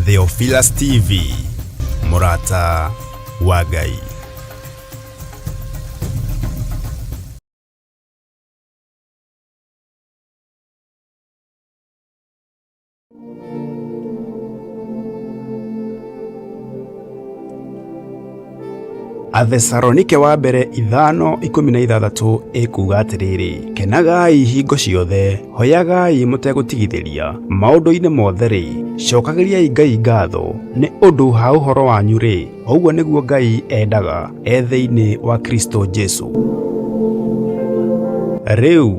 Theophilus TV, mũrata wa Ngai. Athesalonike wa mbere 5:16 ĩkuuga atĩrĩrĩ, kenagai hingo ciothe, hoyagai mũtegũtigithĩria, maũndũ-inĩ mothe-rĩ, cokagĩriai Ngai ngatho, nĩ ũndũ ha ũhoro wanyu-rĩ, ũguo nĩguo Ngai endaga e thĩinĩ wa Kristo Jesu. Rĩu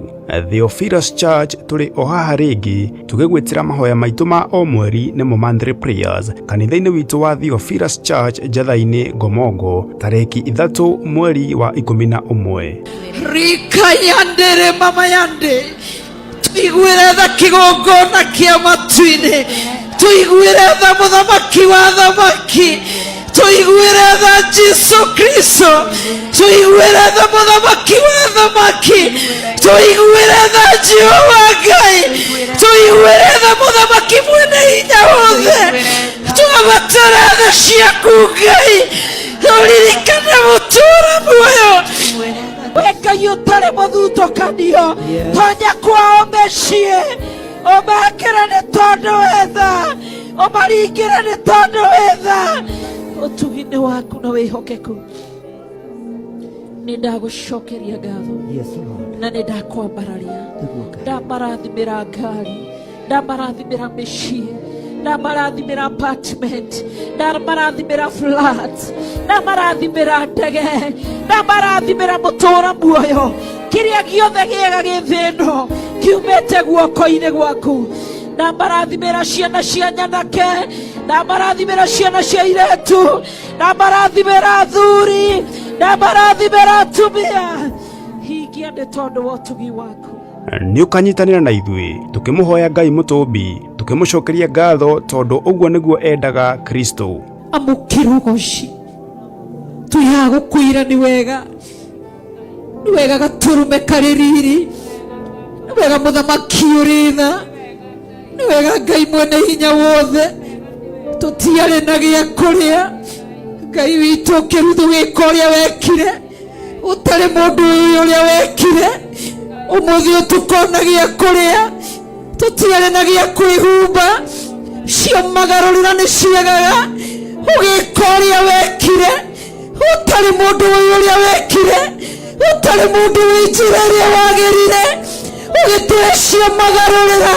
Theophilus Church tũrĩ o haha rĩngĩ tũgĩgwĩtĩra mahoya maitũ ma o mweri nĩmo monthly prayers kanitha-inĩ witũ wa Theophilus Church Njatha-inĩ Ngomongo tarĩki 3 mweri wa 11. Rika yandere mama yande tuiguĩre tha kĩgongona kĩa matu-inĩ tuiguĩre tha mũthamaki wa thamaki tuiguĩre tha Jesu Kristo tuiguĩre tha mũthamaki wa thamaki tuiguĩre tha Jehova Ngai tuiguĩre tha mũthamaki mwene hinya wothe twabatara tha ciaku Ngai tũririkane mũtũũra muoyo we Ngai ũtarĩ mũthutũkanio tonya kwao mĩciĩ ũmekĩre nĩ tondũ wĩ tha ũmaringĩre nĩ tondũ wĩ tha ũtugi nĩ waku na wĩhokeku nĩ ndagũcokeria ngatho Yes, Lord. na nĩ ndakwambararia Nĩguo Ngai. ndamarathimĩra ngari ndamarathimĩra mĩciĩ ndamarathimĩra apartment ndamarathimĩra flat ndamarathimĩra ndege ndamarathimĩra mũtũũra muoyo kĩrĩa gĩothe gĩega gĩ thĩ ĩno kiumĩte guoko-inĩ gwaku ndamarathimĩra ciana cia nyanake ndamarathimĩra ciana cia iretu ndamarathimĩra athuri ndamarathimĩra atumia hingia nĩ tondũ wa ũtugi waku. Nĩ ũkanyitanĩra na ithuĩ tũkĩmũhoya Ngai mũtũmbi tũkĩmũcokeria ngatho tondũ ũguo nĩguo endaga Kristo. Amũkĩra ũgoci twĩ gũkwĩra nĩ wega nĩ wega gatũrũme karĩ riri nĩ wega mũthamaki ũrĩ tha nĩ wega Ngai mwene hinya wothe tũtiarĩ na gĩa kũrĩa Ngai witũ ũkĩruthu wĩka ũrĩa wekire ũtarĩ mũndũ ũyũ ũrĩa wekire ũmũthĩ ũtukona gĩa kũrĩa tũtiarĩ na gĩa kwĩhumba cio magarũrĩra nĩ ciagaga ũgĩka ũrĩa wekire ũtarĩ mũndũ ũyũ ũrĩa wekire ũtarĩ mũndũ wĩ njĩra ĩrĩa wagĩrire ũgĩtũhe cio magarũrĩra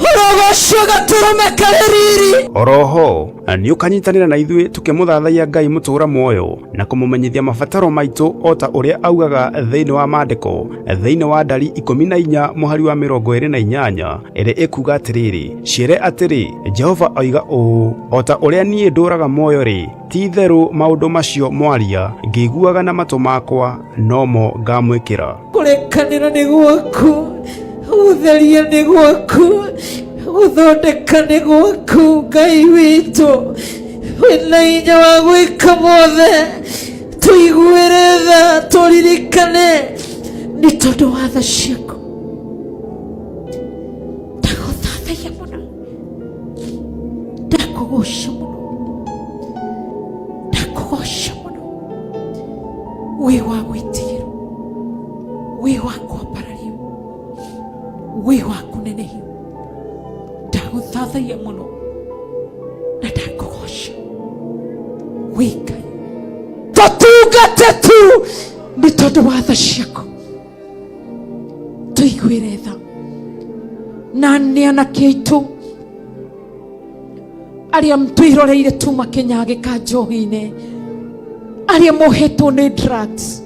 ũrogocwo gatũrũme karĩ riri. Oroho nĩ ũkanyitanĩra na ithuĩ tũkĩmũthathaiya Ngai mũtũũra muoyo na kũmũmenyithia mabataro maitũ o ta ũrĩa augaga thĩinĩ wa maandĩko thĩinĩ wa ndari 14 mũhari wa 28 ĩrĩa ĩkuga atĩrĩrĩ, ciĩre atĩrĩ, Jehova oiga ũũ, o ta ũrĩa niĩ ndũũraga muoyo-rĩ, ti-itherũ maũndũ macio mwaria ngĩiguaga na matũ makwa nomo ngamwĩkĩra. Kũrekanĩra nĩ gwaku, gũtheria nĩ gwaku, gũthondeka nĩ gwaku, Ngai witũ wĩna hinya wa gwĩka mothe, tũiguĩre tha, tũririkane nĩ tondũ wa tha ciaku. Ndagũthathaiya mũno, ndakũgoca mũno, ndakũgoca mũno, wĩ wa gwĩtigĩrwo, wĩ wa kwambarario, wĩ wa kũnenehio. Ndagũthathaiya mũno na ndakũgoca, wĩ Ngai. Tũtungate tu nĩ tondũ wa tha ciaku, tũiguĩre tha na nĩ anake aitũ arĩa twĩroreire tuma kĩnyagĩka njohi-inĩ, arĩa mohetwo nĩ drugs,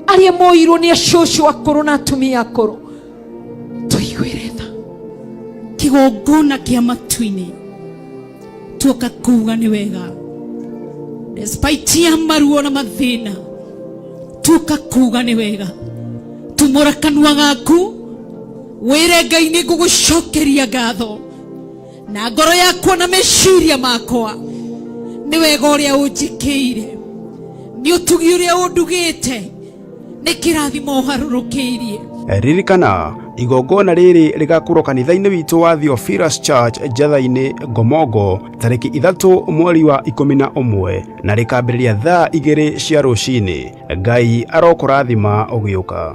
arĩa moirwo nĩ acũcũ akũrũ na atumia akũrũ, tũiguĩre tha. Kĩgongona kĩa matu-inĩ tuoka kuga nĩ wega, despite ya maruo na mathĩna, tuoka kuga nĩ wega. Tumũra kanua gaku wĩre Ngai nĩ ngũgũcokeria ngatho na ngoro yakwa na meciria makwa nĩ wega ũrĩa ũnjĩkĩire, nĩ ũtugi ũrĩa ũndugĩte, nĩ kĩrathimo ũharũrũkĩirie. Ririkana, Igongona rĩrĩ rĩgakorwo kanitha-inĩ witũ wa Theophilus Church Njatha-inĩ Ngomongo tarĩki 3 mweri wa 11 na rĩkambĩrĩria thaa 2 cia rũcinĩ. Ngai arokũrathima ũgĩũka.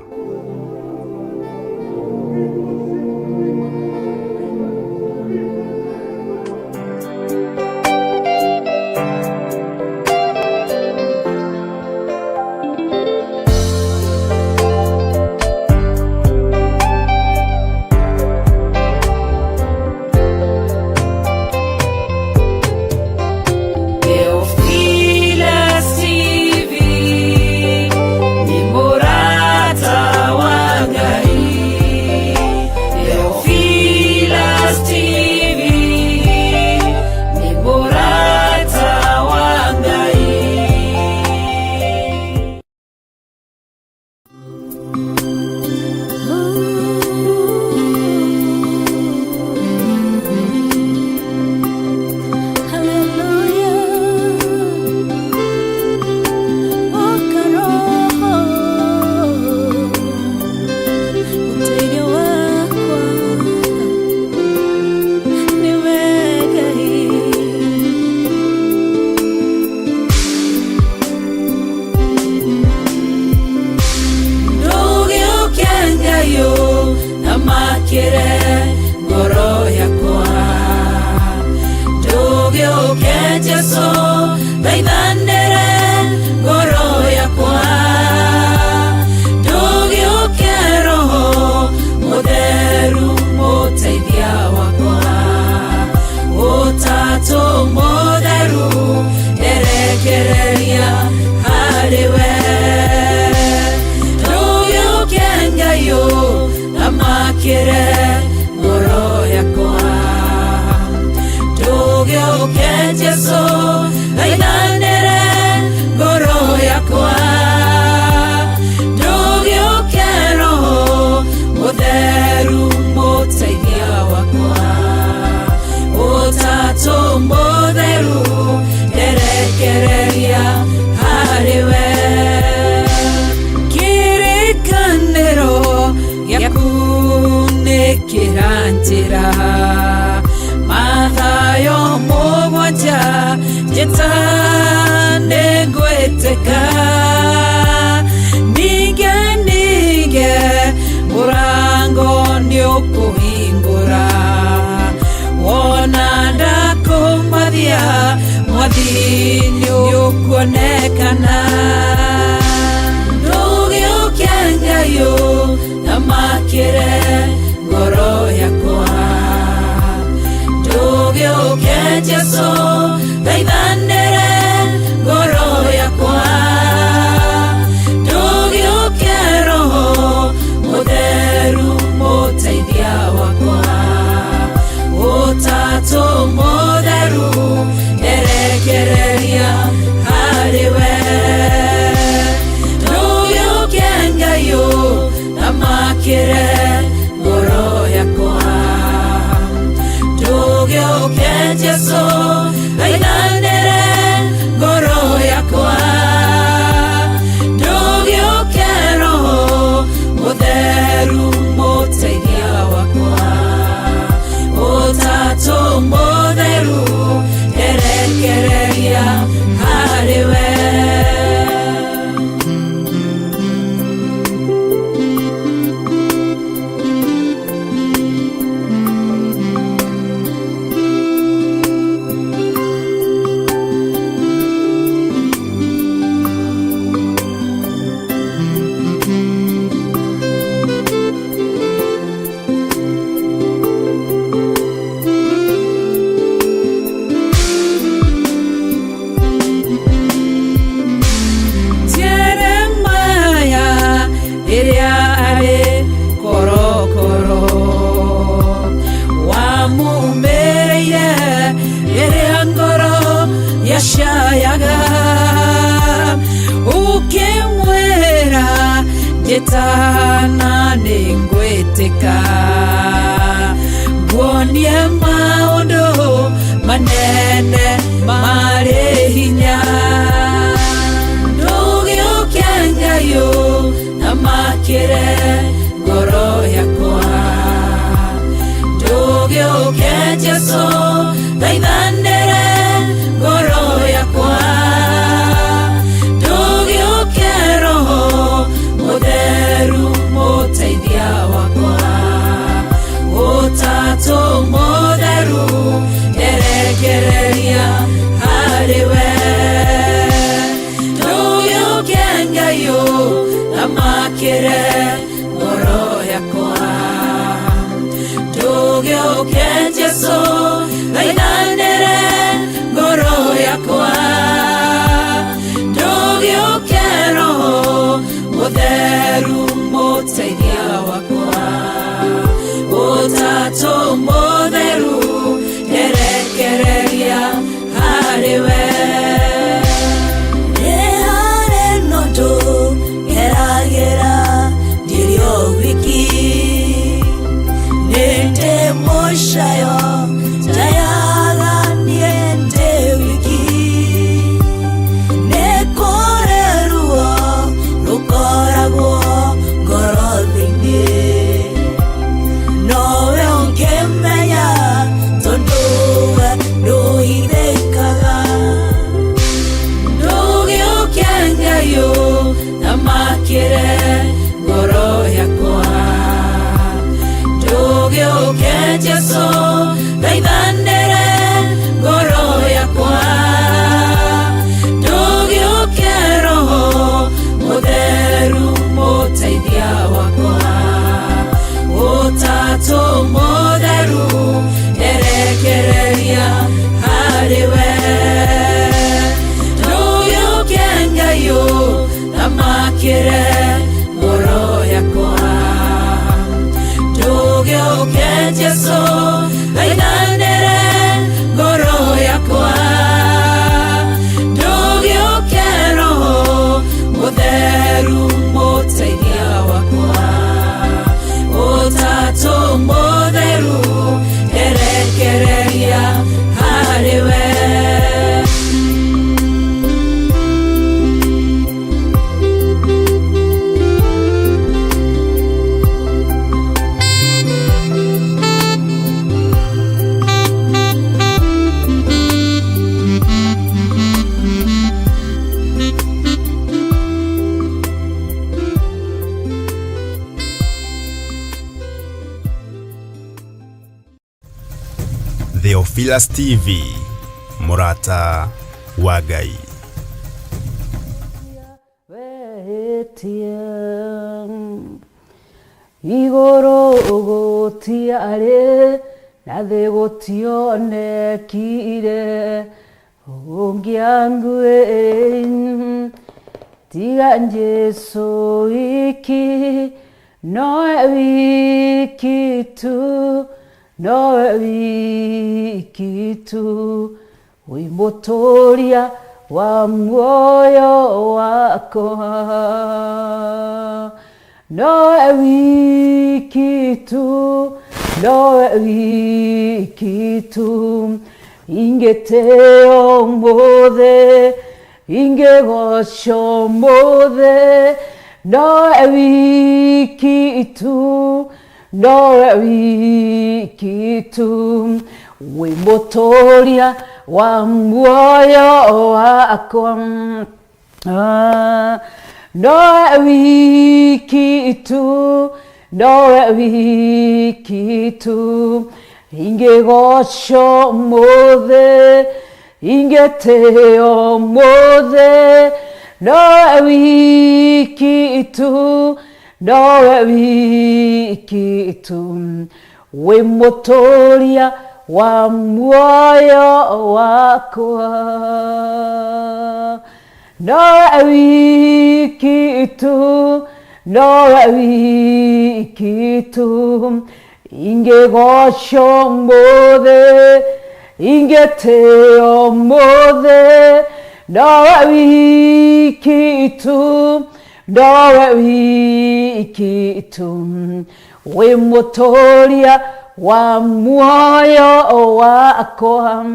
Theophilus TV ni murata wa Ngai. Theophilus TV ni murata wa Ngai. Ndũgĩũke Ngai ũthamakĩre ngoro yakwa. Ndũgĩũke Jesũ thaithanĩre ngoro yakwa. Ndũgĩũke Roho Mũtheru mũteithia wakwa. Ũtatũ Mũtheru nderekereria harĩ we. Ndũgĩũke Ngai ũthamakĩre ngoro yakwa. Ndũgĩũke Jesũ thaithanĩre ngoro yakwa. Ndũgĩũke Roho Mũtheru mũteithia wakwa. Ũtatũ Mũtheru nderekereria harĩ we. Kĩrĩkanĩro gĩaku nĩ kĩranjĩra Mathayo 7 njĩta nĩngwĩtĩka. Ninge ninge mũrango nĩũkũhingũra wona ndakũmathia mwathi nĩũkuonekana. Ndũgĩũke Ngai ũthamakĩre ngoro yakwa. Ndũgĩũke Jesũ thaithanĩre ngoro yakwa. Ndũgĩũke Roho Mũtheru mũteithia wakwa. Ũtatũ Mũtheru nderekereria harĩ we. Ndũgĩũke Ngai ũthamakĩre ngoro yakwa. Ndũgĩũke Jesũ thaithanĩre ngoro yakwa. Ndũgĩũke Roho Mũtheru mũteithia wakwa. Ũtatũ Mũtheru nderekereria harĩ we. Jeremaya rĩrĩa arĩ korokoro wamumĩrĩire rĩrĩa ngoro yacayaga ũkĩmwĩra njĩtana nĩngwĩtĩka nguonie maũndũ manene marĩ hinya. Ndũgĩũke Ngai ũthamakĩre ngoro yakwa. Ndũgĩũke Jesũ, thaithanĩre ngoro yakwa. Ndũgĩũke Roho Mũtheru mũteithia wakwa. Ũtatũ Mũtheru nderekereria harĩ we. Ndũgĩũke Ngai ũthamakĩre ngoro yakwa. Ndũgĩũke Jesũ, thaithanĩre ngoro yakwa. Ndũgĩũke Roho Mũtheru mũteithia wakwa. Ũtatũ Mũtheru nderekereria harĩ we. Nĩ harĩ na ũndũ ngeragĩra ndĩrĩ o wiki. Nĩ ndĩ mũcayo njayaga niĩ ndĩ wiki. Nĩ kũrĩ ruo rũkoragwo ngoro thĩinĩ. Nowe ũngĩmenya tondũ we ndũhithĩkaga. Ndũgĩũke Ngai ũthamakĩre ngoro yakwa. Ndũgĩũke Jesũ, thaithanĩre ngoro yakwa. Ndũgĩũke Roho Mũtheru mũteithia wakwa. Ũtatũ Mũtheru nderekereria harĩ we. Ndũgĩũke Ngai ũthamakĩre ngoro yakwa. Ndũgĩũke Jesũ, thaithanĩre ngoro yakwa. Ndũgĩũke Roho Mũtheru mũteithia wakwa. Ũtatũ Mũtheru nderekereria harĩ we. Theophilus TV, mũrata wa Ngai. Wehĩtie igũrũ gũtiarĩ na thĩ gũtionekire ũngĩanguĩrĩire tiga Jesũ wiki, nowe wiki tu, nowe wiki tu, wĩ mũtũria wa muoyo wakwa. Nowe wiki tu, nowe wiki tu, ingĩtĩo ũmũthĩ, ingĩgoco ũmũthĩ, nowe wiki tu, nowe wiki tu, wĩ mũtũria wa muoyo wakwa. Ah, nowe wiki tu, nowe wiki tu, ingĩgoco ũmũthĩ, ingĩtĩo ũmũthĩ, nowe wiki tu, nowe wiki tu, wĩ mũtũria wa muoyo wakwa. Nowe wiki tu, nowe wiki tu, ingĩgoco ũmũthĩ, ingĩtĩo ũmũthĩ, nowe wiki tu, nowe wiki tu, wĩ mũtũria wa muoyo wakwa.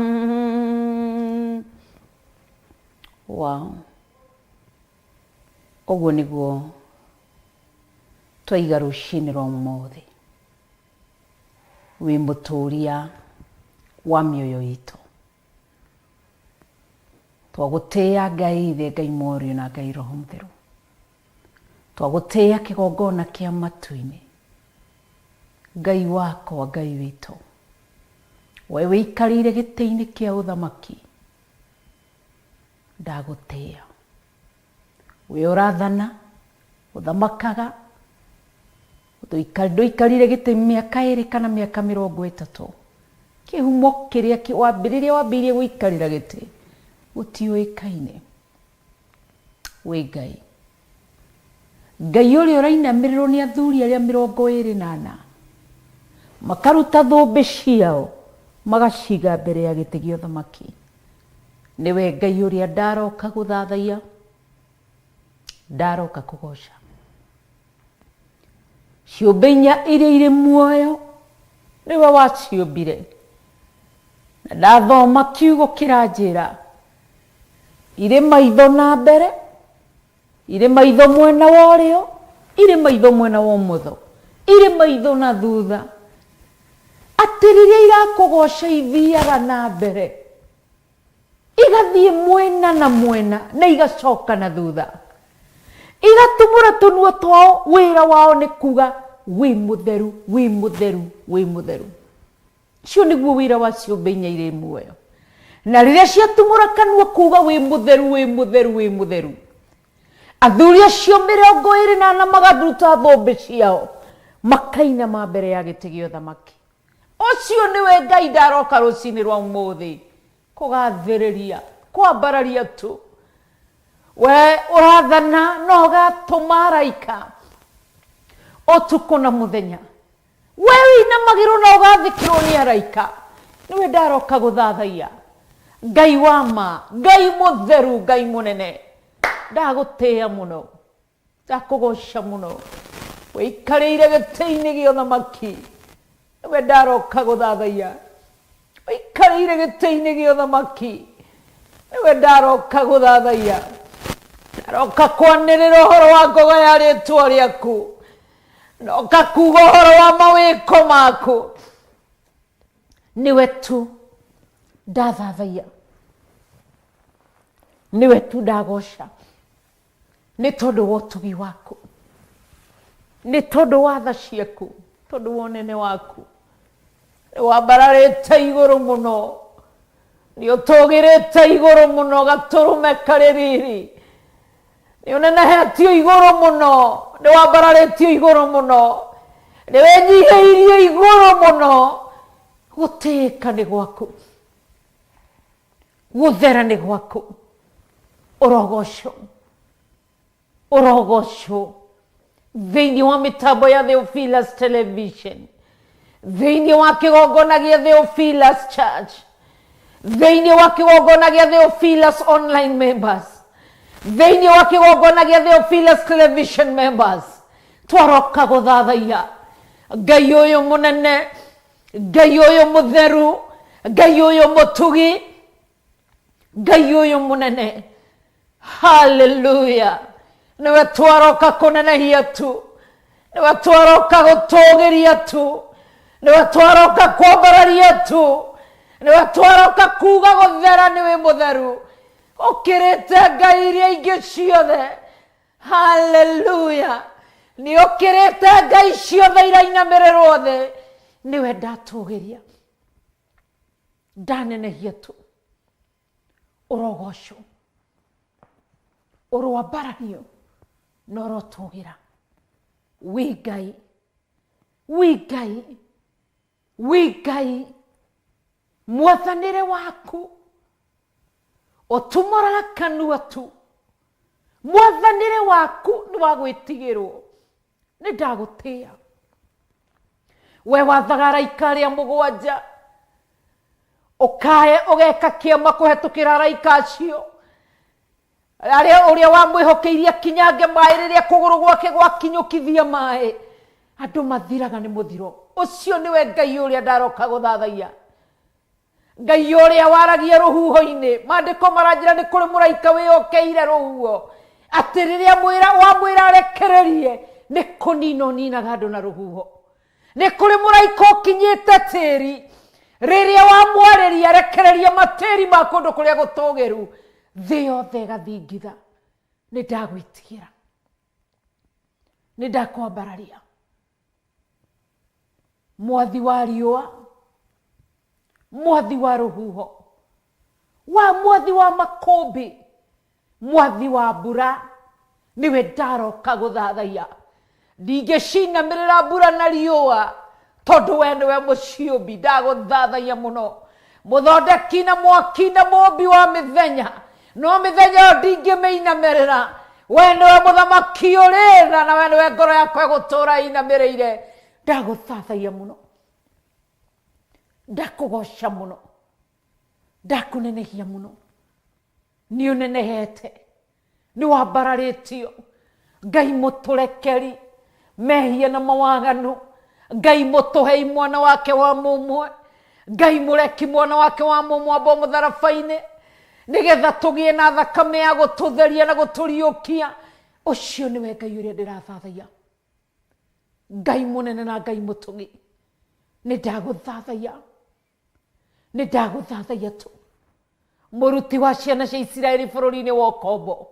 Wow. Ũguo nĩguo twaiga rũcinĩ rwa ũmũthĩ. Wĩ mũtũria wa mĩoyo itũ. Twagũtĩĩa Ngai Ithe, Ngai Mũriũ na Ngai Roho Mũtheru. Twagũtĩĩa kĩgongona kĩa matu-inĩ. Ngai wakwa, Ngai witũ. We wĩikarĩire gĩtĩ-inĩ kĩa ũthamaki. Ndagũtĩĩa. We ũrathana, ũthamakaga, ndũikarire gĩtĩ mĩaka ĩrĩ kana mĩaka mĩrongo ĩtatũ. Kĩhumo kĩrĩa rĩrĩa wambĩrĩirie gũikarĩra gĩtĩ gũtiũĩkaine. Wĩ Ngai. Ngai ũrĩa ũrainamĩrĩrwo nĩ athuri arĩa 24 makaruta thũmbĩ ciao magaciga mbere ya gĩtĩ gĩa ũthamaki. Nĩwe Ngai ũrĩa ndaroka gũthathaiya, ndaroka kũgoca. Ciũmbe inya iria irĩ muoyo nĩwe waciũmbire. Na ndathoma kiugo kĩranjĩra irĩ maitho na mbere, irĩ maitho mwena wa ũrĩo, irĩ maitho mwena wa ũmotho, irĩ maitho na thutha. Atĩ rĩrĩa irakũgoca ithiaga na mbere, igathiĩ mwena na mwena na igacoka na thutha. Igatumũra tũnua twao, wĩra wao nĩ kuga wĩ mũtheru, wĩ mũtheru, wĩ mũtheru. Ũcio nĩguo wĩra wa ciũmbe inya irĩ muoyo. Na rĩrĩa ciatumũra kanua kuga wĩ mũtheru, wĩ mũtheru, wĩ mũtheru, athuri acio 24 magaruta thũmbĩ ciao, makainama mbere ya gĩtĩ gĩa ũthamaki. Ũcio nĩwe Ngai ndaroka rũcinĩ rwa ũmũthĩ kũgathĩrĩria, kwambararia tu. We ũrathana na ũgatũma araika ũtukũ na mũthenya. We ũinamagĩrwo na ũgathĩkĩrwo nĩ araika. Nĩwe ndaroka gũthathaiya. Ngai wa ma, Ngai mũtheru, Ngai mũnene. Ndagũtĩĩa mũno. Ndakũgoca mũno. Wĩikarĩire gĩtĩ-inĩ gĩa ũthamaki. Nĩwe ndaroka gũthathaiya. Wĩikarĩire gĩtĩ-inĩ gĩa ũthamaki. Nĩwe ndaroka gũthathaiya. Ndaroka kwanĩrĩra ũhoro wa ngoga ya rĩtwa rĩaku. Ndoka kuga ũhoro wa mawĩko maku. Nĩwe tu ndathathaiya. Nĩwe tu ndagoca. Nĩ tondũ wa ũtugi waku, nĩ tondũ wa tha ciaku, tondũ wa ũnene waku. Nĩ wambararĩte igũrũ mũno, nĩ ũtũgĩrĩte igũrũ mũno, gatũrũme karĩ riri. Nĩ ũnenehetio igũrũ mũno, nĩ wambararĩtio igũrũ mũno, nĩ wĩnyihĩirie igũrũ mũno. Gũtĩĩka nĩ gwaku, gũthera nĩ gwaku. Ũrogocwo, ũrogocwo thĩinĩ wa mĩtambo ya Theophilus Television, thĩinĩ wa kĩgongona gĩa Theophilus Church, thĩinĩ wa kĩgongona gĩa Theophilus Online Members, thĩinĩ wa kĩgongona gĩa Theophilus Television Members. Twaroka gũthathaiya Ngai ũyũ mũnene, Ngai ũyũ mũtheru, Ngai ũyũ mũtugi, Ngai ũyũ mũnene. Haleluya. Nĩwe twaroka kũnenehia tu, nĩwe twaroka gũtũgĩria tu, nĩwe twaroka kwambararia tu, nĩwe twaroka kuga gũthera nĩwe mũtheru, ũkĩrĩte ngai iria ingĩ ciothe. Haleluya. Nĩ ũkĩrĩte ngai ciothe irainamĩrĩrwo thĩ, nĩwe ndatũgĩria, ndanenehia tu. Ũrogocwo, ũroambarario na ũrotũgĩra. Wĩ Ngai, wĩ Ngai, wĩ Ngai. Mwathanĩre waku ũtumũraga kanua tu. Mwathanĩre waku nĩ wa gwĩtigĩrwo. Nĩ ndagũtĩĩa. We wathaga araika arĩa mũgwanja, ũkae ũgeka kĩama kũhetũkĩra araika acio. Arĩa ũrĩa wamwĩhokeirie akinyange maĩ rĩrĩa kũgũrũ gwake gwakinyũkithia maĩ, andũ mathiraga nĩ mũthiro. Ũcio nĩwe Ngai ũrĩa ndaroka gũthathaiya. Ngai ũrĩa waragia rũhuho-inĩ. Maandĩko maranjĩra nĩ kũrĩ mũraika wĩyokeire rũhuho, atĩ rĩrĩa wamwĩra arekererie, nĩ kũnina ũninaga andũ na rũhuho. Nĩ kũrĩ mũraika ũkinyĩte tĩri, rĩrĩa wamwarĩria rekereria matĩri ma kũndũ kũrĩa gũtũgĩru, thĩ yothe ĩgathingitha. Nĩ ndagwĩtigĩra, nĩ ndakwambararia. Mwathi wa riũa, mwathi wa rũhuho, wa mwathi wa makũmbĩ, mwathi wa mbura, niwe ndaroka gũthathaiya. Ndingĩcinamĩrĩra mbura na riũa, tondũ we nĩwe mũciũmbi. Ndagũthathaiya mũno, mũthondeki na mwaki na mũmbi wa mĩthenya, no mĩthenya ĩyo ndingĩmĩinamĩrĩra. We nĩwe mũthamaki ũrĩ tha, na we nĩwe ngoro yakwa ĩgũtũũra ĩinamĩrĩire. Ndagũthathaiya mũno, ndakũgoca mũno, ndakũnenehia mũno. Nĩ ũnenehete, nĩ wambararĩtio. Ngai mũtũrekeri mehia na mawaganu, Ngai mũtũhei mwana wake wa mũmwe, Ngai mũreki mwana wake wa mũmwe ambwo mũtharaba-inĩ, nĩgetha tũgĩe na thakame ya gũtũtheria na gũtũriũkia. Ũcio nĩwe Ngai ũrĩa ndĩrathathaiya, Ngai mũnene na Ngai mũtũgi. Nĩ ndagũthathaiya, nĩ ndagũthathaiya tu. Mũruti wa ciana cia Isiraeli bũrũri-inĩ wa ũkombo,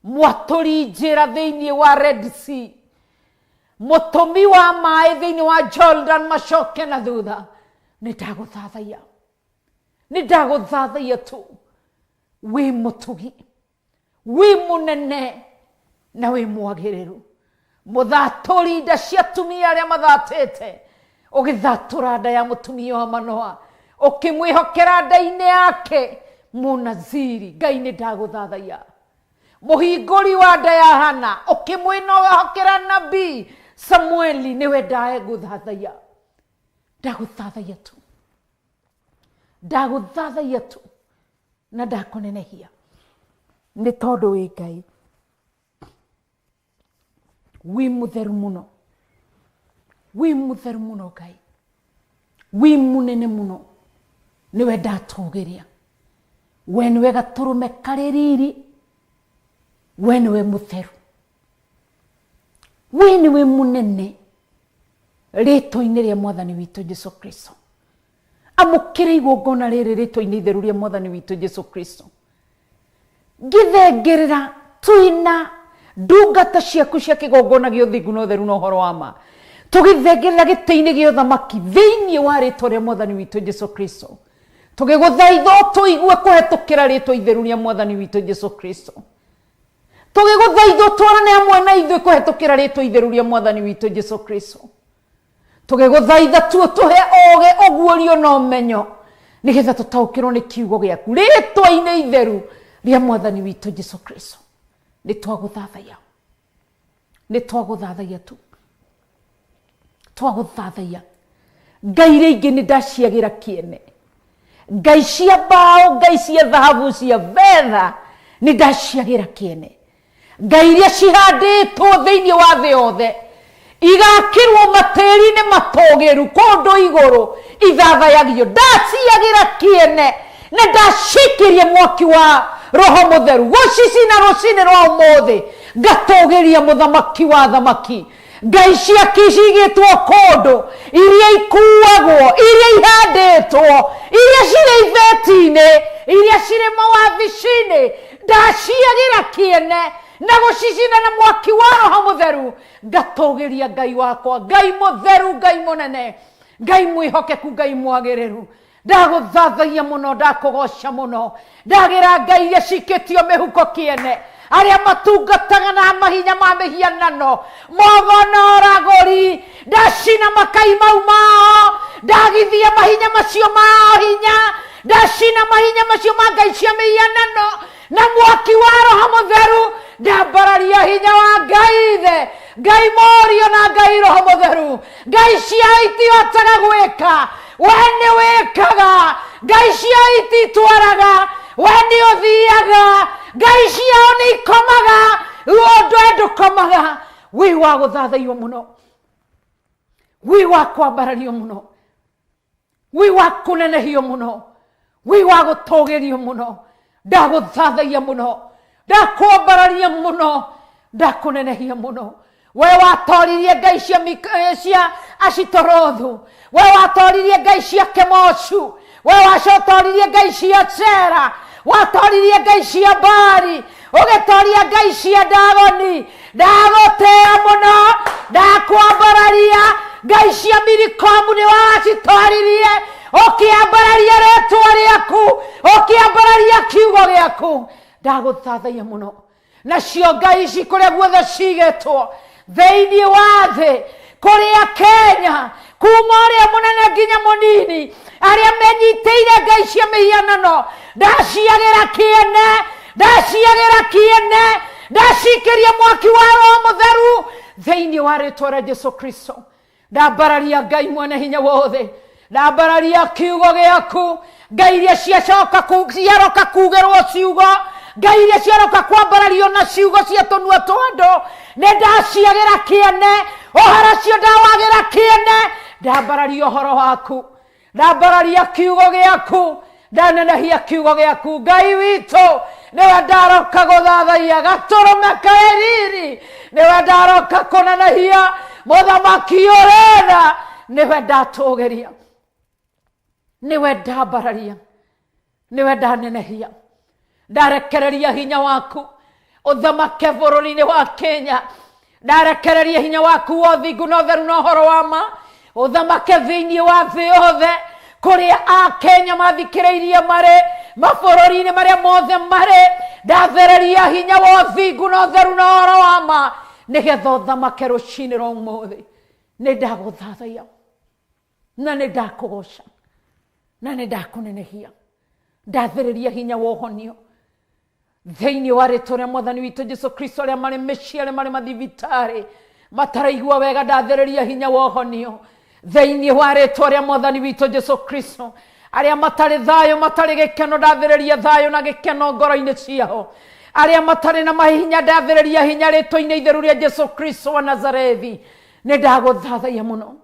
mwatũri njĩra thĩinĩ wa Red Sea, mũtũmi wa maĩ thĩinĩ wa Jordan macoke na thutha. Nĩ ndagũthathaiya, nĩ ndagũthathaiya tu. Wĩ mũtugi, wĩ mũnene na wĩ mwagĩrĩru. Mũthatũri nda cia atumia arĩa mathatĩte, ũgĩthatũra nda ya mũtumia wa Manoa, ũkĩmwĩhokera nda-inĩ yake mũnaziri. Ngai nĩ ndagũthathaiya. Mũhingũri wa nda ya Hana, ũkĩmwĩhokera nabii Samueli, nĩwe ndagũthathaiya. Ndagũthathaiya tu, ndagũthathaiya tu na ndakũnenehia, nĩ tondũ wĩ Ngai, wĩ mũtheru mũno, wĩ mũtheru mũno Ngai, wĩ mũnene mũno, nĩwe ndatũgĩria. We nĩwe gatũrũme karĩ riri, we nĩwe mũtheru, we nĩwe mũnene. Rĩtwa-inĩ rĩa Mwathani witũ Jesu Kristo, amũkĩra igongona rĩrĩ rĩtwa-inĩ itheru rĩa Mwathani witũ Jesu Kristo. Ngĩthengerera twĩna ndungata ciaku cia kĩgongona gĩa ũthingu na ũtheru na ũhoro wa ma, tũgĩthengerera gĩtĩ-inĩ gĩa ũthamaki thĩinĩ wa rĩtwa rĩa Mwathani witũ Jesu Kristo, tũgĩgũthaitha ũtũigue kũhetũkĩra rĩtwa itheru rĩa Mwathani witũ Jesu Kristo. Tũgĩgũthaitha ũtwarane hamwe na ithuĩ kũhetũkĩra rĩtwa itheru rĩa Mwathani witũ Jesu Kristo. Tũgĩgũthaitha tu ũtũhe ũũgĩ, ũguũrio na ũmenyo, nĩgetha tũtaũkĩrwo nĩ kiugo gĩaku rĩtwa-inĩ itheru rĩa Mwathani witũ Jesu Kristo. Nĩ twagũthathaiya, nĩ twagũthathaiya tu, twagũthathaiya. Ngai iria ingĩ nĩ ndaciagĩra kĩene, Ngai cia mbaũ, Ngai cia thahabu, cia betha, nĩ ndaciagĩra kĩene. Ngai iria cihandĩtwo thĩinĩ wa thĩ yothe, igakĩrwo matĩri-inĩ matũgĩru kũndũ igũrũ, ithathayagio, ndaciagĩra kĩene na ndacikĩria mwaki wa Roho Mũtheru gũcicina rũcinĩ rwa ũmũthĩ. Ngatũgĩria mũthamaki wa thamaki. Ngai ciake cigĩtwo kũndũ, iria ikuagwo, iria ihandĩtwo, iria cirĩ ibeti-inĩ, iria cirĩ mawabici-inĩ, ndaciagĩra kĩene na gũcicina na mwaki wa Roho Mũtheru. Ngatũgĩria Ngai wakwa, Ngai mũtheru, Ngai mũnene, Ngai mwĩhokeku, Ngai mwagĩrĩru. Ndagũthathaiya mũno, ndakũgoca mũno. Ndagĩra Ngai iria cikĩtio mĩhuko kĩene, arĩa matungataga na mahinya ma mĩhianano, mogo na ũragũri, ndacina makai mau mao, ndagithia mahinya macio mao hinya, ndacina mahinya macio ma Ngai cia mĩhianano na mwaki wa Roho Mũtheru. Ndambararia hinya wa Ngai Ithe, Ngai Mũriũ na Ngai Roho Mũtheru. Ngai cia itihotaga gwĩka, we nĩ wĩkaga. Ngai cia ititwaraga, we nĩ ũthiaga. Ngai ciao nĩ ikomaga, ũndũ ndũkomaga. Wĩ wa gũthathaiyo mũno, wĩ wa kwambarario mũno, wĩ wa kũnenehio mũno, wĩ wa gũtũgĩrio mũno. Ndagũthathaiya mũno, ndakwambararia mũno, ndakũnenehia mũno. We watoririe ngai cia cia Ashitorothu, we watoririe ngai cia Kemoshu, we wacotoririe ngai cia Sera, watoririe ngai cia Bari, ũgĩtoria ngai cia Dagoni. Ndagũtĩĩa mũno, ndakwambararia. Ngai cia Milikomu nĩ wacitoririe, ũkĩambararia rĩtwa rĩaku, ũkĩambararia kiugo gĩaku. Ndagũthathaiya mũno. Nacio ngai ici kũrĩa guothe cigĩtwo thĩinĩ wa thĩ, kũrĩa Kenya, kuma ũrĩa mũnene nginya mũnini, arĩa menyitĩire ngai cia mĩhianano, ndaciagĩra kĩene, ndaciagĩra kĩene, ndacikĩria mwaki wa Roho Mũtheru thĩinĩ wa rĩtwa rĩa Jesu Kristo. Ndambararia Ngai mwene hinya wothe, ndambararia kiugo gĩaku. Ngai iria ciacoka ciaroka kugerwo ciugo, ngai iria ciaroka kwambarario na ciugo cia tũnua twa andũ, nĩ ndaciagĩra kĩene, ũhoro ũcio ndawagĩra kĩene. Ndambararia ũhoro waku, ndambararia kiugo gĩaku, ndanenehia kiugo gĩaku. Ngai witũ, nĩwe ndaroka gũthathaiya, gatũrũme kaĩ riri, nĩwe ndaroka kũnenehia, mũthamaki ũrenda, nĩwe ndatũgĩria, nĩwe ndambararia, nĩwe ndanenehia. Ndarekereria hinya waku ũthamake bũrũri-inĩ wa Kenya, ndarekereria hinya waku wa ũthingu na ũtheru na ũhoro wa ma ũthamake thĩinĩ wa thĩ yothe, kũrĩa a Kenya mathikĩrĩirie marĩ mabũrũri-inĩ marĩa mothe marĩ. Ndathereria hinya wa ũthingu na ũtheru na ũhoro wa ma, nĩgetha ũthamake rũcinĩ rwa ũmũthĩ. Nĩ ndagũthathaiya na nĩ ndakũgoca na nĩ ndakũnenehia. Ndathĩrĩria hinya wa ũhonio thĩinĩ wa rĩtwa rĩa Mwathani witũ Jesu Kristo. Arĩa marĩ mĩciĩ, arĩa marĩ mathibitarĩ mataraigua wega, ndathĩrĩria hinya wa ũhonio thĩinĩ wa rĩtwa rĩa Mwathani witũ Jesu Kristo. Arĩa matarĩ thayũ, matarĩ gĩkeno, ndathĩrĩria thayũ na gĩkeno ngoro-inĩ ciao. Arĩa matarĩ na mahinya, ndathĩrĩria hinya rĩtwa-inĩ itheru rĩa Jesu Kristo wa Nazarethi. Nĩ ndagũthathaiya mũno.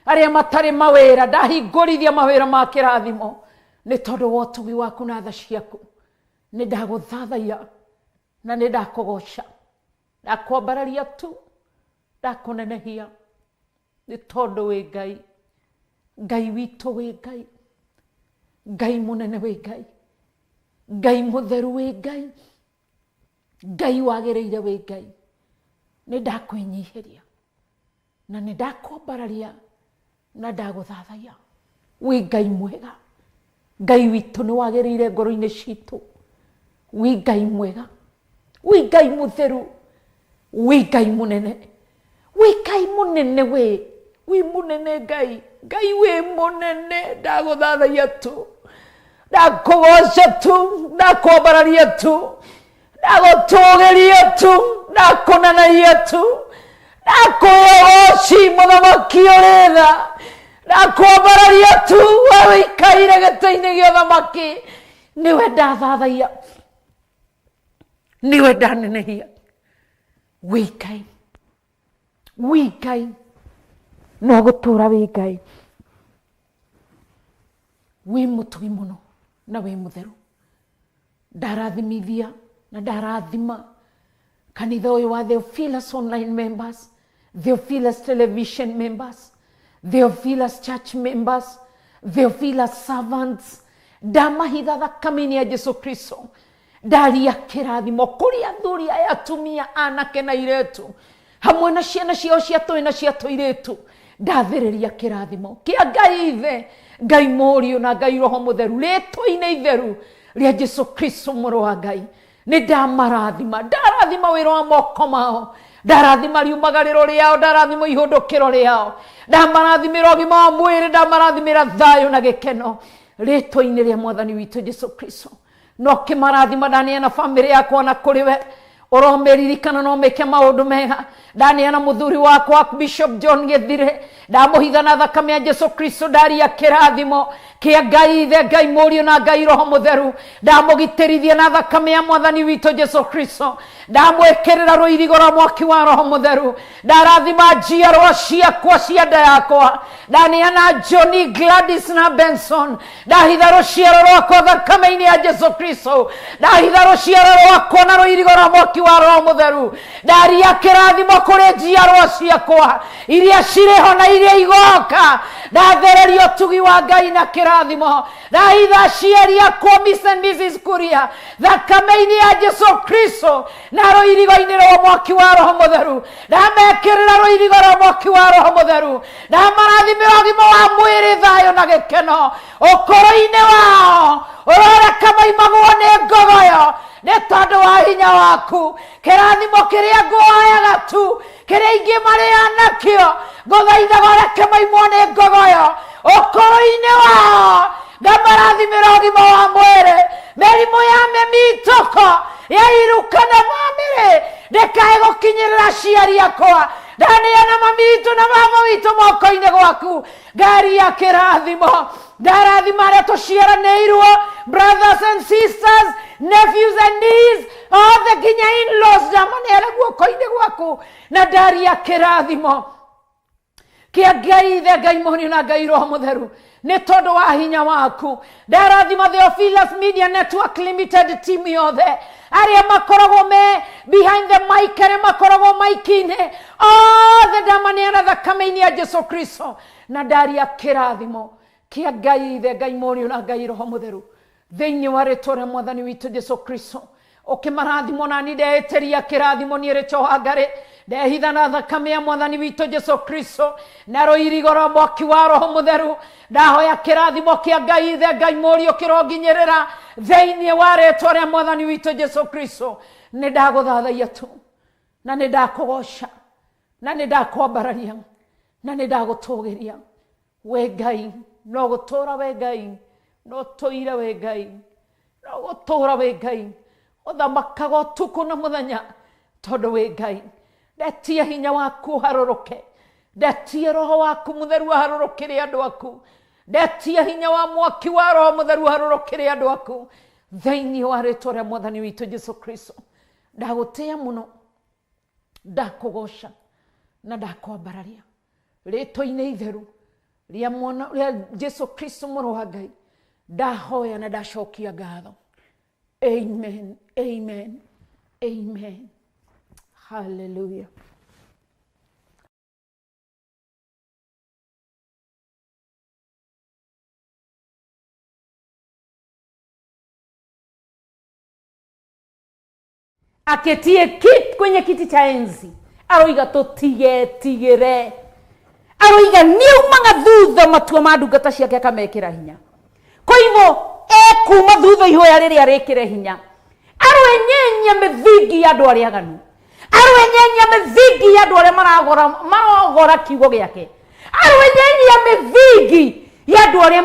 Arĩa matarĩ mawĩra, ndahingũrithia mawĩra ma kĩrathimo nĩ tondũ wa ũtugi waku na tha ciaku. Nĩ ndagũthathaiya na nĩ ndakũgoca, ndakwambararia tu, ndakũnenehia, nĩ tondũ wĩ Ngai. Ngai witũ wĩ Ngai, Ngai mũnene wĩ Ngai, Ngai mũtheru wĩ Ngai, Ngai wagĩrĩire wĩ Ngai. Nĩ ndakwĩnyihĩria na nĩ ndakwambararia na ndagũthathaiya. Wĩ Ngai mwega. Ngai witũ nĩ wagĩrĩire ngoro-inĩ citũ. Wĩ Ngai mwega, wĩ Ngai mũtheru, wĩ Ngai mũnene, wĩ Ngai mũnene, wĩ mũnene Ngai. Ngai wĩ mũnene, ndagũthathaiya tu, ndakũgoca tu, ndakwambararia tu, ndagũtũgĩria tu, ndakũneneria tu, ndakũhe ũgoci mũthamaki ũrĩ tha, ndakwambararia tu, we wĩikaire gĩtĩ-inĩ gĩa ũthamaki. Nĩwe ndathathaiya, nĩwe ndanenehia. Wĩ Ngai, wĩ Ngai, no gũtũra wĩ Ngai. Wĩ mũtugi mũno na wĩ mũtheru. Ndarathimithia na ndarathima kanitha ũyũ wa Theophilus online members, Theophilus television members, Theophilus church members, Theophilus servants. Ndamahitha thakame-inĩ ya Jesu Kristo. Ndaria kĩrathimo kũrĩ athuri aya, atumia, anake na iretu, hamwe na ciana ciao cia tũĩ na cia tũirĩtu. Ndathĩrĩria kĩrathimo kĩa Ngai Ithe, Ngai Mũriũ na Ngai Roho Mũtheru, rĩtwa-inĩ itheru rĩa Jesu Kristo mũrũ wa Ngai. Nĩ ndamarathima, ndarathima wĩra wa moko mao, ndarathima riumagarĩro rĩao, ndarathima ihũndũkĩro rĩao, ndamarathimĩra ũgima wa mwĩrĩ, ndamarathimĩra thayũ na gĩkeno rĩtwa-inĩ rĩa Mwathani witũ Jesu Kristo. No kĩmarathima ndaneana bamĩrĩ yakwa na kũrĩ we, ũromĩririkana no mĩke maũndũ mega. Ndaneana mũthuri wakwa Bishop John Gĩthire, ndamũhitha na thakame ya Jesu Kristo. Ndaria kĩrathimo Kia Ngai Ithe, Ngai Mũriũ na Ngai Roho Mũtheru. Ndamũgitĩrithia na thakame ya Mwathani witũ Jesu Kristo. Ndamwĩkĩrĩra rũirigo rwa mwaki wa Roho Mũtheru. Ndarathima njiarwa ciakwa cia nda yakwa. Ndaneana Johnny, Gladys na Benson. Ndahitha rũciaro rwakwa thakame-inĩ ya Jesu Kristo. Ndahitha rũciaro rwakwa na rũirigo rwa mwaki wa Roho Mũtheru. Ndaria kĩrathimo kũrĩ njiarwa ciakwa iria cirĩ ho na iria igoka. Ndathereria ũtugi wa Ngai na kĩrathimo. Ndahitha aciari akwa Mr and Mrs Kuria thakame-inĩ ya Jesu Kristo na rũirigo-inĩ rwa mwaki wa Roho Mũtheru. Ndamekĩrĩra rũirigo rwa mwaki wa Roho Mũtheru. Ndamarathimĩra ũgima wa mwĩrĩ, thayũ na gĩkeno ũkũrũ-inĩ wao. Ũroreka maimagwo nĩ ngogoyo nĩ tondũ wa hinya waku. Kĩrathimo kĩrĩa nguoyaga tu kĩrĩa ingĩ marĩa nakĩo ngũthaithaga ũreke maimwo nĩ ngogoyo ũkũrũ-inĩ wao. Ngamarathimĩra ũgima wa mwĩrĩ, mĩrimũ ya mĩmitũko ya iruka na bamĩrĩ ndĩkae gũkinyĩrĩra aciari akwa. Ndaneana mami witũ na baba witũ moko-inĩ gwaku. Ngaria kĩrathimo. Ndarathima arĩa tũciaranĩirwo, brothers and sisters, nephews and nieces, othe nginya in-laws, ndamaneana guoko-inĩ gwaku na ndaria kĩrathimo kia Ngai Ithe, Ngai Mũriũ na Ngai Roho Mũtheru nĩ tondũ wa hinya waku. Ndarathima Theophilus Media Network Limited team yothe, arĩa makoragwo me behind the mic, arĩa makoragwo mic-inĩ othe, ndamaneana thakame-inĩ ya Jesu Kristo na ndaria kĩrathimo kia Ngai Ithe, Ngai Mũriũ na Ngai Roho Mũtheru thĩinĩ wa rĩtwa rĩa Mwathani witũ Jesu Kristo. Ũkĩmarathimo nani ndeĩtĩria kĩrathimo niĩ rĩcho wa Ngarĩ. Ndehitha na thakame ya Mwathani witũ Jesu Kristo na rũirigo rwa mwaki wa Roho Mũtheru. Ndahoya kĩrathimo kĩa Ngai Ithe, Ngai Mũriũ kĩronginyĩrĩra thĩinĩ wa rĩtwa rĩa Mwathani witũ Jesu Kristo. Nĩ ndagũthathaiya tu na nĩ ndakũgoca na nĩ ndakwambararia na nĩ ndagũtũgĩria. We Ngai no gũtũra, we Ngai no tũire, we Ngai no gũtũra, we Ngai ũthamakaga ũtukũ na mũthenya tondũ wĩ Ngai. Ndetie hinya waku ũharũrũke, ndetie roho waku mũtheru ũharũrũkĩre andũ aku, ndetie hinya wa mwaki wa Roho Mũtheru ũharũrũkĩre andũ aku thĩinĩ wa rĩtwa rĩa Mwathani witũ Jesu Kristo. Ndagũtĩa mũno, ndakũgoca na ndakwambararia rĩtwa-inĩ itheru rĩa mwana rĩa Jesu Kristo mũrũ wa Ngai. Ndahoya na ndacokia ngatho. Amen, amen, amen. Hallelujah. Aketie kit kwenye kiti cha enzi aroiga tũtigetigĩre, aroiga niumaga thutha matua ma ndungata ciake akamekĩra hinya. Kwa hivyo ekuma thutha ihoya rĩrĩa rĩkĩre hinya, aroenyenya mĩthingi ya andũ arĩa aganu, aroenyenya mĩthingi ya andũ arĩa marogora kiugo gĩake, aroenyenya mĩthingi ya andũ arĩa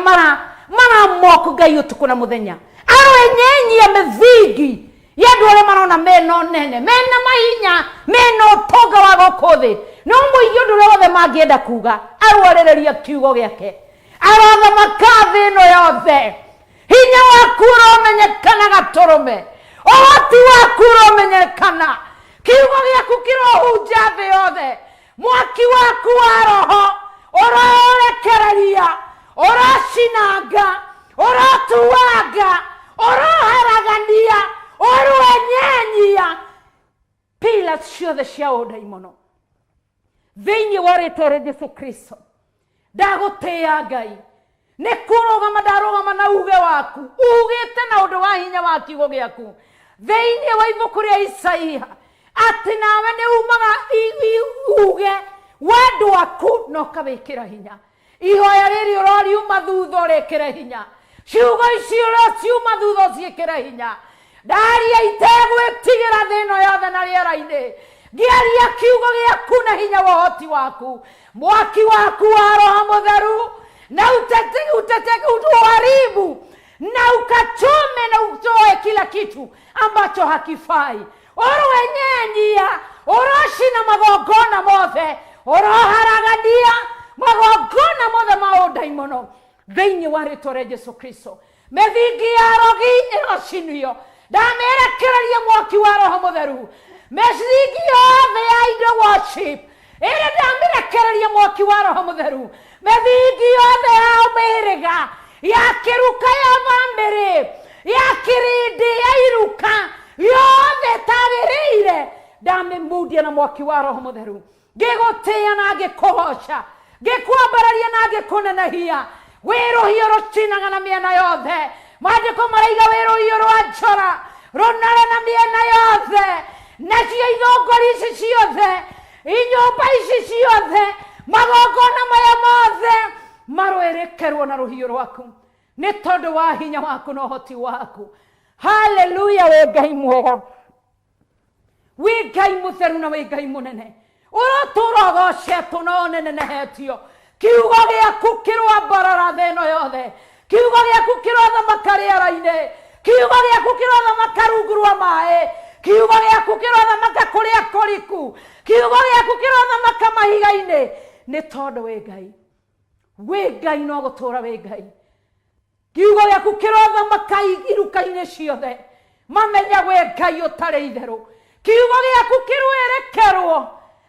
maramoko Ngai ũtukũ na mũthenya, aroenyenya mĩthingi ya andũ arĩa marona mena ũnene, mena mahinya, mena ũtonga wa gũkũ thĩ, no mũingĩ ũndũ ũrĩa wothe mangĩenda kuga, arwarĩrĩria kiugo gĩake, arothamaka thĩ ĩno yothe. Hinya waku ũromenyekana gatũrũme, ũhoti waku ũromenyekana, kiugo gĩaku kĩrohunja thĩ yothe, mwaki waku wa roho ũrorekereria, ũrocinanga, ũrotuanga, ũroharagania, ũroenyenyia pillars ciothe cia ũndaimono thĩinĩ wa rĩtwa rĩa Jesu Kristo. Ndagũtĩĩa Ngai nĩ kũrũgama ndarũgama na uge waku ugĩte na ũndũ wa hinya wa kiugo gĩaku thĩinĩ wa ibuku rĩa Isaia atĩ nawe nĩ umaga uge wendo waku na ũkawĩkĩra hinya. Ihoya rĩrĩ ũroriuma thutha ũrĩkĩre hinya, ciugo ici ũrociuma thutha ũciĩkĩre hinya. Ndaria itegwĩtigĩra thĩ ĩno yothe na rĩera-inĩ, ngĩaria kiugo gĩaku na hinya wa ũhoti waku, mwaki waku wa Roho Mũtheru, na uharibu na ukachome na utoe kila kitu ambacho hakifai. Oroenyenyia, orocina magongona mothe, oroharagania magongona mothe ma ũndaimono. Thĩinĩ wa rĩtwa rĩa Jesu Kristo, mĩthingi ya rogi ĩrocinio, ndamĩrekereria mwaki wa Roho Mũtheru. Mĩthingi yothe ya indo worship ĩrĩ ndamĩrekereria mwaki wa Roho Mũtheru. Mĩthingi yothe ya mĩhĩrĩga ya kĩruka ya bamĩrĩ ya kĩrĩndĩ ya iruka yothe ĩtagĩrĩire ndamĩmundia na mwaki wa Roho Mũtheru. Ngĩgũtĩĩa na ngĩkũgooca, ngĩkwambararia na ngĩkũnenehia. Wĩ rũhiũ rũcinaga na mĩena yothe, maandĩko maraiga wĩ rũhiũ rwa njora rũnare na mĩena yothe. Nacio ithongori ici ciothe, inyũmba ici ciothe, magongona maya mothe marũĩrĩkerwo na rũhiũ rwaku nĩ tondũ wa hinya waku na ũhoti waku. Haleluya! Wĩ Ngai mwega, wĩ Ngai mũtheru na wĩ Ngai mũnene, ũrotũra ũgocetwo na ũnenenehetio. Kiugo gĩaku kĩrwambarara thĩ ĩno yothe, kiugo gĩaku kĩrothamaka rĩera-inĩ, kiugo gĩaku kĩrothamaka rungu rwa maĩ, kiugo gĩaku kĩrothamaka kũrĩa kũriku, kiugo gĩaku kĩrothamaka mahiga-inĩ, nĩ tondũ wĩ Ngai, wĩ Ngai no gũtũra wĩ Ngai. Kiugo gĩaku kĩrothamaka iruka-inĩ ciothe, mamenya wĩ Ngai ũtarĩ itherũ. Kiugo gĩaku kĩrwerekerwo,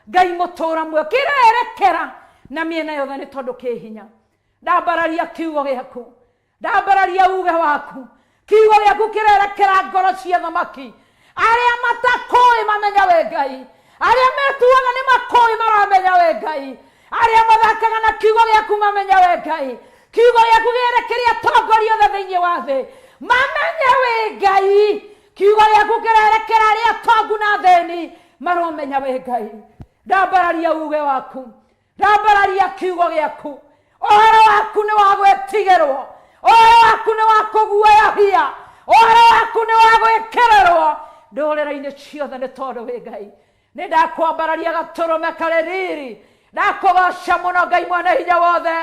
Ngai mũtũra muoyo, kĩrerekera na mĩena yothe nĩ tondũ kĩ hinya. Ndambararia kiugo gĩaku, ndambararia uge waku. Kiugo gĩaku kĩrerekera ngoro cia thamaki arĩa matakũĩ mamenya wĩ Ngai, arĩa metuaga nĩ makũĩ maramenya wĩ Ngai, arĩa mathakaga na kiugo gĩaku mamenya wĩ Ngai. Kiugo gĩaku gĩerekeria atongoria othe thĩinĩ wa thĩ mamenye wĩ Ngai. Kiugo gĩaku kĩrerekera arĩa atongu na athĩni maromenya wĩ Ngai. Ndambararia uge waku, ndambararia kiugo gĩaku. Ũhoro waku nĩ wa gwĩtigĩrwo, ũhoro waku nĩ wa kũguoyohia, ũhoro waku nĩ wa gwĩkĩrĩrwo ndũrĩrĩ-inĩ ciothe nĩ tondũ wĩ Ngai. Nĩ ndakwambararia gatũrũme karĩ riri, ndakũgoca mũno Ngai mwene hinya wothe,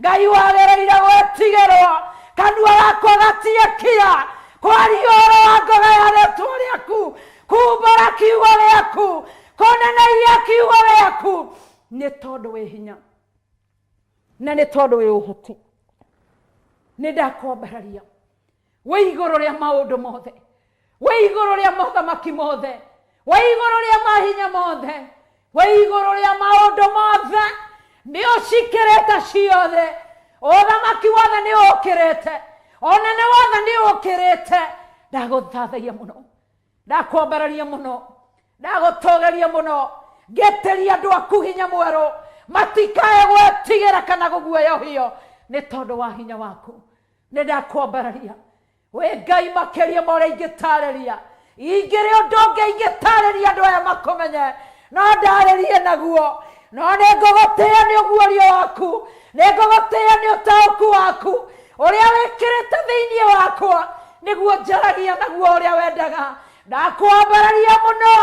Ngai wagĩrĩire gwĩtigĩrwo. Kanua gakwa gatiĩkia kwaria ũhoro wa ngoga ya rĩtwa rĩaku, kumbũra kiugo gĩaku, kũnenehia kiugo gĩaku, nĩ tondũ wĩ hinya na nĩ tondũ wĩ ũhoti. Nĩ ndakwambararia wĩ igũrũ rĩa maũndũ mothe, wĩ igũrũ rĩa mothamaki mothe, wĩ igũrũ rĩa mahinya mothe, wĩ igũrũ rĩa maũndũ mothe. Nĩ ũcikĩrĩte ciothe, ũthamaki wothe nĩ ũkĩrĩte, ũnene wothe nĩ ũkĩrĩte. Ndagũthathaia mũno, ndakwambararia mũno, ndagũtũgĩria mũno, ngĩtĩria andũ aku hinya mwerũ, matikae gwĩtigĩra kana gũguoyohio nĩ tondũ wa hinya waku. Nĩ ndakwambararia wĩ Ngai makĩria ma ũrĩa ingĩtarĩria. Ingĩrĩ ũndũ ũngĩ ingĩtarĩria andũ aya makũmenye, no ndarĩrie naguo, no nĩ ngũgũtĩĩa nĩ ũguũrio waku, nĩ ngũgũtĩĩa nĩ ũtaũku waku ũrĩa wĩkĩrĩte thĩinĩ wakwa, nĩguo njaragia naguo ũrĩa wendaga. Ndakwambararia mũno,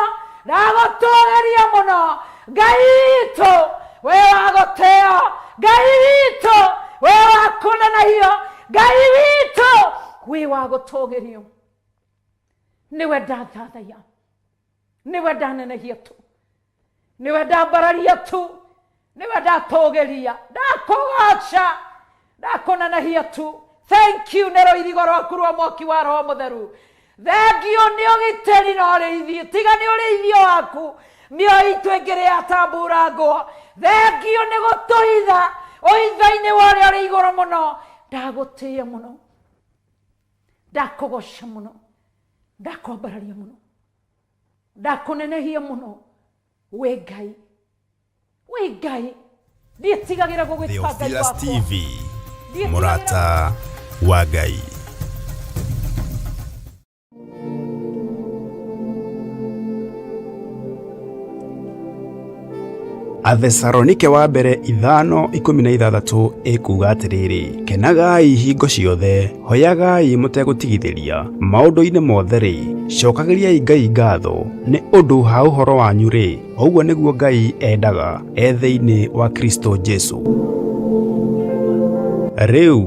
ndagũtũgĩria mũno, Ngai witũ, we wa gũtĩo, Ngai witũ, we wa kũnenehio, Ngai witũ, wĩ wa gũtũgĩrio. Nĩwe ndathathaiya, nĩwe ndanenehia tu, nĩwe ndambararia tu, nĩwe ndatũgĩria, ndakũgoca, ndakũnenehia tu. Thank you nĩ rũirigo rwaku rwa mwaki wa Roho Mũtheru. Thank you nĩ ũgitĩri na ũrĩithio, tiga nĩ ũrĩithio waku mĩoyo itũ ĩngĩrĩ yatamburangwo. Thank you nĩ gũtũhitha ũhitho-inĩ wa ũrĩa ũrĩ igũrũ mũno. Ndagũtĩĩa mũno, ndakũgoca mũno, ndakwambararia mũno, ndakũnenehia mũno. Wĩ Ngai, wĩ Ngai, ndiĩtigagĩra gũgwĩta Ngai Theophilus wakwa. TV, Ndiĩtigagĩra mũrata wa Ngai. Athesalonike wa mbere 5:16 ĩkuuga atĩrĩrĩ, kenagai hingo ciothe, hoyagai mũtegũtigithĩria, maũndũ-inĩ mothe-rĩ, cokagĩriai Ngai ngatho, nĩ ũndũ ha ũhoro wanyu-rĩ, ũguo nĩguo Ngai endaga e thĩinĩ wa Kristo Jesu. Rĩu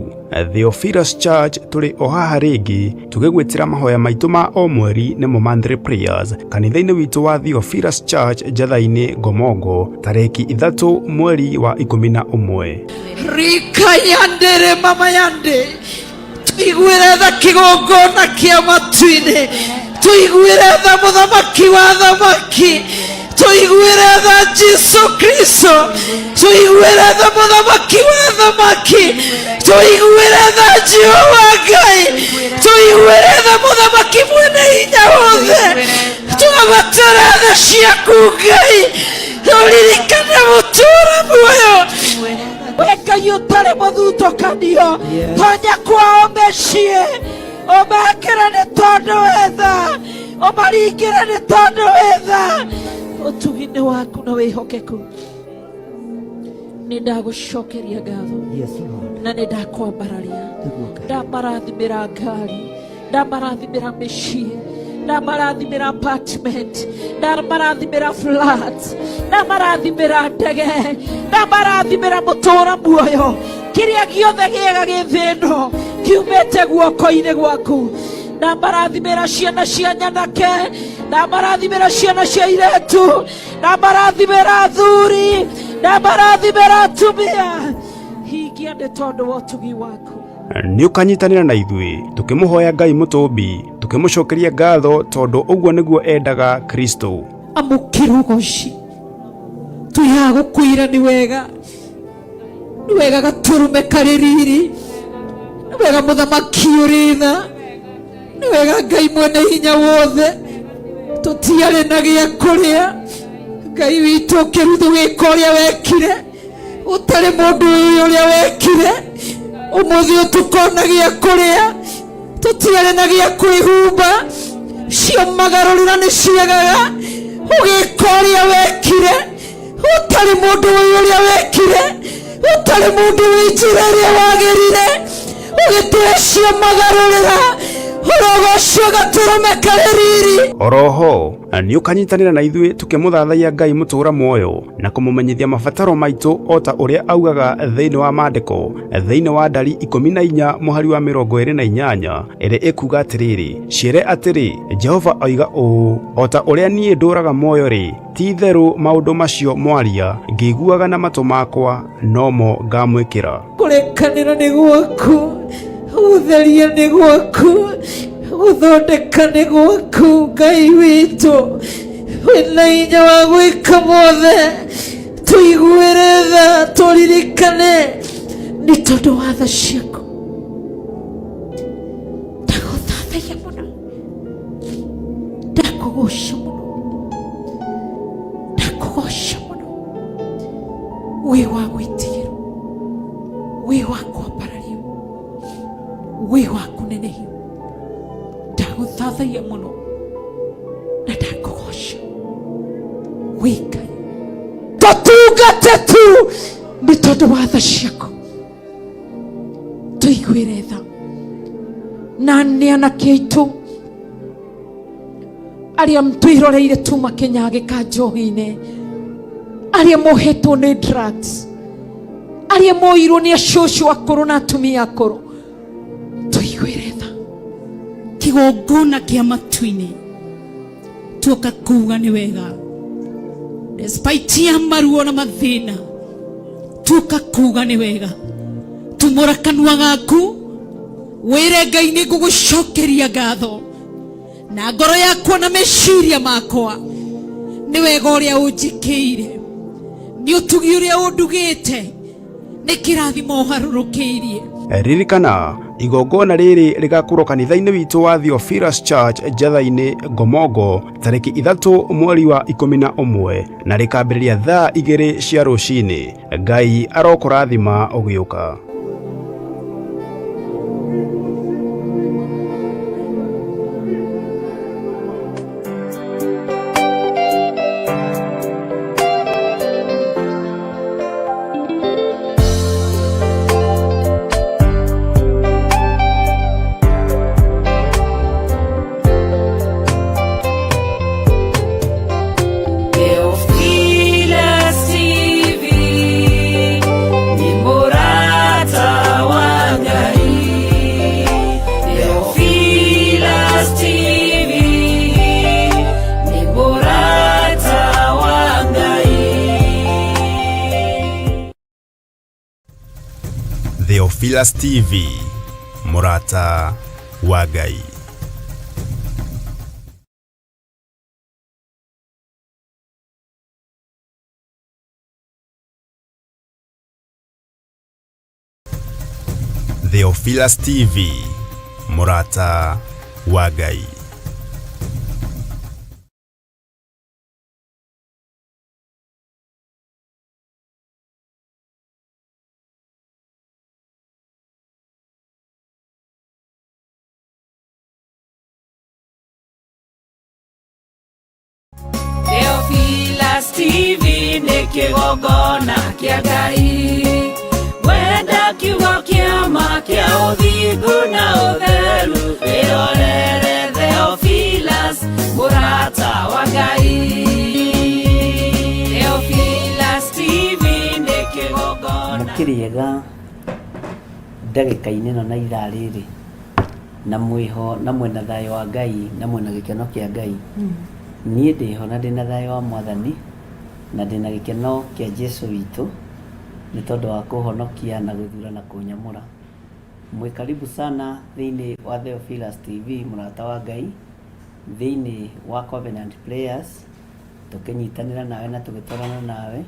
Theophilus Church tũrĩ o haha rĩngĩ tũgĩgwĩtĩra mahoya maitũ ma o mweri nĩmo monthly prayers kanitha-inĩ witũ wa Theophilus Church Njatha-inĩ Ngomongo tarĩki 3 mweri wa 11. Rika yandere mama yande tuiguĩre tha kĩgongona kĩa matu-inĩ, tuiguĩre tha mũthamaki wa thamaki, tuiguĩre tha Jesu Kristo, tuiguĩre tha mũthamaki wa thamaki, tuiguĩre tha Jehova Ngai, tuiguĩre tha mũthamaki mwene hinya wothe, twabatara tha ciaku Ngai, tũririkane mũtũũra muoyo. We Ngai ũtarĩ mũthutũkanio, tonya kwao mĩciĩ, ũmekĩre nĩ tondũ wĩ tha, ũmaringĩre nĩ tondũ wĩ tha. Ũtugi nĩ waku na wĩhokeku. Nĩ ndagũcokeria ngatho na nĩ ndakwambararia, ndamarathimĩra ngari, ndamarathimĩra mĩciĩ, ndamarathimĩra apartment, ndamarathimĩra flat, ndamarathimĩra ndege, ndamarathimĩra mũtũũra muoyo. Kĩrĩa gĩothe gĩega gĩ thĩ ĩno kiumĩte guoko-inĩ gwaku. Ndamarathimĩra ciana cia nyanake, ndamarathimĩra ciana cia iretu, ndamarathimĩra athuri, ndamarathimĩra atumia. Hingia nĩ tondũ wa ũtugi waku. Nĩ ũkanyitanĩra na ithuĩ tũkĩmũhoya Ngai mũtũmbi, tũkĩmũcokeria ngatho tondũ ũguo nĩguo endaga Kristo. Amũkĩra ũgoci, twĩhaga gũkwĩra nĩ wega, nĩ wega gatũrũme karĩ riri, nĩ wega mũthamaki ũrĩ tha, nĩ wega Ngai mwene hinya wothe. Tũtiarĩ na gĩa kũrĩa, Ngai witũ ũkĩruthu wĩka ũrĩa wekire, ũtarĩ mũndũ ũyũ ũrĩa wekire. Ũmũthĩ ũtukona gĩa kũrĩa, tũtiarĩ na gĩa kwĩhumba, cio magarũrĩra nĩ ciagaga. Ũgĩka ũrĩa wekire, ũtarĩ mũndũ ũyũ ũrĩa wekire, ũtarĩ mũndũ wĩ njĩra ĩrĩa wagĩrire, ũgĩtũhe cio magarũrĩra, ũrogocio gatũrũme karĩ riri. Oroho nĩ ũkanyitanĩra na ithuĩ tũkĩmũthathaiya Ngai mũtũũra muoyo na kũmũmenyithia mabataro maitũ o ta ũrĩa augaga thĩinĩ wa maandĩko thĩinĩ wa ndari 14 mũhari wa 28 ĩrĩa ĩkuga atĩrĩrĩ, ciĩre atĩrĩ, Jehova oiga ũũ, o ta ũrĩa niĩ ndũũraga muoyo rĩ, ti itherũ maũndũ macio mwaria ngĩiguaga na matũ makwa nomo ngamwĩkĩra. Kũrekanĩra nĩ gwaku, gũtheria nĩ gwaku, gũthondeka nĩ gwaku. Ngai witũ wĩna hinya wa gwĩka mothe, tũiguĩre tha, tũririkane nĩ tondũ wa tha ciaku. Ndagũthathaia mũno, ndakũgoca mũno, ndakũgoca mũno. Wĩ wa gwĩtigĩrwo, wĩ wa kwambarario, wĩ wa kũnenehio. Ndagũthathaia mũno na ndakũgoca. Wĩ Ngai, tũtungate tu nĩ tondũ wa tha ciaku. Tũiguĩre tha na nĩ anake aitũ arĩa twĩroreire tu makĩnyagĩka njohi-inĩ, arĩa mohetwo nĩ drugs, arĩa moirwo nĩ acũcũ akũrũ na atumia akũrũ, tũiguĩre tha. Kĩgongona kĩa matu-inĩ tuoka kuga nĩ wega, despite ya maruo na mathĩna, tuoka kuga nĩ wega. Tumũra kanua gaku wĩre Ngai nĩ ngũgũcokeria ngatho na ngoro yakwa na meciria makwa nĩ wega ũrĩa ũnjĩkĩire, nĩ ũtugi ũrĩa ũndugĩte, nĩ kĩrathimo ũharũrũkĩirie. Ririkana igongona rĩrĩ rĩgakorwo kanitha-inĩ witũ wa Theophilus Church Njatha-inĩ Ngomongo tarĩki 3 mweri wa 11 na rĩkambĩrĩria thaa 2 cia rũcinĩ. Ngai arokũrathima ũgĩũka. Theophilus TV, ni murata wa Ngai. Theophilus TV, mũrata wa Ngai. Theophilus TV, mũrata wa Ngai. Theophilus TV nĩ kĩgongona kĩa Ngai wenda kiugo kĩa ma kĩa ũthingu na ũtheru wĩrorere Theophilus mũrata wa Ngai. Theophilus TV nĩ kĩgongona. Mũkĩrĩega ndagĩka-inĩ ĩno na ithaa rĩrĩ, na mwĩho na mwĩna thayũ wa Ngai na mwĩna gĩkeno kĩa Ngai. Niĩ ndĩho na ndĩna thayũ wa Mwathani na ndĩna gĩkeno kĩa Jesu witũ nĩ tondũ wa kũhonokia na gũthura na kũnyamũra. Mwĩ karibu sana thĩinĩ wa Theophilus TV mũrata wa Ngai, thĩinĩ wa Covenant Prayers, tũkĩnyitanĩra nawe na tũgĩtwarana nawe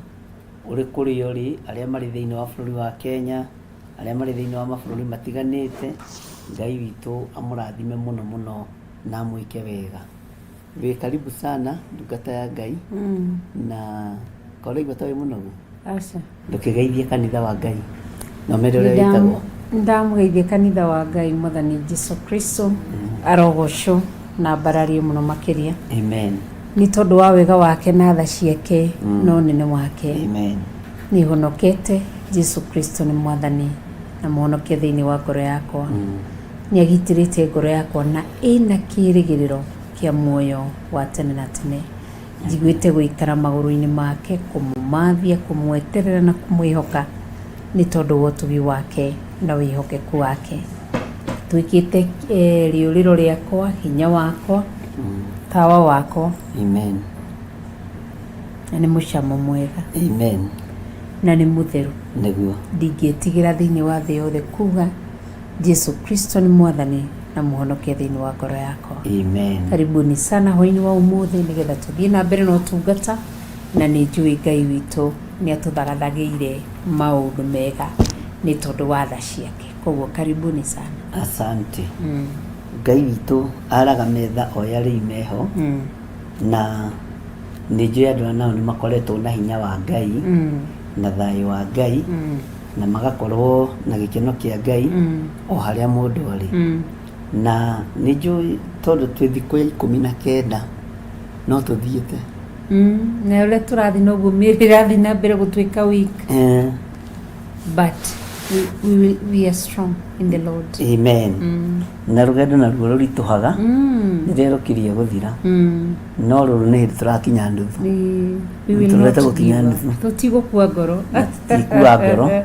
ũrĩ kũrĩa ũrĩ, arĩa marĩ thĩinĩ wa bũrũri wa Kenya, arĩa marĩ thĩinĩ wa mabũrũri matiganĩte, Ngai witũ amũrathime mũno mũno na amwĩke wega. Wĩ karibu sana ndungata ya Ngai na ko ũraigua ta wĩ mũnogu? Aca. Ndũkĩgeithie kanitha wa Ngai na ũmere ũrĩa wĩtagwo. Ndamũgeithia kanitha wa Ngai Mwathani Jesu Kristo arogocwo na ambarario mũno makĩria. Amen. Nĩ tondũ wa wega wake na tha ciake na ũnene wake. Amen. Nĩ honokete Jesu Kristo nĩ Mwathani na mũhonokia thĩinĩ wa ngoro yakwa. Nĩ agitĩrĩte ngoro yakwa na ĩna kĩĩrĩgĩrĩro kĩa muoyo wa tene na tene. Njiguĩte gũikara magũrũ-inĩ make, kũmũmathia, kũmweterera na kũmwĩhoka nĩ tondũ wa ũtugi wake na wĩhokeku wake. Tuĩkĩte rĩũrĩro rĩakwa, hinya wakwa, tawa wakwa. Amen. Na nĩ mũcamo mwega. Amen. Na nĩ mũtheru. Nĩguo. Ndingĩtigĩra thĩinĩ wa thĩ yothe kuga Jesu Kristo nĩ Mwathani na Mũhonokia thĩinĩ wa ngoro yakwa. Amen. Karibuni sana hwainĩ wa ũmũthĩ nĩgetha tũthiĩ na mbere na ũtungata na nĩ njũĩ Ngai witũ nĩ atũthagathagĩire maũndũ mega nĩ tondũ wa tha ciake. Koguo karibuni sana. Asante. Ngai witũ araga metha o arĩa meho na nĩ njũĩ andũ aya nao nĩ makoretwo na hinya wa Ngai na thayũ wa Ngai na magakorwo na gĩkeno kĩa Ngai o harĩa mũndũ arĩ. Na nĩ njũĩ tondũ twĩ thikũ ya 19 no tũthiĩte. Na ũrĩa tũrathiĩ noguo mĩĩrĩ ĩrathiĩ na mbere gũtuĩka weak. But we are strong in the Lord. Amen. Na rũgendo naruo rũritũhaga rĩrĩa rũkirie gũthira. No rũrũ nĩ hĩndĩ tũrakinya nuthu. We will Tũrorete not gũkinya give up. nuthu. Tũtigũkua ngoro. Tũtikua ngoro.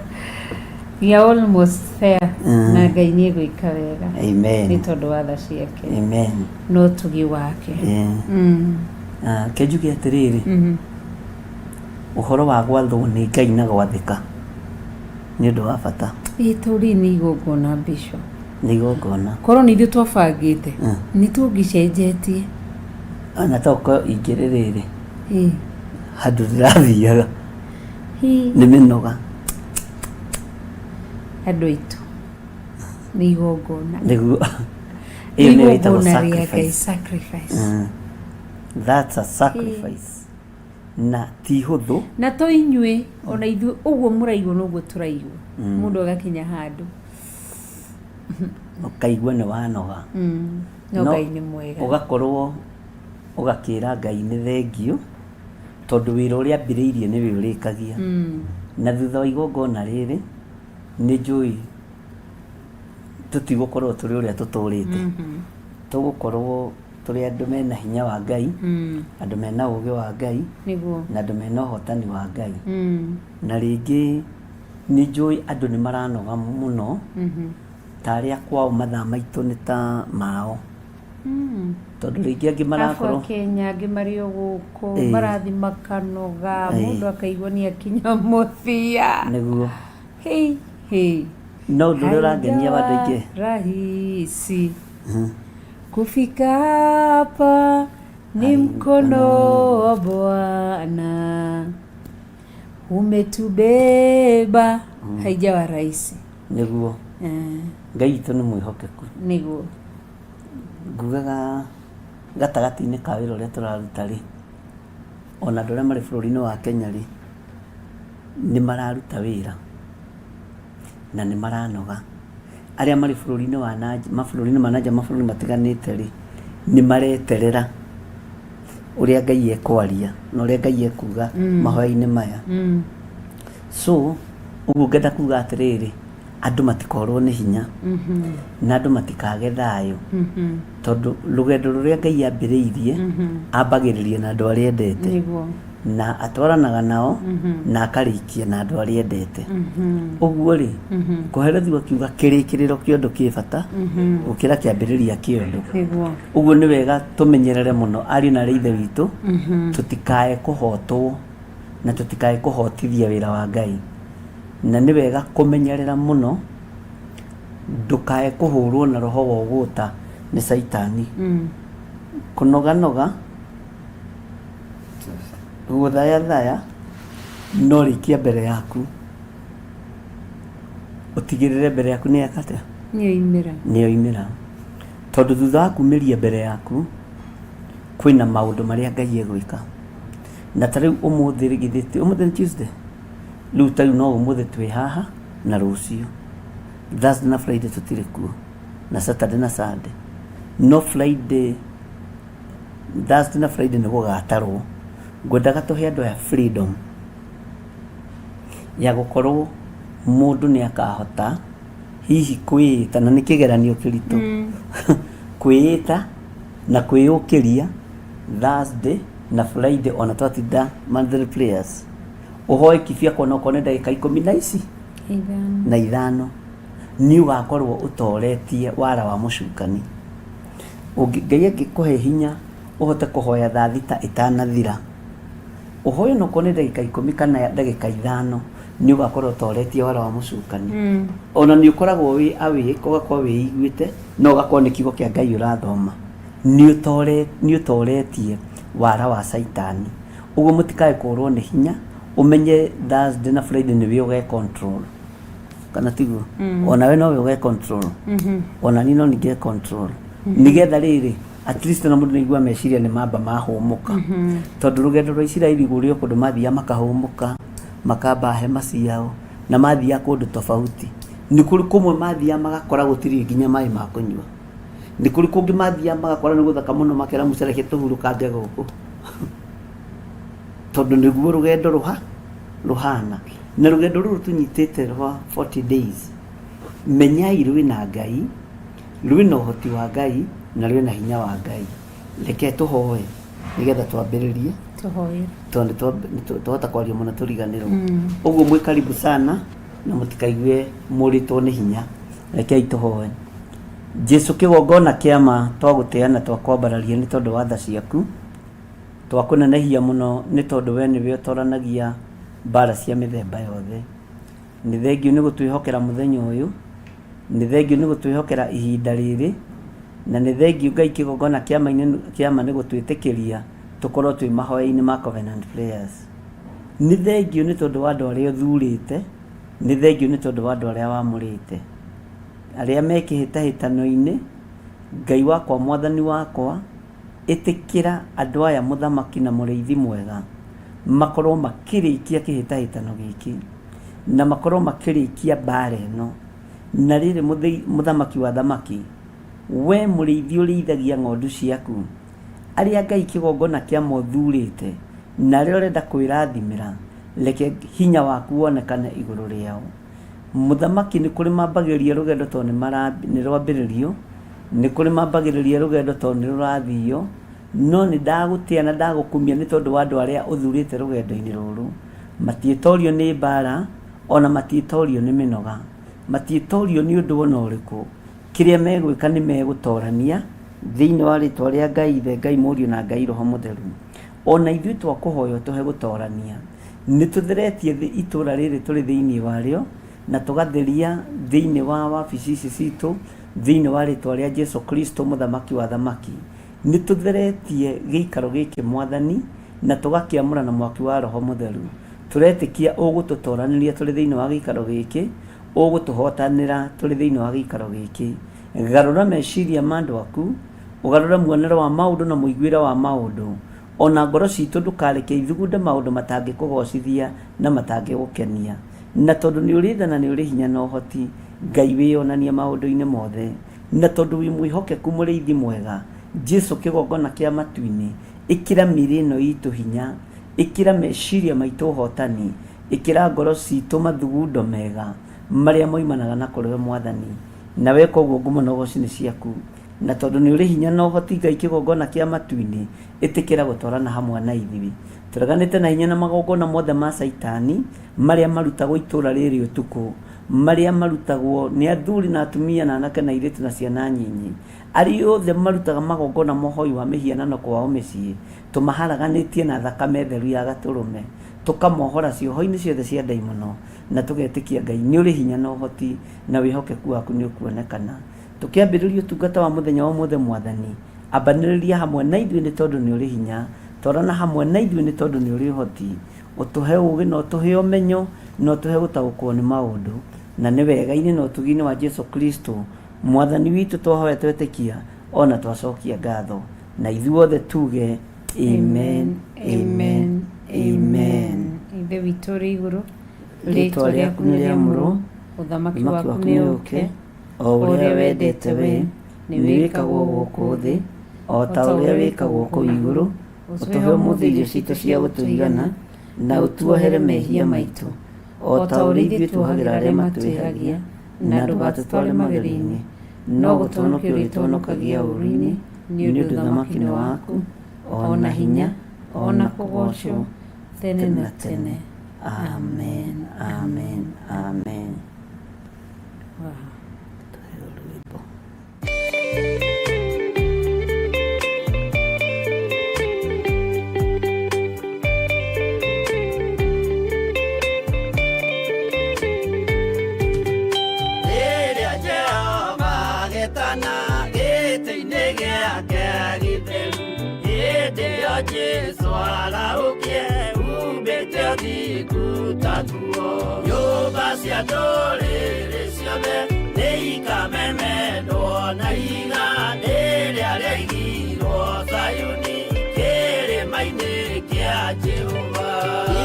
We are almost there. Na Ngai nĩ egwĩka wega. Amen. Nĩ tondũ wa tha ciake. Amen. Na ũtugi wake. Ke njuge atĩrĩrĩ, ũhoro wa gwathwo nĩ Ngai na gwathĩka nĩ ũndũ wa bata. Ĩĩ tondũ rĩrĩ nĩ igongona Bishop. Nĩ igongona. Korwo nĩ ithuĩ twabangĩte, nĩ tũngĩcenjetie. Ona tokorwo ingĩrĩ rĩrĩ, handũ ndĩrathiaga nĩ mĩnoga. Andũ aitũ, nĩ igongona. Nĩguo. Nĩ Ĩyo nĩyo ĩtagwo igongona rĩa Ngai, sacrifice. sacrifice. That's a sacrifice. Na ti hũthũ. Na to inyuĩ, ona ithuĩ ũguo mũraigua noguo tũraigua. Mũndũ agakinya handũ. Ũkaigua nĩ wanoga. No Ngai nĩ mwega. Ũgakorwo ũgakĩra Ngai nĩ thengiũ tondũ wĩra ũrĩa ambĩrĩirie nĩwe ũrĩkagia. Na thutha wa igongona rĩrĩ nĩ njũĩ tũtigũkorwo tũrĩ ũrĩa tũtũrĩte. Tũgũkorwo tũrĩ andũ mena hinya wa Ngai, andũ mena ũgĩ wa Ngai, na andũ mena ũhotani wa Ngai. Na rĩngĩ nĩ njũĩ andũ nĩ maranoga mũno, ta arĩa kwao mathaa maitũ nĩ ta mao. Tondũ rĩngĩ angĩ marakorwo Aba Kenya angĩ marĩ o gũkũ marathiĩ makanoga, mũndũ akaigua nĩ akinya mũthia. Nĩguo. Hĩ, hĩ. No ũndũ ũrĩa ũrangenia wa andũ aingĩ. Rahisi kufika hapa ni mkono wa Bwana umetubeba. Haijawa rahisi. Nĩguo. Ngai witũ nĩ mwĩhokeku. Nĩguo. Ngugaga gatagatĩ-inĩ ka wĩra ũrĩa tũraruta rĩ, ona andũ arĩa marĩ bũrũri-inĩ wa Kenya rĩ, nĩ mararuta wĩra na nĩ maranoga. Arĩa marĩ bũrũri-inĩ wa na nja, mabũrũri-inĩ ma na nja, mabũrũri matiganĩte rĩ, nĩ mareterera ũrĩa Ngai ekwaria na ũrĩa Ngai ekuga mahoya-inĩ maya. So, ũguo ngenda kuga atĩrĩrĩ, andũ matikorwo nĩ hinya na andũ matikage thayũ tondũ rũgendo rũrĩa Ngai ambĩrĩirie ambagĩrĩria na andũ arĩa endete na atwaranaga nao na akarĩkia na andũ arĩa endete. Ũguo rĩ, Kohelethu akiuga kĩrĩkĩrĩro kĩa ũndũ kĩ bata gũkĩra kĩambĩrĩria kĩa ũndũ. Ũguo nĩ wega tũmenyerere mũno ariũ na aarĩ a Ithe witũ tũtikae kũhotwo na tũtikae kũhotithia wĩra wa Ngai. Na nĩ wega kũmenyerera mũno ndũkae kũhũrwo na roho wa ũgũta nĩ Caitani. Kũnoganoga, gũthayathaya, no rĩkia mbere yaku. Ũtigĩrĩre mbere yaku nĩ yeka atĩa? Nĩyoimĩra. Nĩyoimĩra. Tondũ thutha wa kumĩria mbere yaku, kwĩna maũndũ marĩa Ngai egwĩka. Na ta rĩu ũmũthĩ githĩ ti, ũmũthĩ nĩ Tuesday? Rĩu ta rĩu no ũmũthĩ twĩ haha na rũciũ. Thursday na Friday tũtirĩ kuo na Saturday na Sunday. No Friday, Thursday na Friday nĩ gũgatarwo. Ngwendaga tũhe andũ aya freedom ya gũkorwo mũndũ nĩ akahota hihi kwĩĩta, na nĩ kĩgeranio kĩritũ, kwĩĩta na kwĩyũkĩria Thursday na Friday ona twatinda monthly prayers. Ũhoe kibiakwa no okorwo nĩ ndagĩka ikũmi na ici na ithano, nĩ ũgakorwo ũtoretie wara wa mũcukani. Ngai angĩkũhe hinya ũhote kũhoya thaa thita ĩtanathira, ũhoe ona okorwo nĩ ndagĩka ikũmi kana ndagĩka ithano, nĩ ũgakorwo ũtoretie wara wa mũcukani. Ona nĩ ũkoragwo wĩ awake, ũgakorwo wĩiguĩte, no ũgakorwo nĩ kiugo kĩa Ngai ũrathoma. Nĩ ũtoretie wara wa caitani. Ũguo mũtikae kũrwo nĩ hinya, ũmenye Thursday na Friday nĩwe ũge control. Kana tiguo? Onawe nowe ũge control. Ona niĩ no ningĩ control. Nĩgetha rĩrĩ, at least ona mũndũ nĩaigua meciria nĩ mamba mahũmũka. Tondũ rũgendo rwa Isiraeli kũrĩ o kũndũ mathiaga makahũmũka, makamba hema ciao, na mathiaga kũndũ tofauti. Nĩ kũrĩ kũmwe mathiaga magakora gũtirĩ nginya maĩ ma kũnyua. Nĩ kũrĩ kũngĩ mathiaga magakora nĩ gũthaka mũno makera Musa reke tũhurũkange gũkũ. Tondũ nĩguo rũgendo rũha rũhana. Na rũgendo rũrũ tũnyitĩte rwa 40 days, menyai rwĩna Ngai, rwĩna ũhoti wa Ngai, na rwĩna hinya wa Ngai. Reke tũhoe nĩgetha twambĩrĩrie. Tũhoere. Tondũ nĩ twahota kwaria mũno tũriganĩrwo. Ũguo mwĩ karibu sana na mũtikaigue mũrĩtwo nĩ hinya. Rekei tũhoe. Jesu kĩgongona kĩa ma twagũtĩa na twakwambararia nĩ tondũ wa tha ciaku. Twakũnenehia mũno nĩ tondũ we nĩwe ũtoranagia mbara cia mĩthemba yothe. Nĩ thengiũ nĩ gũtwĩhokera mũthenya ũyũ, nĩ thengiũ nĩ gũtwĩhokera ihinda rĩrĩ, na nĩ thengiũ Ngai kĩgongona kĩa ma nĩ gũtwĩtĩkĩria tũkorwo twĩ mahoya-inĩ ma Covenant Prayers. Nĩ thengiũ nĩ tondũ wa andũ arĩa ũthurĩte, nĩ thengiũ nĩ tondũ wa andũ arĩa wamũrĩte. Arĩa me kĩhĩtahĩtano-inĩ, Ngai wakwa mwathani wakwa, ĩtĩkĩra andũ aya mũthamaki na mũrĩithi mwega makorwo makĩrĩkia kĩhĩtahĩtano gĩkĩ na makorwo makĩrĩkia mbara ĩno. Na rĩrĩ mũthamaki wa athamaki, we mũrĩithi ũrĩithagia ng'ondu ciaku, arĩa Ngai kĩgongona kĩa ma ũthurĩte na arĩa ũrenda kwĩrathimĩra, reke hinya waku wonekane igũrũ rĩao. Mũthamaki nĩ kũrĩ mambagĩrĩria rũgendo tondũ nĩ rwambĩrĩrio, nĩ kũrĩ mambagĩrĩria rũgendo tondũ nĩ rũrathio, no nĩ ndagũtĩa na ndagũkumia nĩ tondũ wa andũ arĩa ũthurĩte rũgendo-inĩ rũrũ. Matiĩtorio nĩ mbara, ona matiĩtorio nĩ mĩnoga, matiĩtorio nĩ ũndũ ona ũrĩkũ. Kĩrĩa megwĩka nĩ megũtorania thĩinĩ wa rĩtwa rĩa Ngai Ithe, Ngai Mũriũ na Ngai Roho Mũtheru. Ona ithuĩ twakũhoya ũtũhe gũtorania. Nĩ tũtheretie thĩ itũra rĩrĩ tũrĩ thĩinĩ warĩo, Na tũgatheria thĩinĩ wa wabici ici citũ thĩinĩ wa rĩtwa rĩa Jesu Kristo mũthamaki wa thamaki. Nĩ tũtheretie gĩikaro gĩkĩ Mwathani na tũgakĩamũra na mwaki wa Roho Mũtheru. Tũretĩkia ũgũtũtoranĩria tũrĩ thĩinĩ wa gĩikaro gĩkĩ, ũgũtũhotanĩra tũrĩ thĩinĩ wa gĩikaro gĩkĩ. Garũra meciria ma andũ aku, ũgarũre muonere wa maũndũ na mũiguĩre wa maũndũ. Ona ngoro citũ ndũkareke ithugunde maũndũ matangĩkũgocithia na matangĩgũkenia. Na tondũ nĩ ũrĩ tha na nĩ ũrĩ hinya na ũhoti, Ngai wĩyonanie maũndũ-inĩ mothe. Na tondũ wĩ mwĩhokeku mũrĩithi mwega, Jesu kĩgongona kĩa matu-inĩ, ĩkĩra mĩĩrĩ ĩno itũ hinya, ĩkĩra meciria maitũ ũhotani, ĩkĩra ngoro citũ mathugundo mega marĩa moimanaga na kũrĩ we Mwathani. Na weka ũguo ngumo na ũgoci nĩ ciaku. Na tondũ nĩ ũrĩ hinya na ũhoti Ngai kĩgongona kĩa matu-inĩ, ĩtĩkĩra gũtwarana hamwe na ithuĩ. Tũreganĩte na hinya na magongona mothe ma Caitani marĩa marutagwo itũra rĩrĩ ũtukũ, marĩa marutagwo nĩ athuri na atumia na anake na airĩtu na ciana nyinyi. Arĩa othe marutaga magongona ma ũhoi wa mĩhianano kwao mĩciĩ, tũmaharaganĩtie na thakame theru ya Gatũrũme, tũkamohora cioho-inĩ ciothe cia ndaimono, na tũgetĩkia Ngai nĩ ũrĩ hinya na ũhoti na wĩhokeku waku nĩ ũkuonekana. Tũkĩambĩrĩria ũtungata wa mũthenya wa ũmũthĩ Mwathani, ambanĩrĩria hamwe na ithuĩ nĩ tondũ nĩ ũrĩ hinya, twarana hamwe na ithuĩ nĩ tondũ nĩ ũrĩ ũhoti, ũtũhe ũũgĩ na ũtũhe ũmenyo na ũtũhe gũtaũkwo nĩ maũndũ. Na nĩ wega-inĩ na ũtugi-inĩ wa Jesu Kristo Mwathani witũ twahoya twetĩkia ona twacokia ngatho. Na ithuothe tuge amen, amen, amen. Ithe witũ ũrĩ igũrũ, Rĩĩtwa rĩaku nĩ rĩamũrwo, ũthamaki ũthamaki waku waku nĩ nĩ ũũke, ũũke, o ũrĩa wendete wee, nĩ wĩkagwo gũkũ thĩ, o ta ũrĩa wĩkagwo kũu igũrũ. Ũtũhe ũmũthĩ irio citũ cia gũtũigana, na ũtuohere mehia maitũ, o ta ũrĩa ithuĩ tuohagĩra arĩa matwĩhagia, na ndũgatũtware magerio-inĩ, no gũtũhonokia ũrĩtũhonokagia ũũru-inĩ, nĩ ũndũ ũthamaki nĩ waku, o na hinya, o na kũgoocwo, tene na tene. Amen, amen, amen. Wow. Tũheo rwĩmbo. Rĩrĩa Jehova agetana gĩtĩ-inĩ gĩake gĩtheru, hĩndĩ ĩyo Jesũ arahũkie umbĩte ũthingu ta nguo. Nyũmba cia ndũrĩrĩ ciothe nĩikamemendwo na ihiga rĩrĩa rĩaigirwo Zayuni kĩrĩma-inĩ kĩa Jehova.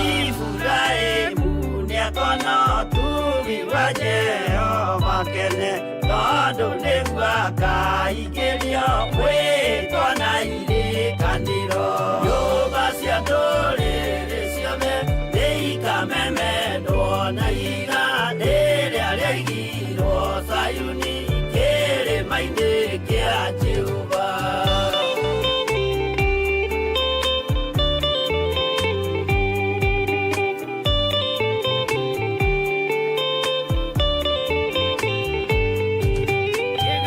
Iburahĩmu nĩakona ũtugi wa Jehova kene, tondũ nĩguo akaingĩrio mwĩtwa na irĩkanĩro. Nyũmba cia ndũrĩrĩ ciothe nĩikamemendwo na ihiga rĩrĩa rĩaigirwo Zayuni kĩrĩma-inĩ kĩa Jehova.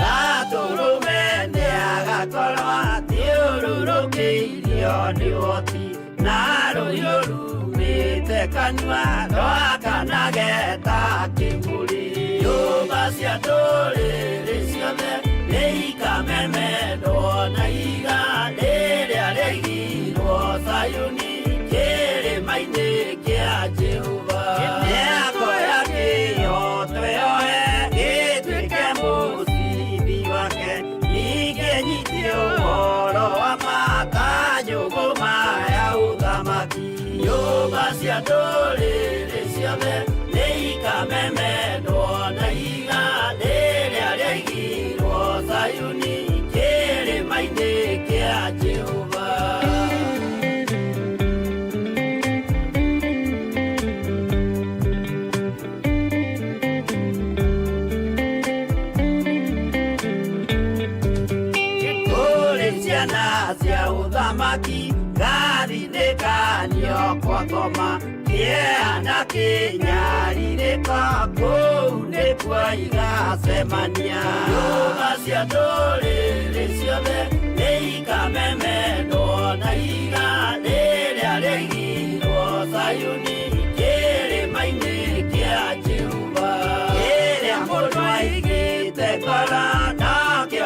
Gatũrũme nĩagakorwo athiũrũrũkĩirio nĩ ũhoti, na rũhiũ rumĩte kanua rwakanage ta kĩmũrĩ. Nyũmba cia ndũrĩrĩ ciothe nĩikamemendwo na ihiga rĩrĩa rĩaigirwo Zayuni kĩrĩma-inĩ kĩa Jehova. Nĩakoya kĩhooto yoe gĩtuĩke mũcibi wake, ningĩ nyite ũhoro wa ma ta njũgũma ya ũthamaki. Nyũmba cia ndũrĩrĩ ciothe nĩikamemendwo na ihiga rĩrĩa rĩaigirwo Zayuni kĩrĩma-inĩ kĩa Jehova. Kũrĩ ciana cia ũthamaki gathinĩkanio kwa ngoma kĩeha na kĩnyarirĩko kũu nĩkuo igacemania. Nyũmba cia ndũrĩrĩ ciothe nĩikamemendwo na ihiga rĩrĩa rĩaigirwo Zayuni kĩrĩma-inĩ kĩa Jehova.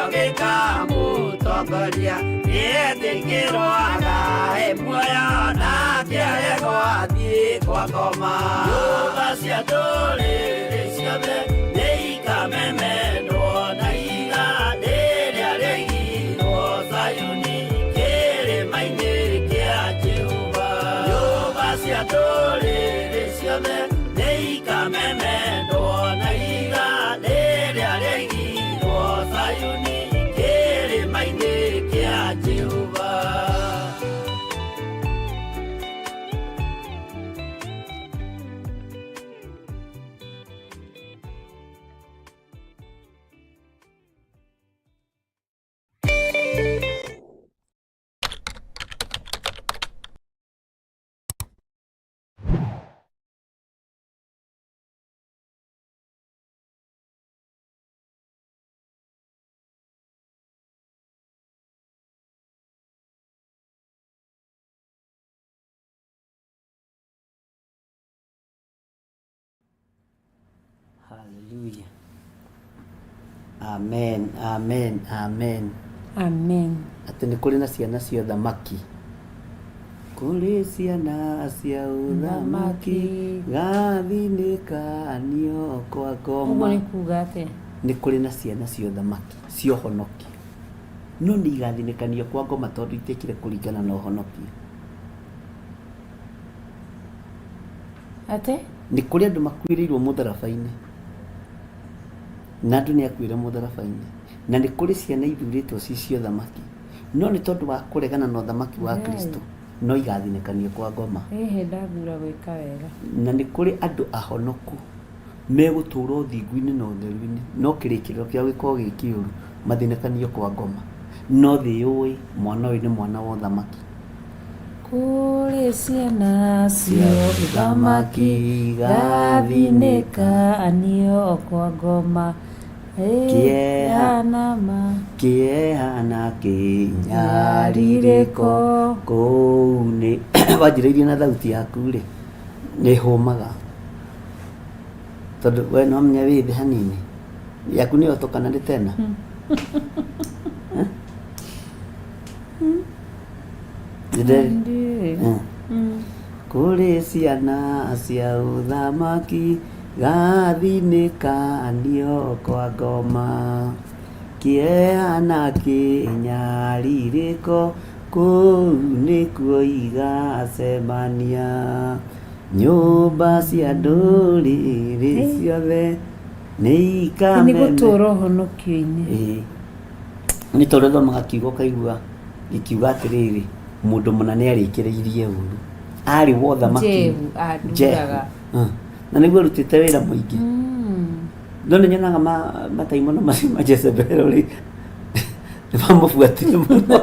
Nĩkĩo gĩkamũtongoria nĩetĩkĩrwo agae muoyo nake aregwo athiĩ kwa ngoma. Nyũmba cia ndũrĩrĩ ciothe nĩikamemendwo na ihiga rĩrĩa rĩigirwo Zayuni kĩrĩma-inĩ kĩa Jehova. Nyũmba cia ndũrĩrĩ ciothe nĩikamemendwo na ihiga rĩrĩa rĩigirwo Zayuni kĩrĩma-inĩ kĩa Jehova. Hallelujah. Amen, amen, amen. Amen. Atĩ nĩ kũrĩ na ciana cia ũthamaki. Kũrĩ ciana cia ũthamaki gathinĩkanio kwa Ũguo ngoma. nĩ kuga atĩa? Nĩ kũrĩ na ciana cia ũthamaki cia ũhonokio. No nĩ igathinĩkanio kwa ngoma tondũ itiekire kũringana na ũhonokio. Atĩ? Nĩ kũrĩ andũ makuĩrĩirwo mũtharaba-inĩ. Na andũ nĩ akuĩre mũtharaba-inĩ. Na nĩ kũrĩ ciana ithurĩtwo ci cia ũthamaki. No nĩ tondũ wa kũregana na ũthamaki wa Kristo, no igathinĩkanio kwa ngoma. Ĩhĩ ndathura gwĩka wega. Na nĩ kũrĩ andũ ahonoku megũtũũra ũthingu-inĩ na ũtheru-inĩ, no kĩrĩkĩrĩro kĩao gĩkorwo gĩ kĩũru, mathinĩkanio kwa ngoma. No thĩ yũĩ mwana ũyũ nĩ mwana wa ũthamaki. Kũrĩ ciana cia ũthamaki gathinĩkanio kwa ngoma. Kĩeha. Nama. Kĩeha na kĩnyarirĩko kũu nĩ wanjĩrĩirie na thauti yaku rĩ nĩ hũmaga tondũ we no menya wĩ thĩ hanini yaku nĩ oto kana nĩ tena. Nĩ Kũrĩ ciana cia ũthamaki gathinĩkanio kwa ngoma. Kĩeha na kĩnyarirĩko kũu nĩkuo igacemania. Nyũmba cia ndũrĩrĩ ciothe nĩ Nĩ ikameme. gũtũũra ũhonokio-inĩ. Ĩĩ. Nĩ ta ũrĩa ũthomaga kiugo ũkaigua gĩkiuga atĩrĩrĩ, mũndũ mũna nĩ arĩkĩrĩirie ũru. Arĩ wa ũthamaki. Jehu anduraga. Jehu. Na nĩguo arutĩte wĩra mũingĩ. No nĩ nyonaga mataimono macio ma Jezebel rĩ, nĩ mamũbuatire mũno.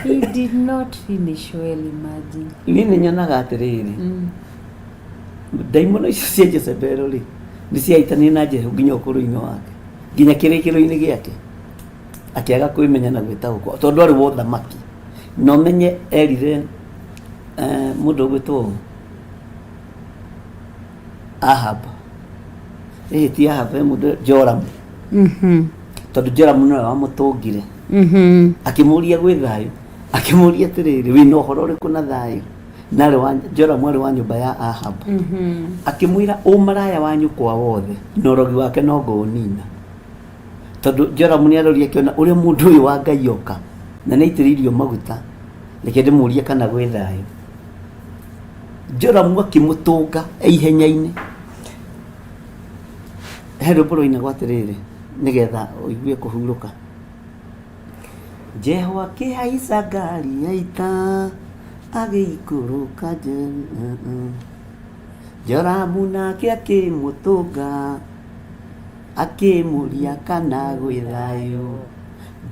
He did not finish well, imagine. Niĩ nĩ nyonaga atĩrĩrĩ, ndaimono icio cia Jezebel rĩ, nĩ ciaitanire na Jehu nginya ũkũrũ-inĩ wake, nginya kĩrĩkĩro-inĩ gĩake. Akĩaga kwĩmenya na gwĩtaũkwo tondũ arĩ wa ũthamaki. Na ũmenye erire mũndũ ũgwĩtwo ũ? Ahab. Ĩhĩ ti Ahab, he mũndũ Joramu. Tondũ Joramu nĩwe wamũtũngire. Akĩmũria gwĩ thayũ, akĩmũria atĩrĩrĩ, wĩna ũhoro ũrĩkũ na thayũ? Na arĩ wa Joramu arĩ wa nyũmba ya Ahab. Akĩmwĩra ũmaraya wa nyũkwa wothe na ũrogi wake no ngũũnina. Tondũ Joramu nĩ aroria akĩona ũrĩa mũndũ ũyũ wa Ngai oka na nĩ aitĩrĩirio maguta, reke ndĩmũrie kana gwĩ thayũ. Joramu akĩmũtũnga e ihenya-inĩ. He rwĩmbo rwainagwo atĩrĩrĩ nĩgetha ũigue kũhurũka. Jehu akĩhaica ngari ya ita agĩikũrũka Joramu nake akĩmũtũnga akĩmũria kana gwĩ thayũ.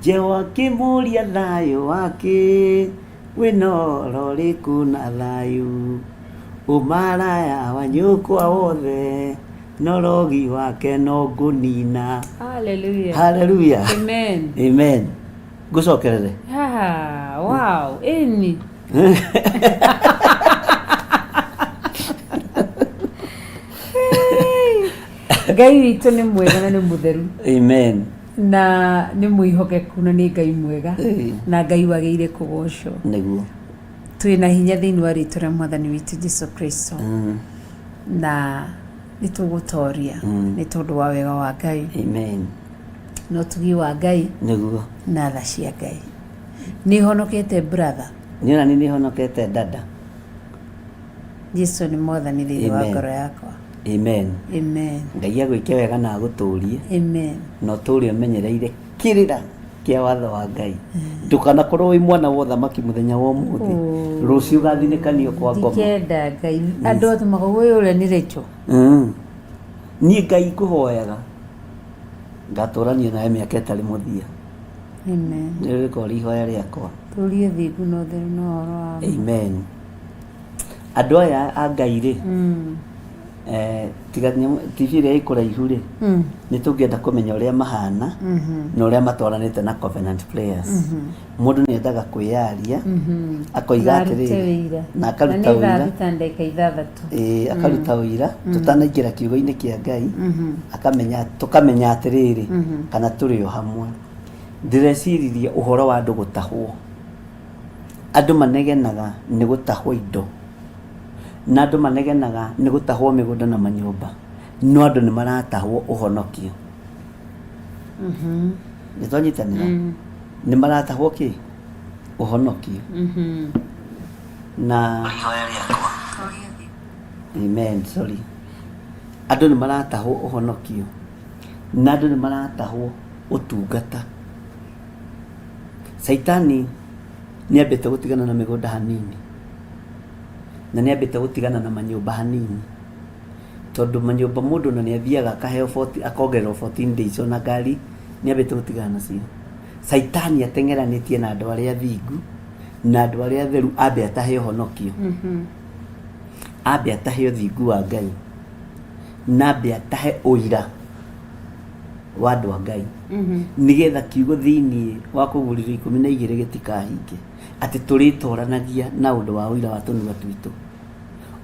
Jehu akĩmũria thayũ wake wĩna ũhoro ũrĩkũ na thayũ. Ũmaraya wa nyũkwa wothe na ũrogi wake no ngũnina. Hallelujah. Hallelujah. Amen. Amen. Ngũcokerere. Ah, wow. Ĩni. Hey. Ngai witũ nĩ mwega na nĩ mũtheru. Amen. Na nĩ mwĩhokeku na nĩ Ngai mwega. Ĩĩ. Na Ngai wagĩrĩire kũgocwo. Nĩguo. Twĩ na hinya thĩinĩ wa rĩtwa rĩa Mwathani witũ Jesu Kristo. Na nĩ tũgũtoria nĩ tondũ wa wega wa Ngai. Amen. Na ũtugi wa Ngai. Nĩguo. Na tha cia Ngai. Nĩ honokete brother. Niĩ ona niĩ nĩ honokete dada. Jesu nĩ Mwathani thĩinĩ wa Amen. ngoro yakwa. Amen. Amen. Ngai agwĩke wega na agũtũrie. Amen. Na ũtũre ũmenyereire kĩrĩra kĩa watho wa Ngai. Ndũkanakorwo wĩ mwana wa ũthamaki mũthenya wa ũmũthĩ. Rũciũ ũgathinĩkanio kwa ngoma. Ndikenda Ngai. Andũ othe makauga ũyũ ũrĩa nĩ Rachel. Niĩ Ngai ngũhoyaga ngatũrania nawe mĩaka ĩtarĩ mũthia. Amen. Nĩrĩo rĩkoragwo rĩ ihoya rĩakwa. Tũrie thingu na ũtheru na ũhoro wa ma. Amen. Andũ aya a Ngai rĩ, tiga TV ĩrĩa ĩ kũraihu rĩ, nĩ tũngĩenda kũmenya ũrĩa mahana na ũrĩa matwaranĩte na Covenant Prayers. Mũndũ nĩ endaga kwĩyaria, akoiga Na arute atĩrĩrĩ, ũira. na akaruta Na nĩ ũira. thaa thita na ndagĩka ithathatũ. Ĩĩ, akaruta ũira tũtanaingĩra kiugo-inĩ kĩa Ngai, akamenya, tũkamenya atĩrĩrĩ, kana tũrĩ o hamwe. Ndĩreciririe ũhoro wa andũ gũtahwo. Andũ manegenaga nĩ gũtahwo indo, na andũ manegenaga nĩ gũtahwo mĩgũnda na manyũmba, no andũ nĩ maratahwo ũhonokio. Nĩ twanyitanĩra? Nĩ maratahwo kĩ? Ũhonokio. Na Amen, sorry. Andũ nĩ maratahwo ũhonokio, na andũ nĩ maratahwo ũtungata. Caitani nĩ ambĩte gũtigana na mĩgũnda hanini, na nĩ ambĩte gũtigana na manyũmba hanini, tondũ manyũmba mũndũ ona nĩ athiaga akaheo akongererwo 14 days ona ngari nĩ ambĩte gũtigana nacio. Caitani ateng'eranĩtie na andũ arĩa athingu na andũ arĩa atheru ambe atahe ũhonokio, ambe atahe ũthingu wa Ngai, na ambe atahe ũira wa andũ a Ngai, nĩgetha kiugo thĩinĩ wa kũgurĩrio 12 gĩtikahinge atĩ tũrĩtoranagia na ũndũ wa ũira wa tũnua twitũ.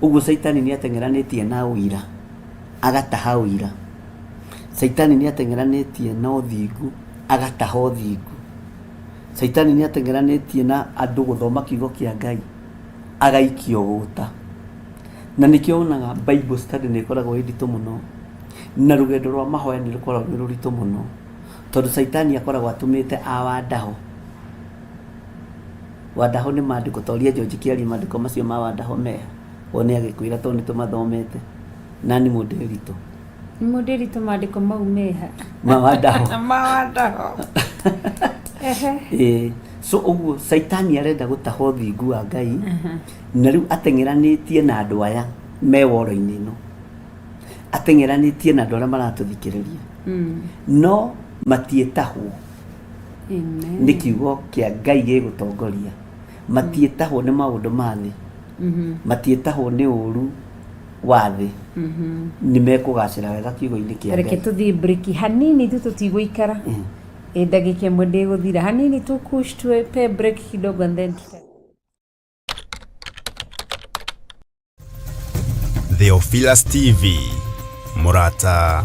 Ũguo Caitani nĩ ateng'eranĩtie na ũira, agataha ũira. Caitani nĩ ateng'eranĩtie na ũthingu, agataha ũthingu. Caitani nĩ ateng'eranĩtie na andũ gũthoma kiugo kĩa Ngai, agaikia ũgũta. Na nĩkĩo wonaga Bible study nĩ ĩkoragwo ĩ nditũ mũno, na rũgendo rwa mahoya nĩ rũkoragwo rwĩ rũritũ mũno, tondũ Caitani akoragwo atũmĩte a Wandaho. Wandaho nĩ maandĩko, ta ũria George Kĩarie maandĩko macio ma Wandaho meha, wone agĩkwĩra tondũ nĩ tũmathomete. Na nĩ mũndĩritũ. Nĩ mũndĩritũ maandĩko mau meha. Ma Wandaho. Ma Wandaho. Ehe. Ĩĩ. So ũguo Caitani arenda gũtaha ũthingu wa Ngai, na rĩu ateng'eranĩtie na andũ aya me woro-inĩ ĩno. Ateng'eranĩtie na andũ arĩa maratũthikĩrĩria. No matiĩtahwo. Amen. Nĩ kiugo kĩa Ngai gĩgũtongoria. Matiĩtahwo nĩ maũndũ ma thĩ. Matiĩtahwo nĩ ũru wa thĩ. Nĩ mekũgacĩra wega kiugo-inĩ kĩa Reke Ngai. tũthiĩ break hanini tu tũtigũikara. Ĩ ndagĩka ĩmwe ndĩgũthira. Hanini tu kush tupe break kidogo and then tuta Theophilus TV, mũrata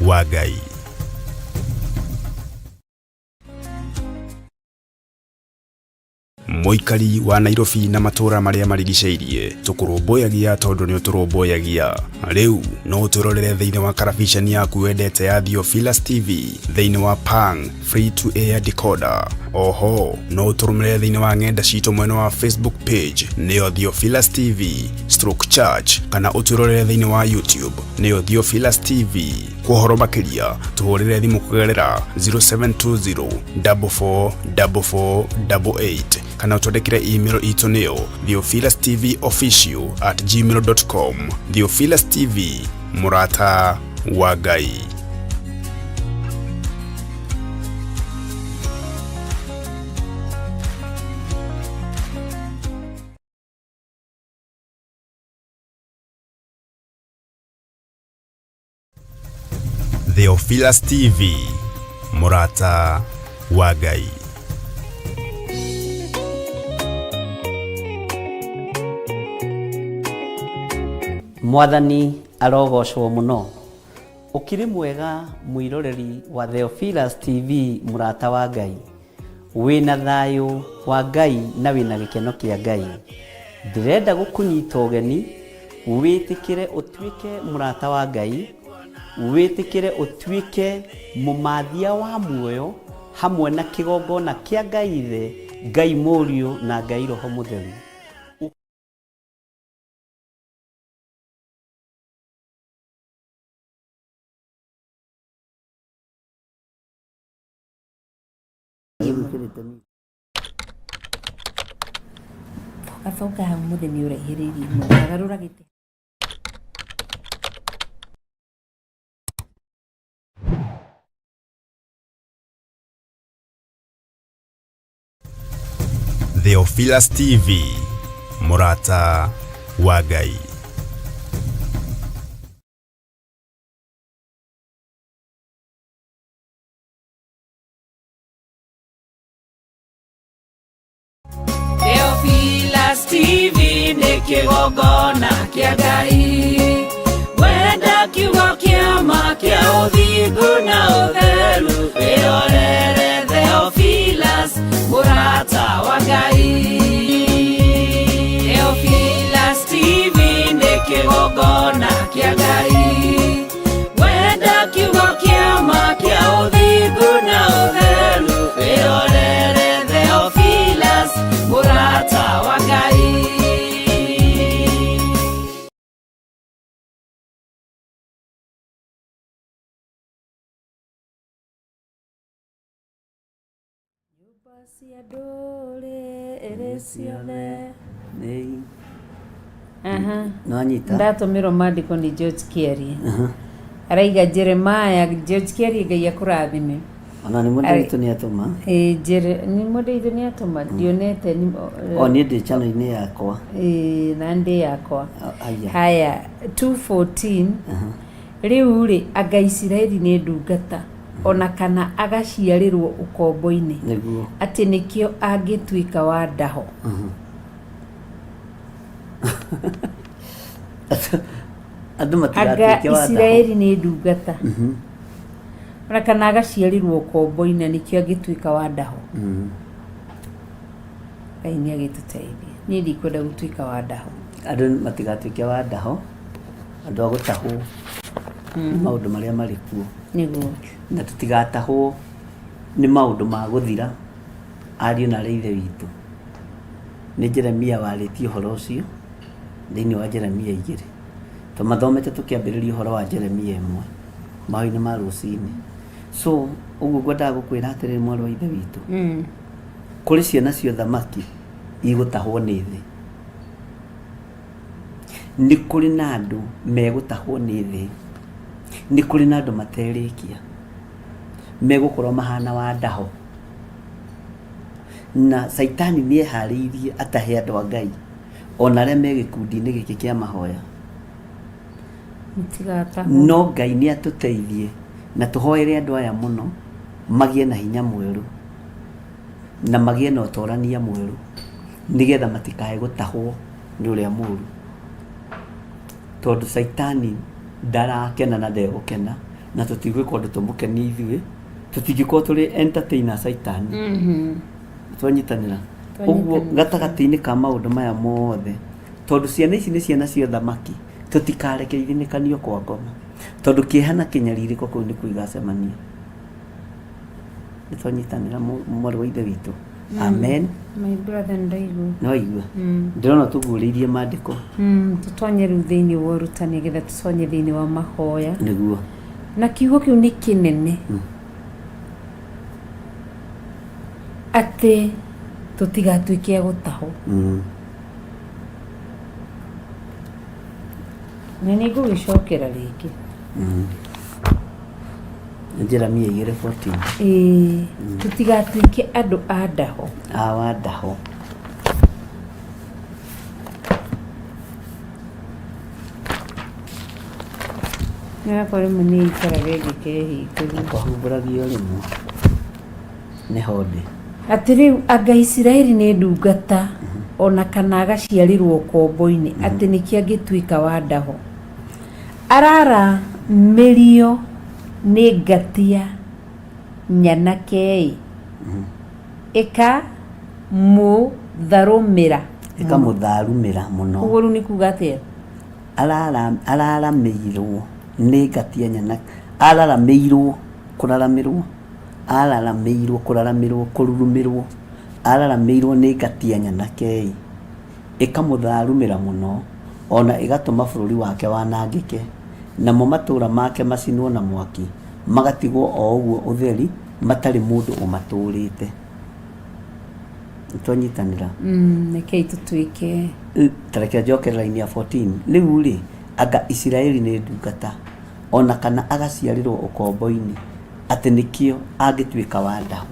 wa Ngai. Mũikari wa Nairobi na matũũra marĩa marigicĩirie, tũkũrũmbũyagia tondũ nĩ ũtũrũmbũyagia. Rĩu no ũtwĩrorere thĩinĩ wa karabiceni yaku wendete ya Theophilus TV thĩinĩ wa Pang Free to Air Decoder. Oho no ũtũrũmĩrĩre thĩinĩ wa ng'enda citũ mwena wa Facebook page nĩyo Theophilus TV stroke church, kana ũtwĩrorere thĩinĩ wa YouTube nĩyo Theophilus TV. Kwa ũhoro makĩria tũhũrĩre thimũ kũgerera 0720 44 44 88 kana ũtwandĩkĩre email itũ nĩyo theophilustvofficial@gmail.com. Theophilus TV, mũrata wa Ngai. Theophilus TV, mũrata wa Ngai. Mwathani arogocwo mũno. Ũkĩrĩ mwega mwĩroreri wa Theophilus TV mũrata wa Ngai. Wĩna thayũ wa Ngai na wĩna gĩkeno kĩa Ngai. Ndĩrenda gũkũnyita ũgeni wĩtĩkĩre ũtuĩke mũrata wa Ngai, wĩtĩkĩre ũtuĩke mũmathia wa muoyo hamwe na kĩgongona kĩa Ngai Ithe, Ngai Mũriũ na Ngai Roho Mũtheru. Gacoka hau mũthĩ nĩ ũraihĩrĩirie mũno. Garũra gĩtĩ. Theophilus TV, mũrata wa Ngai. Theophilus TV nĩ kĩgongona kĩa Ngai wenda kiugo kĩa ma kĩa ũthingu na ũtheru wĩrorere Theophilus mũrata wa Ngai Theophilus TV nĩ kĩgongona kĩa Ngai wenda kiugo kĩa ma kĩa ũthingu na ũtheru wĩrorere Theophilus mũrata wa Ngai. Nyũmba cia ndũrĩrĩ ciothe. Nĩ Aha. Nĩwanyita? Ndatũmĩrwo mandĩko nĩ George Kiarie. Araiga Jeremiah, George Kiarie Ngai akũrathime. Ona nĩ mũndũ witũ nĩ atũma. Ĩĩ Jere, nĩ mũndũ witũ nĩ atũma, ndionete. O niĩ ndĩ channel-inĩ yakwa. Ĩĩ na ndĩ yakwa. Aya. Haya, 2:14 Rĩu-rĩ, anga Isiraeli nĩ ndungata, o na kana agaciarĩrũo ũkombo-inĩ, Nĩguo. atĩ nĩkĩo angĩtuĩka wa ndaho? Andũ Anga matigatuĩke wa ndaho. Isiraeli nĩ ndungata, o na kana agaciarĩrũo ũkombo-inĩ, na nĩkĩo angĩtuĩka wa ndaho? Ngai nĩ agĩtũteithie. Niĩ ndikwenda gũtuĩka wa ndaho. Andũ matigatuĩke wa ndaho. Andũ a gũtahwo nĩ maũndũ marĩa marĩ kuo. Nĩguo. Na tũtigatahwo nĩ maũndũ ma gũthira, ariũ na aarĩ a Ithe witũ. Nĩ Jeremia warĩtie ũhoro ũcio thĩinĩ wa Jeremia igĩrĩ. Tũmathomete tũkĩambĩrĩria ũhoro wa Jeremia ĩmwe mahoya-inĩ ma rũcinĩ. So ũguo ngwendaga gũkwĩra atĩrĩrĩ mwarĩ wa Ithe witũ, kũrĩ ciana cia ũthamaki igũtahwo nĩ thĩ. Nĩ kũrĩ na andũ megũtahwo nĩ thĩ. Nĩ kũrĩ na andũ materĩkia. Megũkorwo mahana wa ndaho. Na caitani nĩ eharĩirie atahe andũ a Ngai ona arĩa me gĩkundi-inĩ gĩkĩ kĩa mahoya. No Ngai nĩ atũteithie na tũhoere andũ aya mũno magĩe na hinya mwerũ na magĩe na ũtorania mwerũ nĩgetha matikae gũtahwo nĩ ũrĩa mũru. Tondũ caitani ndarakena na ndegũkena na tũtigwĩka ũndũ tũmũkenie ithuĩ, tũtingĩkorwo tũrĩ entertainer a caitani. Twanyitanĩra? Ũguo gatagatĩ-inĩ ka maũndũ maya mothe, tondũ ciana ici nĩ ciana cia ũthamaki, tũtikareke ithinĩkanio kwa ngoma. Tondũ kĩeha na kĩnyarirĩko kũu nĩkuo igacemania. Nĩ twanyitanĩra mwarĩ wa ithe witũ? Amen. My brother ndaigua. Nĩ waigua? Ndĩrona tũguũrĩirie maandĩko. Tũtonye rĩu thĩinĩ wa ũrutani getha tũtonye thĩinĩ wa mahoya. Nĩguo. Na kiugo kĩu nĩ kĩnene. Atĩ tũtigatuĩke a gũtahwo. Na nĩ ngũgĩcokera rĩngĩ. Jeremia 2:14. Ĩĩ, tũtigatuĩke andũ a ndaho. A wa ndaho. Yakwa rĩmwe nĩ ĩikaraga ĩngĩkehingũria. Kwahumbũragio rĩmwe. Nĩho ndĩ. Atĩ rĩu anga Isiraeli nĩ ndungata, o na kana agaciarĩrũo ũkombo-inĩ, atĩ nĩkĩo angĩtuĩka wa ndaho? Araara Mĩrio nĩ ngatia nyanake-ĩ, ĩkamũtharũmĩra. Ĩkamũtharumĩra mũno. Ũguo rĩu nĩ kuga atĩa? Araramĩirwo nĩ ngatia nyanake, araramĩirwo, kũraramĩrwo, araramĩirwo, kũraramĩrwo, kũrurumĩrwo, araramĩirwo nĩ ngatia nyanake-ĩ, ĩkamũtharumĩra mũno, o na ĩgatũma bũrũri wake wanangĩke, namo matũũra make macinwo na mwaki, magatigwo o ũguo ũtheri, matarĩ mũndũ ũmatũũrĩte. Nĩtwanyitanĩra? Rekei tũtuĩke. Ta reke njoke raini ya 14. Rĩu-rĩ, anga Isiraeli nĩ ndungata, o na kana agaciarĩrwo ũkombo-inĩ, atĩ nĩkĩo angĩtuĩka wa ndaho?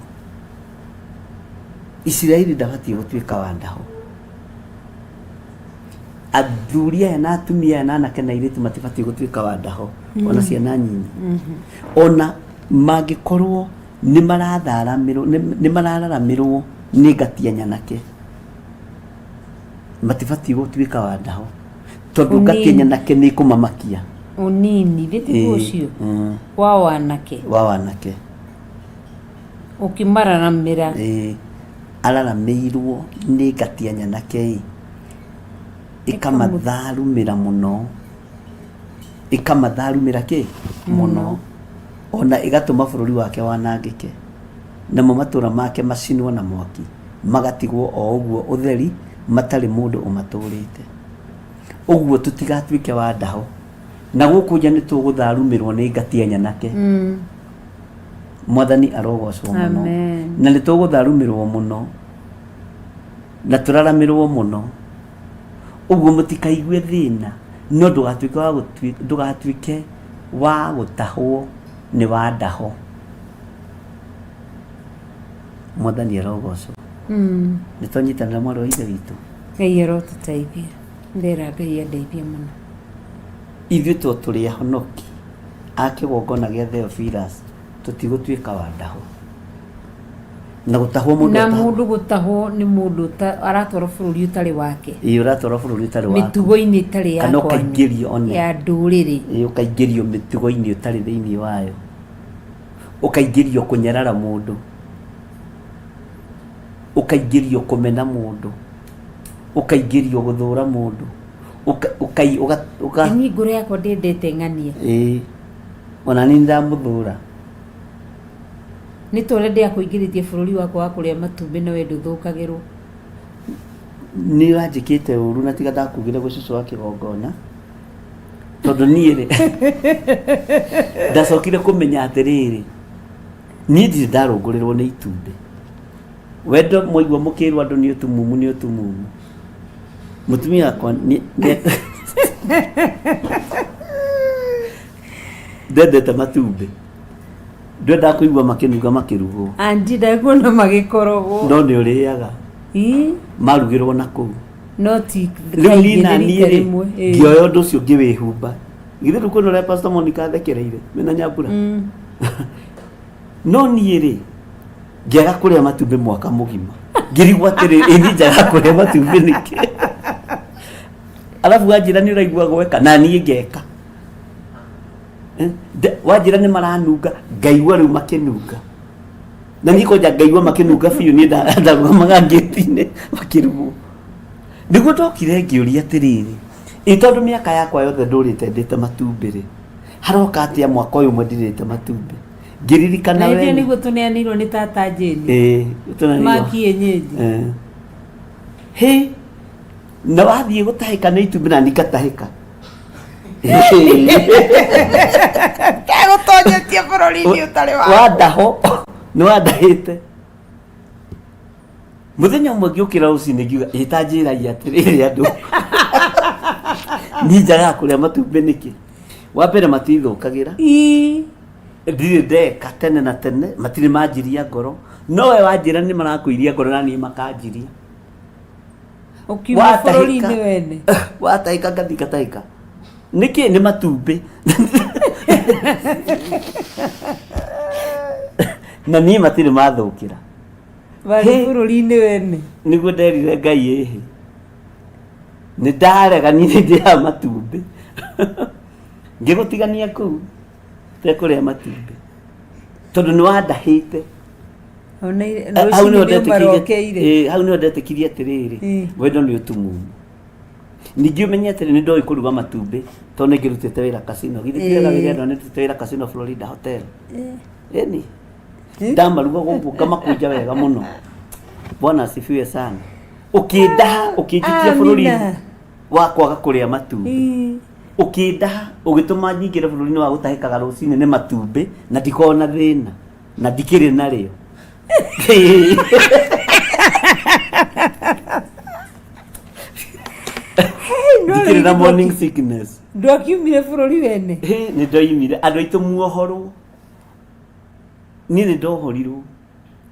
Isiraeli ndabatiĩ gũtuĩka wa ndaho. Athuri aya na atumia aya na anake na airĩtu matibatiĩ gũtuĩka wa ndaho, ona ciana nyinyi. Ona mangĩkorwo nĩ maratharamĩrwo, nĩ marararamĩrwo nĩ ngatia nyanake, matibatiĩ gũtuĩka wa ndaho, tondũ ngatia nyanake nĩ ĩkũmamakia. Ũnini, thĩ tiguo ũcio? Wa wanake. Wa wanake. Ũkĩmararamĩra. Ĩĩ, araramĩirwo nĩ ngatia nyanake-ĩ, ĩkamatharumĩra mũno, ĩkamatharumĩra kĩ? Mũno. Ona ĩgatũma bũrũri wake wanangĩke, namo matũũra make macinwo na mwaki, magatigwo o ũguo ũtheri, matarĩ mũndũ ũmatũũrĩte. Ũguo tũtigatuĩke wa ndaho. Na gũkũ nja nĩ tũgũtharumĩrwo nĩ ngatia nyanake. Mwathani arogocwo mũno. Amen. Na nĩ tũgũtharumĩrwo mũno na tũraramĩrwo mũno. Ũguo mũtikaigue thĩna, no ndũgatuĩke wa gũtuĩ, ndũgatuĩke wa gũtahwo nĩ wa ndaho. Mwathani arogocwo. Nĩ twanyitanĩra mwarĩ wa Ithe witũ. Ngai arotũteithia. Ndera Ngai andeithie mũno. Ithuĩ to tũrĩ ahonoki a kĩgongona gĩa Theophilus, tũtigũtuĩka wa ndaho. Na gũtahwo mũndũ Na mũndũ gũtahwo nĩ mũndũ aratwarwo bũrũri ũtarĩ wake. Ĩĩ, ũratwarwo bũrũri ũtarĩ waku. Mĩtugo-inĩ ĩtarĩ ya Kana kwanyu. ũkaingĩrio one. Ya ndũrĩrĩ. Ĩĩ, ũkaingĩrio mĩtugo-inĩ ũtarĩ thĩinĩ wayo. Ũkaingĩrio kũnyarara mũndũ. Ũkaingĩrio kũmena mũndũ. Ũkaingĩrio gũthũra mũndũ. Niĩ ngoro yakwa ndĩendete ng'ania. Ĩĩ, ona niĩ nĩndamũthũra. Nĩ ta ũrĩa ndĩakũingĩrĩtie bũrũri wakwa wa kũrĩa matumbĩ na we ndũthũkagĩrwo. Nĩ ũranjĩkĩte ũru na tiga ndakugire gwĩ cũcũ wa kĩgongona, tondũ niĩ rĩ ndacokire kũmenya atĩrĩrĩ, niĩ ndirĩ ndarũngũrĩrwo nĩ itumbĩ. Wendo mwaigua mũkĩrwo andũ nĩ ũtumumu nĩ ũtumumu. Mũtumia wakwa nĩ ndendete matumbĩ. Ndwendaga kũigua makĩnunga makĩrugwo. Anji ndekuona magĩkorogwo. No nĩ ũrĩaga. Ii. Marugĩrwo na kũu. No ti Rĩu niĩ kaingĩ na nĩ niĩ rita rĩ, rĩmwe. Ĩĩ. ngĩoya ũndũ ũcio ngĩwĩhumba. Githĩ ndũkuona ũrĩa Pastor Monica athekereire mena Nyambura? No niĩ rĩ, ngĩaga kũrĩa matumbĩ mwaka mũgima. Ngĩrigwo atĩrĩ, ĩ niĩ njaga kũrĩa matumbĩ nĩkĩ? Arabu wanjĩra nĩ ũraigua gweka, na niĩ ngeka. Wanjĩra nĩ maranunga, ngaigua rĩu makĩnunga. Na niĩ kwanja ngaigua makĩnunga biũ, niĩ ndarũgamaga ngĩti-inĩ makĩrugwo. Nĩguo ndokire ngĩũria atĩrĩrĩ, ĩ tondũ mĩaka yakwa yothe ndũrĩte ndĩte matumbĩ rĩ, haroka atĩa mwaka ũyũ ũmwe ndirĩte matumbĩ? Ngĩririkana Na we ithuĩ nĩguo tũneanĩirwo nĩ tata Jane. Ĩĩ, tũneanĩirwo. Ma kienyeji. Ĩĩ. Hĩ, na wathiĩ gũtahĩka nĩ itumbĩ na niĩ ngatahĩka. Tegũtonyetie bũrũri-inĩ ũtarĩ waku. Wandaho, nĩ wandahĩte. Mũthenya ũmwe ngĩũkĩra rũcinĩ ngiuga, ĩ ta njĩrai atĩrĩrĩ andũ. Niĩ njagaga kũrĩa matumbĩ nĩkĩ? Wa mbere matithũkagĩra. Ii. Ndirĩ ndeka tene na tene, matirĩ manjiria ngoro. No we wanjĩra nĩ marakũiria ngoro na niĩ makanjiria. Ũkiuma Watahĩka. bũrũri-inĩ wene. Watahĩka ngathiĩ ngatahĩka. Nĩkĩ? Nĩ matumbĩ. Na niĩ matirĩ mathũkĩra. Warĩ Hĩ. bũrũri-inĩ wene. Nĩguo nderire Ngai ĩhĩ. Nĩ ndarega niĩ nĩ ndĩaga matumbĩ. Ngĩgũtigania kũu tekũrĩa matumbĩ tondũ nĩ wandahĩte. Ona Hau rũcinĩ nĩho nĩ ũmarokeire. Hau nĩho ndetĩkirie atĩrĩrĩ, wendo nĩ ũtumumu. Ningĩ ũmenye atĩrĩ, nĩ ndoĩ kũruga matumbĩ tondũ nĩ ngĩrutĩte wĩra casino. Githĩ ti wega wĩra ĩno nĩ ndutĩte wĩra casino Florida Hotel. Ĩni. Ndamaruga gũkũ ngamakũnja wega mũno. Bwana asifiwe sana. Ũkĩndaha ũkĩnjikia bũrũri Amina. wa kwaga kũrĩa matumbĩ. Ũkĩndaha ũgĩtũma nyingĩre bũrũri-inĩ wa gũtahĩkaga rũcinĩ nĩ matumbĩ na ndikoragwo na thĩna na ndikĩrĩ narĩo. Ndikĩrĩ na morning sickness. Ndwakiumire bũrũri wene. Hĩ, nĩ ndoimire andũ aitũ muohorwo. Niĩ nĩ ndohorirwo.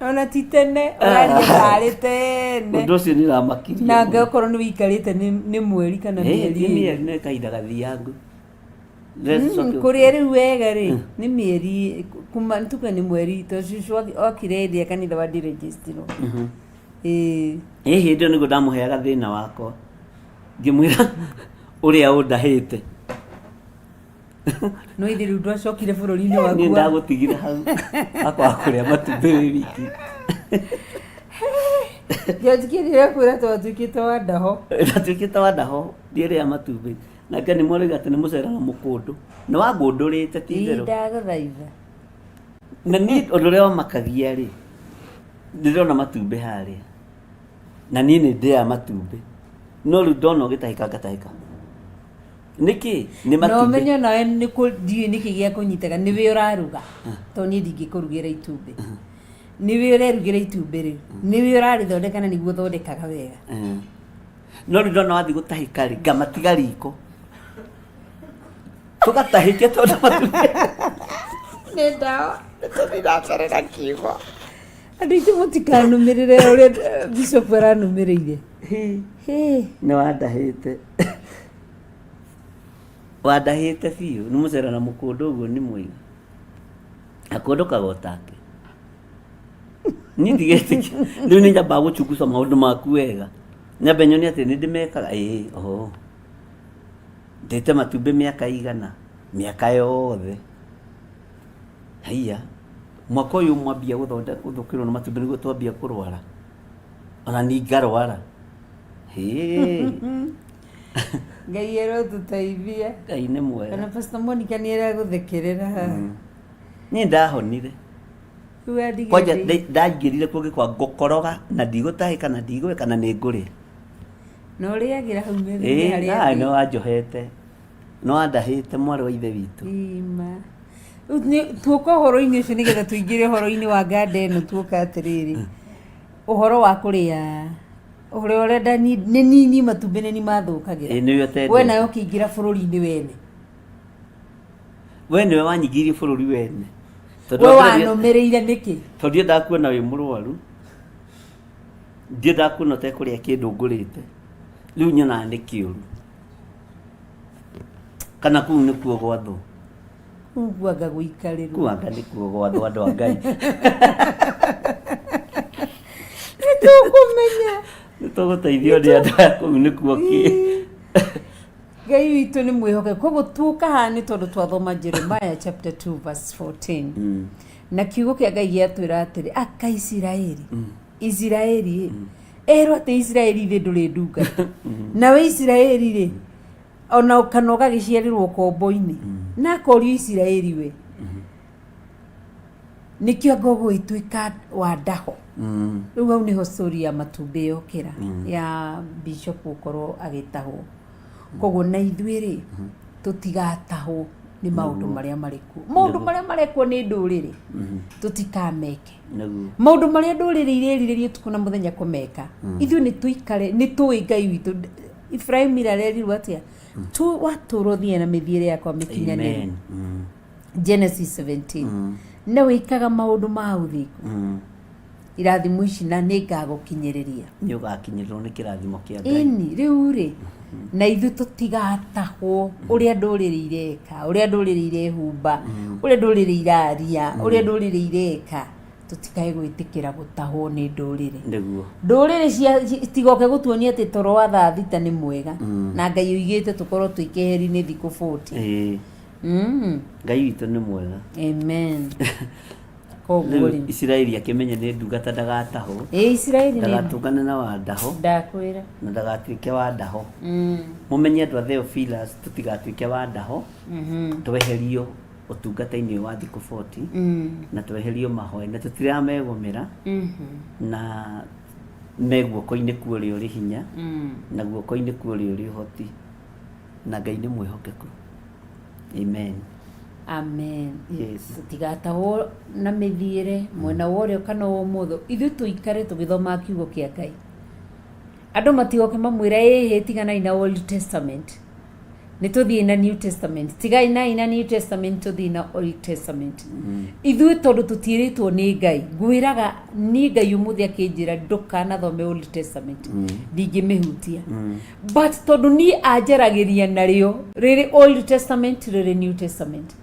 Ona ti tene ũraria tarĩ tene. Ũndũ ũcio nĩ ũramakirie. Na anga okorwo nĩ wĩikarĩte nĩ mweri kana mĩeri Ti ĩrĩ. mĩeri nĩ kahinda gathiangu. Kũrĩa rĩu wega rĩ nĩ mĩeri kuma tuge nĩ mweri tondũ cũcũ okire hĩndĩ ĩrĩa kanitha wandirĩnjĩstirwo. Ĩĩ. Ĩ hĩndĩ ĩyo nĩguo ndamũheaga thĩna wakwa ngĩmwĩra ũrĩa ũndahĩte. No ithe rĩu ndwacokire bũrũri-inĩ waku. Niĩ ndagũtigire hau akwaga kũrĩa matumbĩ wĩ wiki. George kĩrĩa kwĩra twatuĩkĩte wa ndaho. Ndatuĩkĩte wa ndaho ndiĩrĩa matumbĩ. Nake nĩ mwarauga atĩ nĩ mũcera na mũkũndũ. Nĩ wangũndũrĩte ti itherũ. Ndagũthaitha. Na niĩ ũndũ ũrĩa wamakagia rĩ, ndĩrona matumbĩ harĩa. Na niĩ nĩ ndĩaga matumbĩ. No rĩu ndona ũgĩtahĩka ngatahĩka. Nĩkĩ? Nĩ Na matumbĩ. ũmenye onawe nĩ ndiũĩ nĩkĩ gĩa kũnyitaga nĩwe ũraruga tondũ niĩ ndingĩkũrugĩra itumbĩ. Nĩwe ũrerugĩra itumbĩ rĩu. Nĩwe ũrarĩthondeka na nĩguo ũthondekaga wega. No rĩu ndona wathiĩ gũtahĩka rĩ, ngamatiga riko. Tũgatahĩke tondũ matumbĩ. Nĩ ndawa. Tũthiĩ na mbere na kiugo. Andũ aitũ mũtikanũmĩrĩre ũrĩa bishop aranũmĩrĩire. Hĩ. Nĩ wandahĩte. Wandahĩte biũ. Nĩ mũcera na mũkũndũ ũguo nĩ mũiga. Akũndũkaga o take. Niĩ ndigetĩkia. Rĩu nĩ nyambaga gũchunguza maũndũ maku wega. Nyambe nyone atĩ nĩ ndĩmekaga. Ĩĩ, oho. Ndĩte matumbĩ mĩaka igana? Mĩaka yothe. Haiya, mwaka ũyũ mwambia gũthũkĩrwo nĩ matumbĩ nĩguo twambia kũrwara. Ona niĩ ngarwara. Hĩ. Ngai arotũteithia. Ngai nĩ mwega. Ona Pastor Monica nĩ aragũthekerera haha. Niĩ ndahonire. Rĩu wandigire Kwanja ndĩ- ndaingĩrire kũngĩ kwa ngũkoroga na ndigũtahĩka na ndigwĩka na nĩ ngũrĩa. Na ũrĩagĩra hau metha-inĩ Ĩĩ, harĩa nawe ndĩ. nĩ wanjohete. Nĩ wandahĩte mwarĩ wa ithe witũ. Ima. Rĩu tuoka ũhoro-inĩ ũcio nĩgetha tũingĩre ũhoro-inĩ wa nganda ĩno tuoka atĩrĩrĩ. Ũhoro wa kũrĩa ũrĩa ũrenda nĩ nini matumbĩ nĩ ni mathũkagĩra. Ĩĩ, nĩwe ũtendete. We nawe ũkĩingĩra bũrũri-inĩ wene. We nĩwe wanyingĩirie bũrũri wene. Tondũ We wambĩrĩria- wanũmĩrĩire nĩkĩ? Tondũ ndiendaga kuona wĩ mũrwaru. Ndiendaga kuona ũtekũrĩa kĩndũ ngũrĩte. Rĩu nyonaga nĩ kĩũru. Kana kũu nĩkuo gwathwo. Kũu kwanga gũikarĩrwo. Kũu anga nĩkuo gwathwo andũ a Ngai. Nĩtũkũmenya. Nĩtũgũteithio nĩ andũ aya kũu nĩkuo kĩ. Ngai witũ nĩ mwĩhokeku. Koguo tuoka haha nĩ tondũ twathoma Jeremiah chapter 2 verse 14. Na kiugo kĩa Ngai gĩatwĩra atĩrĩ, aka Isiraeli. Isiraeli ĩ, erwo atĩ Isiraeli thĩ ndũrĩ ndungata. Nawe Isiraeli rĩ, ona kana ũgagĩciarĩrwo ũkombo-inĩ. Na akorio Isiraeli we. Nĩkĩo anga ũgũgĩtuĩka wa ndaho. Rĩu hau nĩho story ya matumbĩ yokĩra ya bishop gũkorwo agĩtahwo. Koguo na ithuĩ rĩ, tũtigatahwo nĩ maũndũ marĩa marĩ kuo. Maũndũ marĩa marekwo nĩ ndũrĩrĩ, tũtikameke. Nĩguo. Maũndũ marĩa ndũrĩrĩ irerirĩria ũtukũ na mũthenya kũmeka, ithuĩ nĩ tũikare, nĩ tũĩ Ngai witũ. Ibrahim arerirwo atĩa? Tu watũra ũthiĩ na mĩthiĩre yakwa mĩkinyanĩru. Amen. Genesis 17. Na wĩkaga maũndũ ma ũthingu. Irathimo ici na nĩ ngagũkinyĩrĩria. Nĩ ũgakinyĩrĩrwo nĩ kĩrathimo kĩa Ngai. Ĩni, rĩu rĩ, na ithuĩ tũtigatahwo ũrĩa ndũrĩrĩ ireka, ũrĩa ndũrĩrĩ irehumba, ũrĩa ndũrĩrĩ iraria, ũrĩa ndũrĩrĩ ireka, tũtikae gwĩtĩkĩra gũtahwo nĩ ndũrĩrĩ. Nĩguo. Ndũrĩrĩ citigoke gũtuonia atĩ toro wa thaa thita nĩ mwega, na Ngai oigĩte tũkorwo twĩ keheri-inĩ thikũ 40. Ĩĩ. Ngai witũ nĩ mwega. Amen. Koguo Rĩu rĩ, Isiraeli akĩmenya nĩ ndungata ndagatahwo, ĩ Isiraeli nĩ ndagatũngane na wandaho ndakwĩra. na ndagatuĩke wa ndaho. Mũmenye andũ a Theophilus tũtigatuĩke wa ndaho, tweherio ũtungata-inĩ ũyũ wa thikũ 40 na tweherio mahoya na tũtiramegomera na me guoko-inĩ kwa ũrĩa ũrĩ hinya na guoko-inĩ kwa ũrĩa ũrĩ ũhoti na Ngai nĩ mwĩhokeku. Amen. Amen. Yes. Tũtigatahwo na mĩthiĩre mwena wa ũrĩo kana wa ũmotho, ithuĩ tũikare tũgĩthomaga kiugo kĩa Ngai. Andũ matigoke mamwĩre ĩhĩ tiganai na Old Testament, nĩ tũthiĩ na New Testament, tigai nai na New Testament tũthiĩ na Old Testament. Ithuĩ tondũ tũtiĩrĩtwo nĩ Ngai, ngwĩraga niĩ Ngai ũmũthĩ akĩnjĩra ndũkanathome Old Testament, ndingĩmĩhutia. But tondũ niĩ anjaragĩria narĩo rĩrĩ Old Testament rĩrĩ New Testament,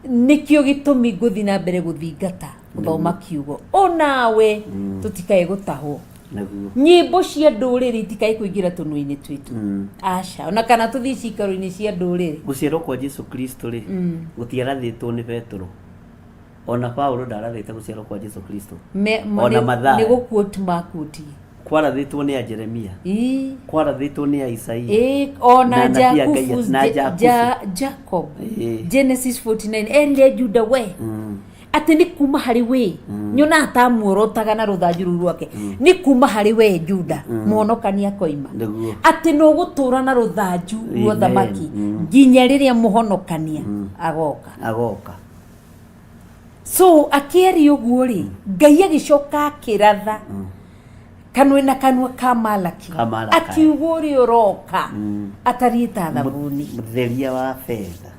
nĩkĩo gĩtũmi ngũthiĩ na mbere gũthingata gũthoma kiugo. Onawe tũtikae gũtahwo. Naguo. Nyĩmbo cia ndũrĩrĩ itikae kũingĩra tũnua-inĩ twitũ. Aca, ona kana tũthiĩ cikaro-inĩ cia ndũrĩrĩ. Gũciarwo kwa Jesu Kristo rĩ, gũtiarathĩtwo nĩ Petero. Ona Paulo ndarathĩte gũciarwo kwa Jesu Kristo. Ona Mathayo. Nĩ gũkuoti makuotie. Kwarathĩtwo nĩ a Jeremia. Kwarathĩtwo nĩ a Isaia. Ona Na anabii a Ngai Jakubu, na Jakubu. Jacob. Genesis 49 erire Juda we atĩ nĩ kuma harĩ we nyonaga ta muorotaga na rũthanju rũu rwake, nĩ kuma harĩ we Juda mũhonokania akoima. Nĩguo. Atĩ nĩ ũgũtũra na rũthanju rwa Amen. ũthamaki nginya rĩrĩa mũhonokania agoka. Agoka. So akĩaria ũguo rĩ, Ngai agĩcoka akĩratha kanua na kanua ka Malaki. Ka Malaki. Akiuga ũrĩa ũroka atariĩ ta thabuni, Mũtheria wa betha.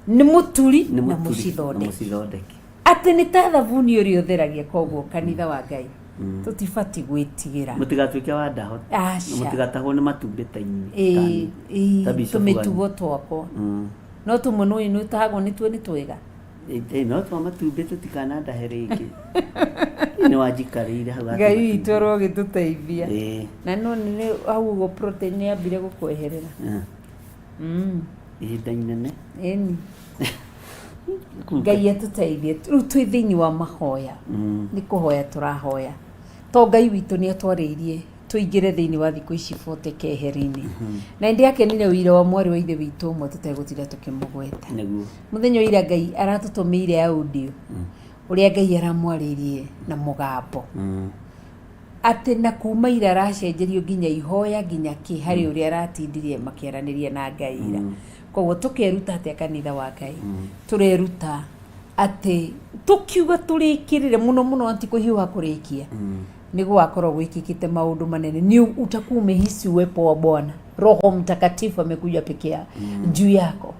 Nĩ mũturi Nĩ na mũturi na mũcithondeki. Mũcithondeki. Atĩ nĩ ta thabuni ũrĩa ũtheragia. Koguo kanitha wa Ngai, tũtibati gwĩtigĩra. Mũtigatuĩke wa ndaho. Aca. Mũtigatahwo nĩ matumbĩ ta inyuĩ. Ta Bishop tũmĩtugo wanyu. twakwa no tũmwe nĩ nĩ ũtahagwo nĩtuo nĩ twega. No twa matumbĩ tũtikanandahe rĩngĩ. Nĩ wanjikarĩire hau Ngai atĩ witũ arogĩtũteithia. Na no nĩ hau ũguo protein nĩ yambire gũkweherera. Ihinda inene. Ĩni Ngai atũteithie. Rĩu twĩ thĩinĩ wa mahoya, nĩ kũhoya tũrahoya to Ngai witũ nĩ atwarĩirie tũingĩre thĩinĩ wa thikũ ici 40 keheri-inĩ. Na nĩ ndĩakenire ũira wa mwarĩ wa ithe witũ ũmwe tũtegũtinda tũkĩmũgweta. Mũthenya ũira Ngai aratũtũmĩire audio ũrĩa Ngai aramwarĩirie na mũgambo, atĩ na kuma ira aracenjerio nginya ihoya nginya kĩ harĩ ũrĩa aratindirie makĩaranĩria na Ngai ira. Koguo tũkeruta atĩa kanitha wa Ngai? Tũreruta atĩ tũkiuga tũrĩkĩrĩre mũno mũno anti kũhiũha kũrĩkia nĩ gũgakorwo gwĩkĩkĩte maũndũ manene. Nĩ utakuwa umehisi uwepo wa Bwana, Roho Mtakatifu amekuja peke ya juu yako.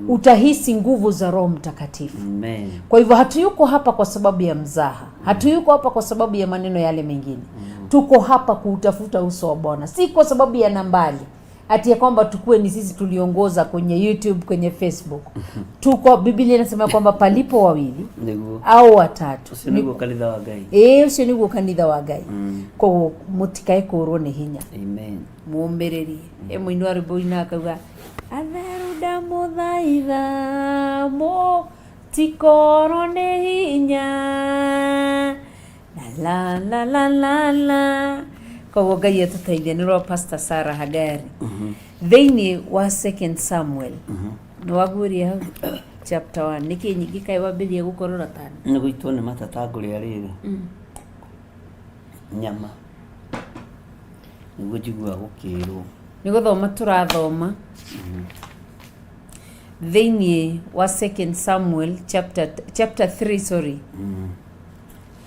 Utahisi nguvu za Roho Mtakatifu. Amen. Kwa hivyo hatuyuko hapa kwa sababu ya mzaha, hatuyuko hapa kwa sababu ya maneno yale mengine. Tuko hapa kuutafuta uso wa Bwana, si kwa sababu ya nambali ati ya kwamba tukue ni sisi tuliongoza kwenye YouTube, kwenye Facebook. Tuko, Biblia inasema kwamba palipo wawili Nĩguo. au watatu, Ũcio nĩguo kanitha wa Ngai. Ĩĩ, ũcio nĩguo kanitha wa Ngai. Koguo mũtikae kũrwo nĩ hinya. Amen. Mũmĩrĩrie. E mũini wa rwĩmbo ũinaga akauga atheru ndamũthaitha mũtikorwo nĩ hinya la la la la la. Koguo Ngai atũteithie. Nĩ rwa Pastor Sarah Hagari thĩinĩ wa Second Samuel, nĩ waguũria hau chapter 1 nĩkĩ nyingĩ kaĩ wambĩrĩria gũkorora tani. Nĩ gũitwo nĩ matata ngũrĩa rĩrĩ nyama nĩguo njiguaga gũkĩrwo. Nĩ gũthoma tũrathoma thĩinĩ wa Second Samuel chapter 3, sorry,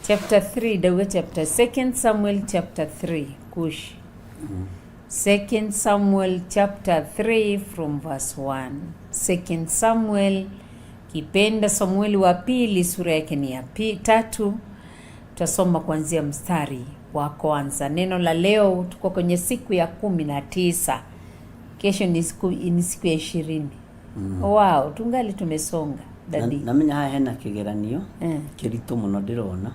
chapter 3, ndauga chapter, Second Samuel chapter 3, kush Second Samuel chapter 3 from verse 1. Second Samuel, kipenda Samueli wa pili, sura yake ni ya tatu, tutasoma kuanzia mstari wa kwanza. Neno la leo, tuko kwenye siku ya 19, kesho ni siku ya 20. Wow, tungali tumesonga dadi. Namenya haha hena kĩgeranio kĩritũ mũno ndĩrona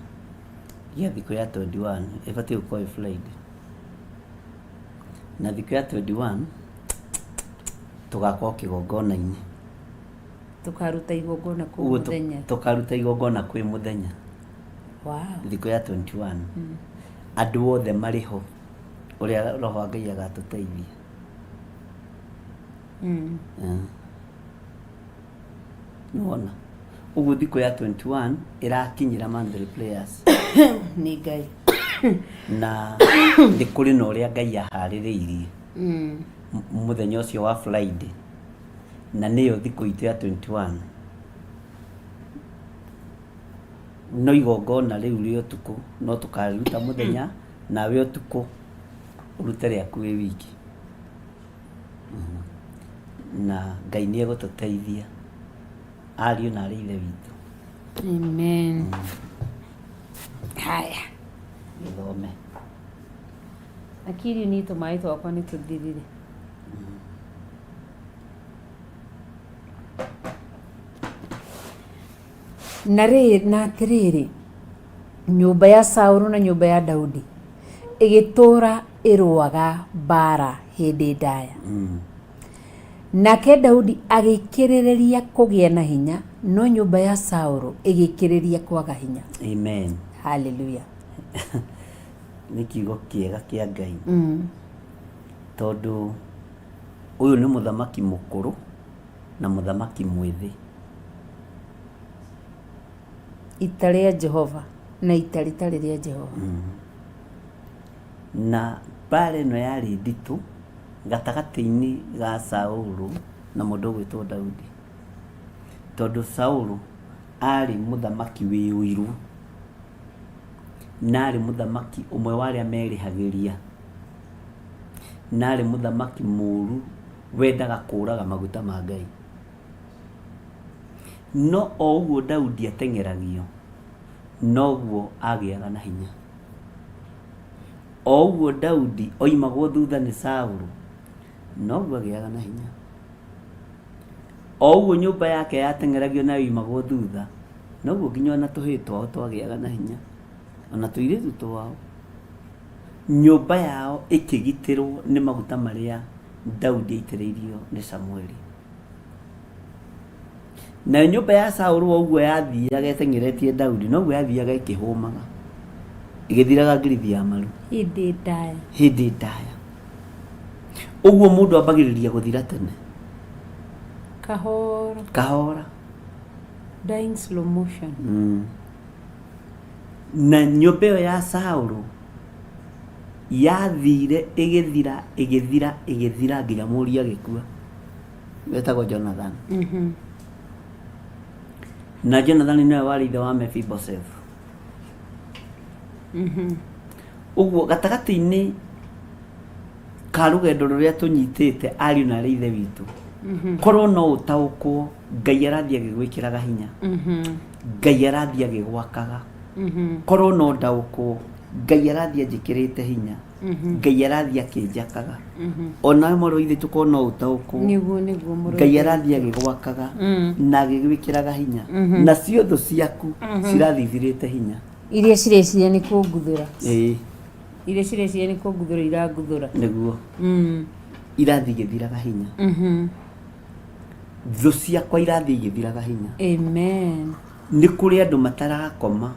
gĩa thikũ ya 21 ĩbatiĩ gũkorwo ĩ Friday, na thikũ ya 21 tũgakorwo kĩgongona-inĩ. Tũkaruta igongona kũu Ũguo tũ- mũthenya. tũkaruta igongona kwĩ mũthenya. Wow. Thikũ ya 21. Andũ othe marĩ ho ũrĩa roho wa Ngai agatũteithia. Nĩwona? Ũguo thikũ ya 21 ĩrakinyĩra monthly prayers. Nĩ Ngai. Na nĩ kũrĩ na ũrĩa Ngai aharĩrĩirie mũthenya ũcio wa Friday, na nĩyo thikũ itũ ya 21. No igongona rĩu rĩa ũtukũ no tũkarĩruta mũthenya, nawe ũtukũ ũrute rĩaku wĩ wiki. Na Ngai nĩ egũtũteithia ariũ na arĩ ithe witũ. Amen. Haya. Gĩthome. Akiri ni tũmaĩ twakwa nĩ tũthirire. Na rĩ, na atĩrĩrĩ, nyũmba ya Saũlũ na nyũmba ya Daudi ĩgĩtũũra ĩrũaga mbaara hĩndĩ ndaya. Nake Daudi agĩkĩrĩrĩria kũgĩa na hinya, no nyũmba ya Saũlũ ĩgĩkĩrĩria kwaga hinya. Amen. Haleluya. Nĩ kiugo kĩega kĩa Ngai. Tondũ ũyũ nĩ mũthamaki mũkũrũ na mũthamaki mwĩthĩ. Ita rĩa Jehova na ita rĩtarĩ rĩa Jehova. Na mbaara ĩno yarĩ nditũ gatagatĩ-inĩ ga Saũlũ na mũndũ ũgwĩtwo Daudi. Tondũ Saũlũ aarĩ mũthamaki wĩ ũiru, na aarĩ mũthamaki ũmwe wa arĩa merĩhagĩria, na aarĩ mũthamaki mũru wendaga kũraga maguta ma Ngai. No o ũguo Daudi ateng'eragio, noguo agĩaga na hinya. O ũguo Daudi oimagwo thutha nĩ Saũlũ, noguo agĩaga na hinya. O ũguo nyũmba yake yateng'eragio na yoimagwo thutha, noguo nginya ona tũhĩĩ twao twagĩaga na hinya, ona tũirĩtu twao. Nyũmba yao ĩkĩgitĩrwo nĩ maguta marĩa Daudi aitĩrĩirio nĩ Samueli. Nayo nyũmba ya Saũlũ o ũguo yathiaga ĩteng'eretie Daudi, noguo yathiaga ĩkĩhũmaga, ĩgĩthiraga ngirithi ya maru. Hĩndĩ ndaya. Hĩndĩ ndaya. Ũguo mũndũ ambagĩrĩria gũthira tene. Kahora. Kahora. Dying slow motion. Na nyũmba ĩyo ya Saũlũ yathire ĩgĩthira ĩgĩthira ĩgĩthira nginya mũriũ agĩkua. Wetagwo Jonathan. Na Jonathan nĩwe warĩ ithe wa Mephibosheth. Ũguo gatagatĩ-inĩ ka rũgendo rũrĩa tũnyitĩte ariũ na arĩ ithe witũ, korwo no ũtaũkwo Ngai arathiĩ agĩgwĩkĩraga hinya, Ngai arathiĩ agĩgwakaga, korwo no ndaũkwo Ngai arathiĩ anjĩkĩrĩte hinya, Ngai arathiĩ akĩnjakaga, onawe mwarĩ wa ithe tũkorwo no ũtaũkwo Nĩguo nĩguo mũrũ. Ngai arathiĩ agĩgwakaga na agĩgwĩkĩraga hinya, nacio thũ ciaku cirathiĩ ithirĩte hinya. Iria cireciria nĩ kũnguthũra. Ĩĩ. Iria cireciria nĩ kũnguthũra iranguthũra. Nĩguo. Irathiĩ igĩthiraga hinya. Thũ ciakwa irathiĩ igĩthiraga hinya. Amen. Nĩ kũrĩ andũ matarakoma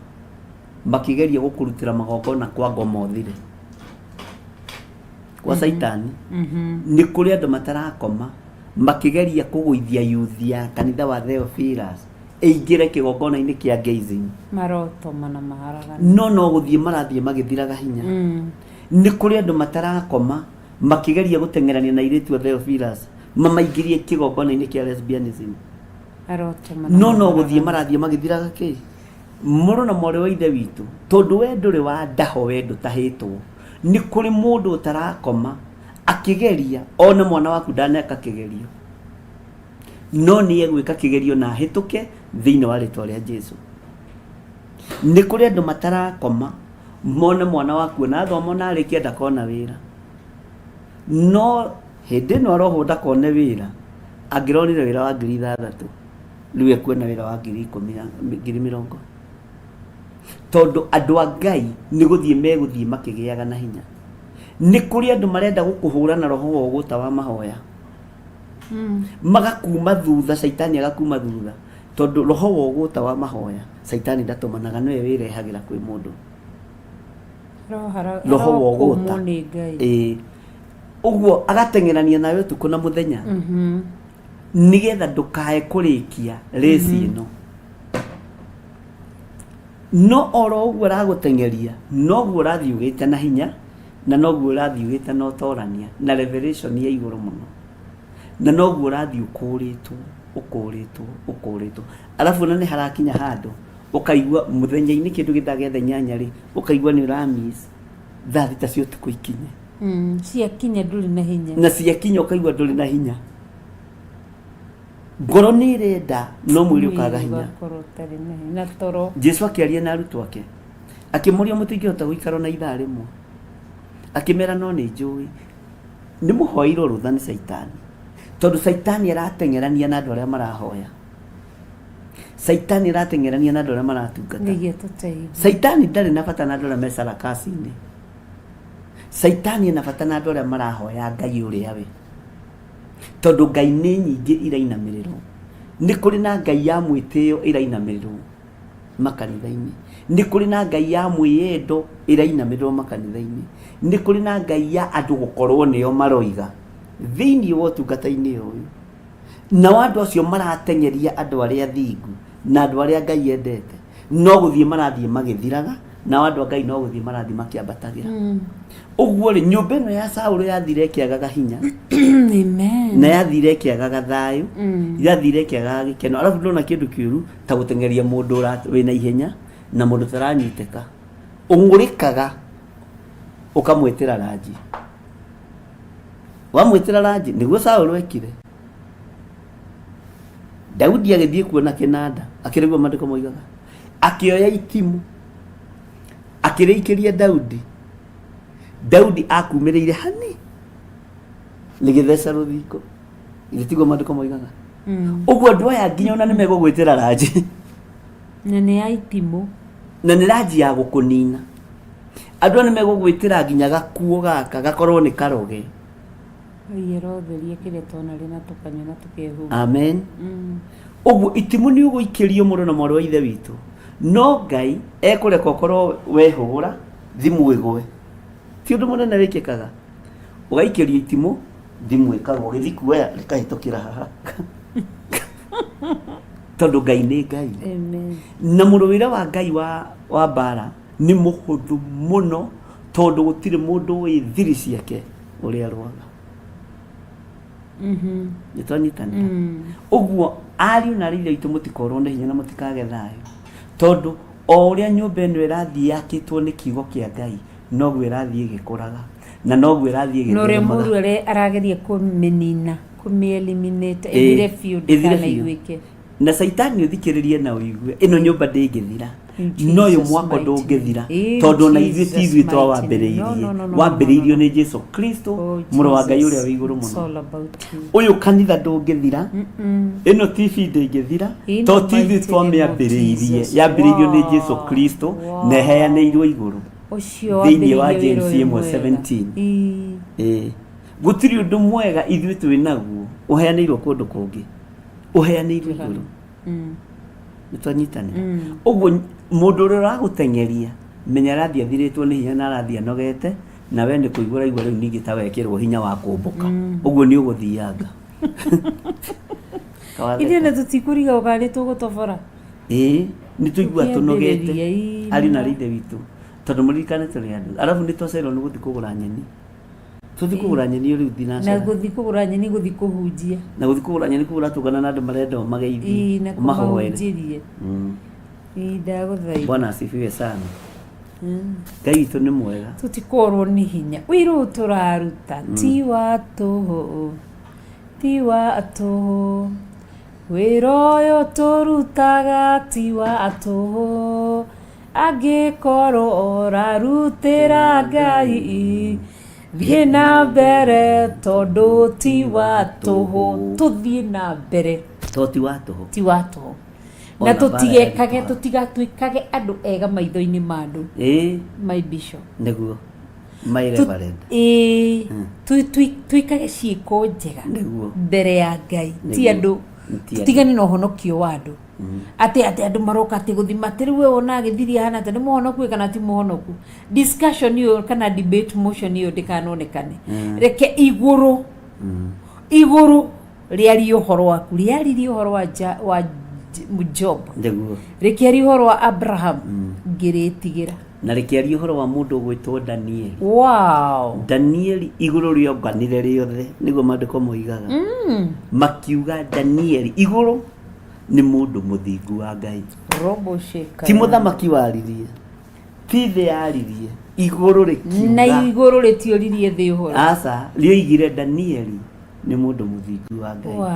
makĩgeria gũkũrutĩra magongona kwa ngoma ũthire. Kwa Caitani. Nĩ kũrĩ andũ matarakoma makĩgeria kũgũithia yuthi ya kanitha wa Theophilus ĩingĩre kĩgongona-inĩ kĩa gayism. Marotoma na maharagana. No no gũthiĩ marathiĩ magĩthiraga hinya. Nĩ kũrĩ andũ matarakoma makĩgeria gũteng'erania na airĩtu a Theophilus mamaingĩrie kĩgongona-inĩ kĩa lesbianism. Arotoma na No no gũthiĩ maharagana. marathiĩ magĩthiraga kĩ? Mũrũ na mwarĩ wa ithe witũ, tondũ we ndũrĩ wa ndaho, we ndũtahĩtwo. Nĩ kũrĩ mũndũ ũtarakoma akĩgeria one mwana waku ndaneka kĩgerio. No nĩ egwĩka kĩgerio na ahĩtũke thĩinĩ wa rĩtwa rĩa Jesu. Nĩ kũrĩ andũ matarakoma mone mwana waku ona athoma ona arĩkia ndakona wĩra. No hĩndĩ ĩno arohwo ndakone wĩra, angĩronire wĩra wa 6,000, rĩu ekuona wĩra wa 10,000 na 20,000. Tondũ andũ a Ngai nĩ gũthiĩ megũthiĩ makĩgĩaga na hinya. Nĩ kũrĩ andũ marenda gũkũhũra na roho wa ũgũta wa mahoya. Magakuma thutha, caitani agakuma thutha, tondũ roho wa ũgũta wa mahoya caitani ndatũmanaga, nĩwe wĩrehagĩra kwĩ mũndũ. Roho wa ũgũta. Arokũmwo nĩ Ngai. Ĩĩ, ũguo agateng'erania nawe ũtukũ na mũthenya nĩgetha ndũkae kũrĩkia rĩci ĩno. No oro ũguo aragũteng'eria, noguo ũrathiĩ ũgĩte na hinya, na noguo ũrathiĩ ũgĩte na ũtorania na revelation ya igũrũ mũno, na noguo ũrathiĩ ũkũrĩtwo, ũkũrĩtwo, ũkũrĩtwo. Arabu ona nĩ harakinya handũ ũkaigua mũthenya-inĩ kĩndũ gĩthaa gĩa thaa 8 rĩ, ũkaigua nĩ ũramiss thaa 6 cia ũtukũ ikinye. Ciakinya ndũrĩ na hinya. Na ciakinya ũkaigua ndũrĩ na hinya, ngoro nĩ ĩrenda no mwĩrĩ ũkaga hinya. Ũgakorwo ũtarĩ na hinya na toro. Jesu akĩaria na arutwo ake, akĩmoria, mũtingĩhota gũikara na ithaa rĩmwe? Akĩmera, no nĩ njũĩ nĩ mũhoeirwo rũtha nĩ caitani, tondũ caitani arateng'erania na andũ arĩa marahoya, caitani arateng'erania na andũ arĩa maratungata. Ngai atũteithie. Caitani ndarĩ na bata na andũ arĩa me sarakasi-inĩ. Caitani ena bata na andũ arĩa marahoya Ngai ũrĩa we, tondũ ngai nĩ nyingĩ irainamĩrĩrwo. Nĩ kũrĩ na ngai ya mwĩtĩo ĩrainamĩrĩrwo makanitha-inĩ, nĩ kũrĩ na ngai ya mwĩyendo ĩrainamĩrĩrwo makanitha-inĩ, nĩ kũrĩ na ngai ya andũ gũkorwo nĩo maroiga thĩinĩ wa ũtungata-inĩ ũyũ. Nao andũ acio marateng'eria andũ arĩa thingu na andũ arĩa Ngai endete, no gũthiĩ marathiĩ magĩthiraga, nao andũ a Ngai no gũthiĩ marathiĩ makĩambatagĩra. Ũguo rĩ, nyũmba ĩno ya Saũlũ yathire ĩkĩagaga hinya. Amen. Na yathire ĩkĩagaga thayũ, yathire ĩkĩagaga gĩkeno. Arabu ndona kĩndũ kĩũru ta gũteng'eria mũndũ wĩna ihenya na mũndũ ũtaranyitĩka, ũng'ũrĩkaga ũkamwĩtĩra ranji. Wamwĩtĩra ranji, nĩguo Saũlũ ekire. Daudi agĩthiĩ kuona kĩnanda, akĩrĩ guo maandĩko moigaga, akĩoya itimũ akĩrĩikĩria Daudi. Daudi akumĩrĩire hani rĩgĩtheca rũthingo. Githĩ tiguo maandĩko moigaga? Ũguo andũ aya nginya ona nĩ megũgwĩtĩra ranji. Na nĩ ya itimũ. Na nĩ ranji ya gũkũnina. Andũ aya nĩ megũgwĩtĩra nginya gakuo gaka gakorwo nĩ karoge. Ngai arotheria kĩrĩa twanarĩa na tũkanyua na tũkehumba. Amen. Ũguo itimũ nĩ ũgũikĩrio mũrũ na mwarĩ wa ithe witũ, no Ngai ekũreka ũkorwo wehũgũra thimũ ĩgwe. Ti ũndũ mũnene wĩkĩkaga, ũgaikĩrio itimũ, thimũ ĩkagwa, ũgĩthiĩ kuoya rĩkahĩtũkĩra haha, tondũ Ngai nĩ Ngai. Amen. Na mũrũĩre wa Ngai wa mbara nĩ mũhũthũ mũno, tondũ gũtirĩ mũndũ wĩ thiri ciake ũrĩa arũaga. Nĩ twanyitanĩra? Ũguo ariũ na arĩ aitũ, mũtikorwo nĩ hinya na mũtikage thayũ, tondũ o ũrĩa nyũmba ĩno ĩrathiĩ yakĩtwo nĩ kiugo kĩa Ngai, noguo ĩrathiĩ ĩgĩkũraga na noguo ĩrathiĩ Na ũrĩa ĩgĩtheremaga. mũru arageria kũmĩnina, kũmĩ-eliminate, ĩthire biũ, ĩthire biũ. ndĩkanaiguĩke. Na caitani, ũthikĩrĩrie na ũigue, ĩno nyũmba ndĩngĩthira. In No ũyũ Jesus' mwako mighty ndũngĩthira, name. In tondũ ona ithuĩ ti Jesus' ithuĩ mighty name. twawambĩrĩirie. No, no, no, no, Wambĩrĩirio no, no. nĩ Jesu Kristo, Oh, mũrũ wa Ngai ũrĩa Jesus. wĩ igũrũ It's mũno. all about you. Ũyũ kanitha ndũngĩthira, ĩno TV ndĩngĩthira, In to the ti ithuĩ mighty name of twamĩambĩrĩirie. Jesus. Yambĩrĩirio nĩ Jesu Kristo na ĩheanĩirwo igũrũ Ũcio thĩinĩ wa wambĩrĩirie wĩra James ũyũ 1 mwega. 17. Ii. Ĩĩ. Gũtirĩ ũndũ mwega ithuĩ twĩ naguo ũheanĩirwo kũndũ kũngĩ, ũheanĩirwo igũrũ. Nĩ twanyitanĩra? Ũguo mũndũ ũrĩa ũragũteng'eria, menya arathiĩ athirĩtwo nĩ hinya na arathiĩ anogete, na we nĩ kũigua ũraigua rĩu ningĩ ta wekĩrwo hinya wa kũmbũka. Ũguo nĩ ũgũthianga. Kawatheka. Ithuĩ na tũtikũriga kana nĩ tũgũtobora. Ĩĩ, nĩ tũigua tũnogete. Tũkĩambĩrĩria, ĩĩ, Ariũ na nĩ arĩ ithe witũ, tondũ mũririkane tũrĩ andũ. Arabu nĩ twacererwo nĩ gũthiĩ kũgũra nyeni. Tũthiĩ kũgũra nyeni rĩu Na thinacara. gũthiĩ kũgũra nyeni, gũthiĩ kũhunjia. Na gũthiĩ kũgũra nyeni kũu ũratũngana na andũ marenda ũmageithie, Ĩĩ, na ũmahoere. kũmahunjĩria. Ĩĩ, ndagũthaitha. Bwana asifiwe sana. Ngai witũ nĩ mwega. Tũtikorwo nĩ hinya. Ũira ũyũ tũraruta ti wa tũhũ, ti wa tũhũ. Wĩra ũyũ tũrutaga ti wa tũhũ. Angĩkorwo ũrarutĩra Ngai, thiĩ na mbere tondũ ti wa tũhũ. Tũthiĩ na mbere. To ti wa tũhũ. Ti wa tũhũ. Na Ona mbara tũtigekage, yaritũha. tũtigatuĩkage andũ ega maitho-inĩ ma andũ. Ĩĩ. My bishop. Nĩguo. My Reverend. Ĩĩ, twĩkage ciĩko njega mbere ya Ngai, ti andũ. Ti andũ. Tũtigane na ũhonokio wa andũ, atĩ andũ maroka atĩ gũthima atĩ rĩu we wona agĩthiria hana atĩ nĩ mũhonoku ĩ kana ti mũhonoku. Discussion ĩyo kana debate motion ĩyo ndĩkanonekane. Reke igũrũ igũrũ rĩarie ũhoro waku, rĩaririe ũhoro wa wa Job, rĩkĩaria ũhoro wa Abraham, ngĩrĩtigĩra. Na rĩkĩaria ũhoro wa mũndũ ũgwĩtwo Danieli. Wow. Danieli igũrũ rĩonganire rĩothe, nĩguo maandĩko moigaga. Makiuga Danieli igũrũ nĩ mũndũ mũthingu wa Ngai. Robo shaker. Ti mũthamaki waririe, ti thĩ yaririe, igũrũ rĩkiuga. Na igũrũ rĩtioririe thĩ ũhoro. Aca, rĩoigire Danieli nĩ mũndũ mũthingu wa Ngai. Wow.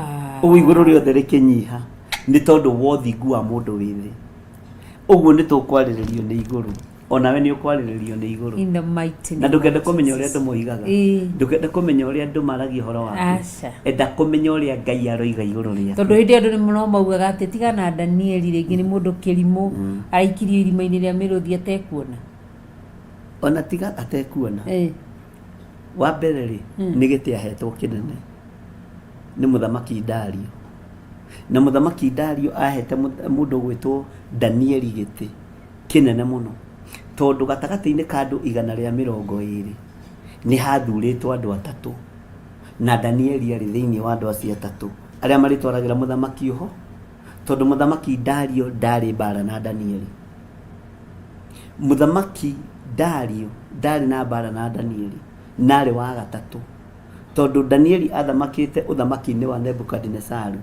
Ũguo igũrũ rĩothe rĩkĩnyiha nĩ tondũ wa ũthingu wa mũndũ wĩ thĩ. Ũguo nĩ tũkwarĩrĩrio nĩ igũrũ. Onawe nĩ ũkwarĩrĩrio nĩ igũrũ. In the mighty Na name ndũkende of kũmenya ũrĩa Jesus. andũ moigaga. Ĩĩ. Ndũkende kũmenya ũrĩa andũ maragia ũhoro waku. Aca. Enda kũmenya ũrĩa Ngai aroiga igũrũ rĩaku. Tondũ hĩndĩ ĩyo andũ nĩ no maugaga atĩ tiga na Danieli rĩngĩ nĩ mũndũ kĩrimũ, araikirio irima-inĩ rĩa mĩrũthi atekuona. Ona tiga atekuona. Ĩĩ. Wa mbere rĩ, nĩ gĩtĩ ahetwo kĩnene nĩ mũthamaki Dario. Na mũthamaki Dario ahete mũndũ ũgwĩtwo Danieli gĩtĩ kĩnene mũno, tondũ gatagatĩ-inĩ ka andũ 120 nĩ hathurĩtwo andũ atatũ, na Danieli arĩ thĩinĩ wa andũ acio atatũ arĩa marĩtwaragĩra mũthamaki ũho, tondũ mũthamaki Dario ndarĩ mbara na Danieli. Mũthamaki Dario ndarĩ na mbara na Danieli, na arĩ wa gatatũ, tondũ Danieli athamakĩte ũthamaki-inĩ wa Nebukadinesaru,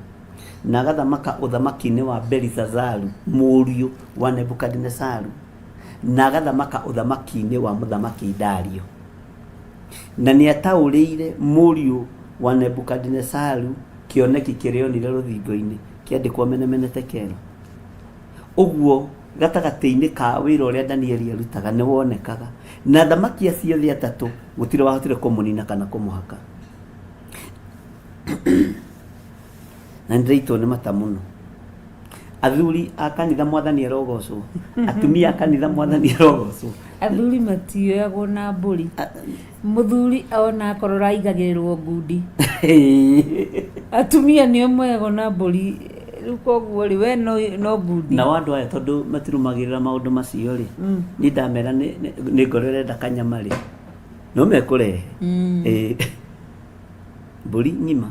na agathamaka ũthamaki-inĩ wa Belisazaru, mũriũ wa Nebukadinesaru, na agathamaka ũthamaki-inĩ wa mũthamaki Dario. Na nĩ ataũrĩire mũriũ wa Nebukadinesaru kĩoneki kĩrĩa onire rũthingo-inĩ, kĩandĩkwo mene mene tekelo. Ũguo gatagatĩ-inĩ ka wĩra ũrĩa Danieli arutaga nĩ wonekaga. Na athamaki acio othe atatũ gũtirĩ wahotire kũmũnina kana kũmũhaka. Na nĩndĩraitwo nĩ mata mũno. Athuri a kanitha mwathani arogocwo. Atumia a kanitha mwathani arogocwo. Athuri matioyagwo na mbũri. Mũthuri ona akorwo ũraigagĩrĩrwo ngundi. Atumia nĩo moyagwo na mbũri. Rĩu koguo rĩ, we no, no ngundi. Nao andũ aya tondũ matirũmagĩrĩra maũndũ macio rĩ, niĩ ndamera nĩ ngoro ĩrenda kanyama rĩ, no mekũrehe. Ĩĩ. Mbũri ng'ima.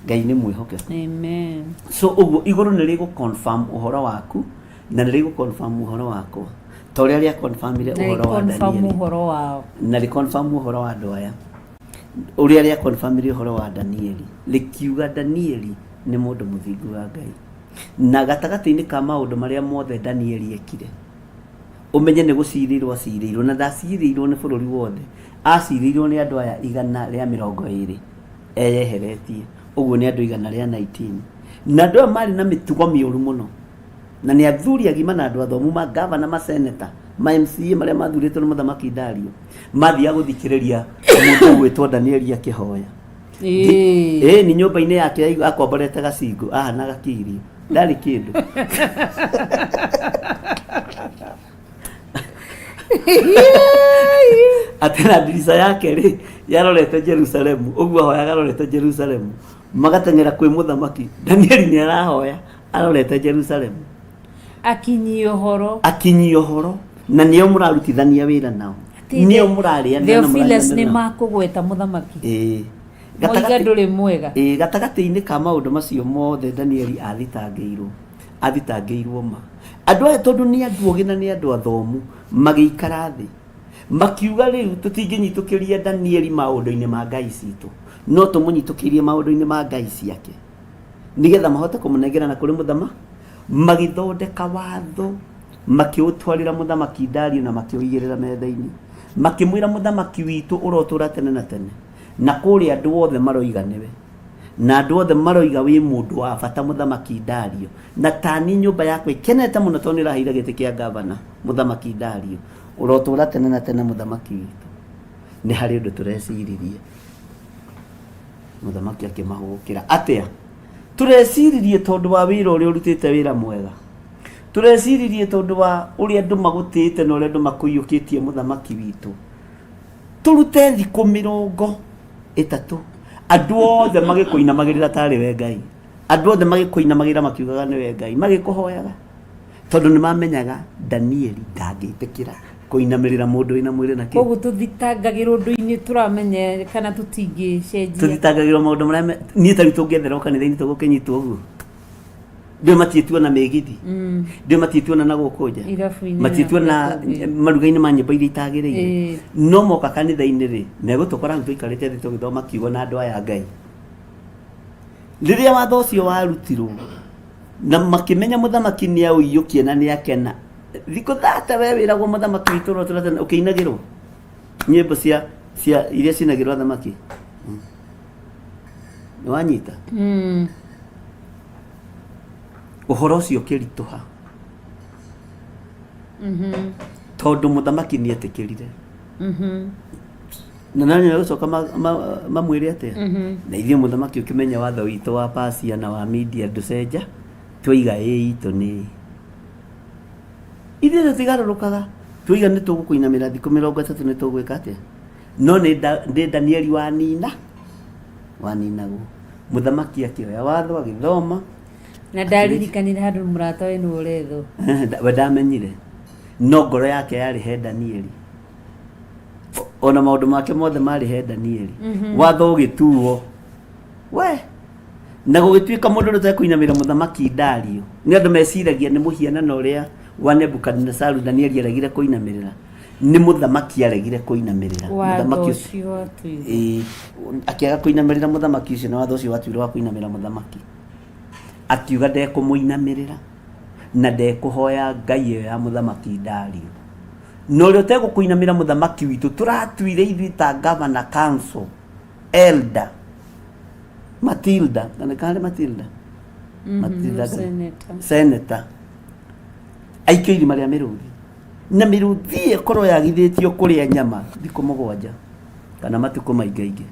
Ngai nĩ mwĩhokeku. Amen. So ũguo igũrũ nĩ rĩgũ confirm ũhoro waku na nĩ rĩgũ confirm ũhoro wakwa. Ta ũrĩa rĩa confirmire Na ũhoro wa confirm Danieli. ũhoro wao. Na rĩ confirm ũhoro wa andũ aya. Ũrĩa rĩa confirmire ũhoro wa Danieli. Rĩkiuga Danieli nĩ mũndũ mũthingu wa Ngai. Na gatagatĩ-inĩ ka maũndũ marĩa mothe Danieli ekire, ũmenye nĩ gũcirĩrwo acirĩirwo, na ndacirĩirwo nĩ bũrũri wothe, acirĩirwo nĩ andũ aya 120 eyeheretie, ũguo nĩ andũ 119. Na andũ aya marĩ na mĩtugo mĩũru mũno, na nĩ athuri agima na andũ athomu, ma gavana, ma senator, ma MCA marĩa mathurĩtwo nĩ mũthamaki Dario, mathiaga gũthikĩrĩria mũndũ ũgwĩtwo Danieli akĩhoya. Ĩĩ. Ĩĩ, nĩ nyũmba-inĩ yake akomborete gacingũ, ahanaga kĩirio, ndarĩ kĩndũ. Atĩ na ndirica yake rĩ yarorete Jerusalemu, ũguo ahoyaga arorete Jerusalemu, magateng'era kwĩ mũthamaki. Danieli nĩ arahoya arorete Jerusalemu. Akinyie ũhoro. Akinyie ũhoro, na nĩo mũrarutithania wĩra nao, nĩo mũrarĩanĩra na Theophilus mũranyuanĩra nĩ nao. makũgweta mũthamaki. Ĩĩ. Moiga ndũrĩ mwega. Ĩĩ, gatagatĩ-inĩ ka maũndũ macio mothe Danieli athitangĩirwo, athitangĩirwo ma. Andũ aya tondũ nĩ andũ ogĩ na nĩ andũ athomu, magĩikara thĩ, makiuga rĩu tũtingĩnyitũkĩria Danieli maũndũ-inĩ ma ngai citũ, no tũmũnyitũkĩrie maũndũ-inĩ ma ngai ciake, nĩgetha mahote kũmũnengerana kũrĩ mũthamaki. Magĩthondeka watho, makĩũtwarĩra mũthamaki Dario na makĩũigĩrĩra metha-inĩ. Makĩmwĩra, mũthamaki witũ ũrotũra tene na tene, na kũrĩa andũ othe maroiga nĩwe, na andũ othe maroiga wĩ mũndũ wa bata mũthamaki Dario, na tani nyũmba yakwa ĩkenete mũno tondũ nĩ ũraheire gĩtĩ kĩa gavana mũthamaki Dario, ũrotũra tene na tene mũthamaki witũ. Nĩ harĩ ũndũ tũreciririe. Mũthamaki akĩmahũgũkĩra. Atĩa? Tũreciririe tondũ wa wĩra ũrĩa ũrutĩte wĩra mwega. Tũreciririe tondũ wa ũrĩa andũ magũtĩĩte na ũrĩa andũ makũiyũkĩtie mũthamaki witũ. Tũrute thikũ 30 andũ othe magĩkũinamagĩrĩra tarĩ we Ngai, andũ othe magĩkũinamagĩrĩra makiugaga nĩwe Ngai, magĩkũhoyaga, tondũ nĩ mamenyaga Danieli ndangĩtĩkĩra kũinamĩrĩra mũndũ wĩna mwĩrĩ na kĩ. Koguo tũthitangagĩrwo ũndũ-inĩ tũramenya kana tũtingĩcenjia. Tũthitangagĩrwo maũndũ marĩa niĩ ta rĩu tũngĩetherwo kanitha-inĩ tũgũkĩnyitwo ũguo, ndĩo matiĩtuona mĩgithi, ndĩo matiĩtuona na gũkũ nja, Irabu-inĩ na matiĩtuona kũrĩa kũngĩ. maruga-inĩ ma nyĩmbo iria itagĩrĩire. No moka kanitha-inĩ rĩ, megũtũkora hau tũikarĩte thĩ tũgĩthoma kiugo na andũ aya a Ngai. Rĩrĩa watho ũcio warutirwo na makĩmenya mũthamaki nĩ aũiyũkie na nĩ akena, thikũ thate we wĩragwo mũthamaki witũ ũrĩa ũtũũraga tene, ũkĩinagĩrwo nyĩmbo cia cia iria cinagĩrwo athamaki. Nĩ wanyita? Ũhoro ũcio ũkĩritũha tondũ mũthamaki nĩ etĩkĩrire na nani agũcoka mamwĩre atĩa? Na ithuĩ mũthamaki ũkĩmenya watho witũ wa Pasia na wa Media ndũcenja, twaiga ĩ itũ nĩ ithuĩ tũtigarũrũkaga, twaiga nĩ tũgũkũinamĩra thikũ 30 nĩ tũgwĩka atĩa? No nĩ nĩ Danieli wanina waninagwo. Mũthamaki akĩoya watho agĩthoma. Na ndaririkanire handũ mũrata we nĩwe ũrethwo. We ndamenyire, no ngoro yake yarĩ he Danieli, ona maũndũ make mothe marĩ he Danieli. Watho ũgĩtuo we na gũgĩtuĩka mũndũ ũrĩa ũtekũinamĩra mũthamaki Dario, nĩ andũ meciragia nĩ mũhianano ũrĩa wa Nebukadinesaru Danieli aregire kũinamĩrĩra, nĩ mũthamaki aregire kũinamĩrĩra. Watho Mũthamaki ũcio ũcio watuirwo. Ĩĩ, akĩaga kũinamĩrĩra mũthamaki ũcio, na watho ũcio watuirwo wa kũinamĩra mũthamaki, akiuga ndekũmũinamĩrĩra na ndekũhoya ngai ĩyo ya mũthamaki Dario. Na ũrĩa ũtegũkũinamĩra mũthamaki witũ, tũratuire ithuĩ ta governor council, elder Matilda, kana karĩ Matilda, Matilda Senator. Senator aikio irima rĩa mĩrũthi, na mĩrũthi ĩyo ĩkorwo yagithĩtio kũrĩa nyama thikũ 7 kana matukũ maingaingĩ.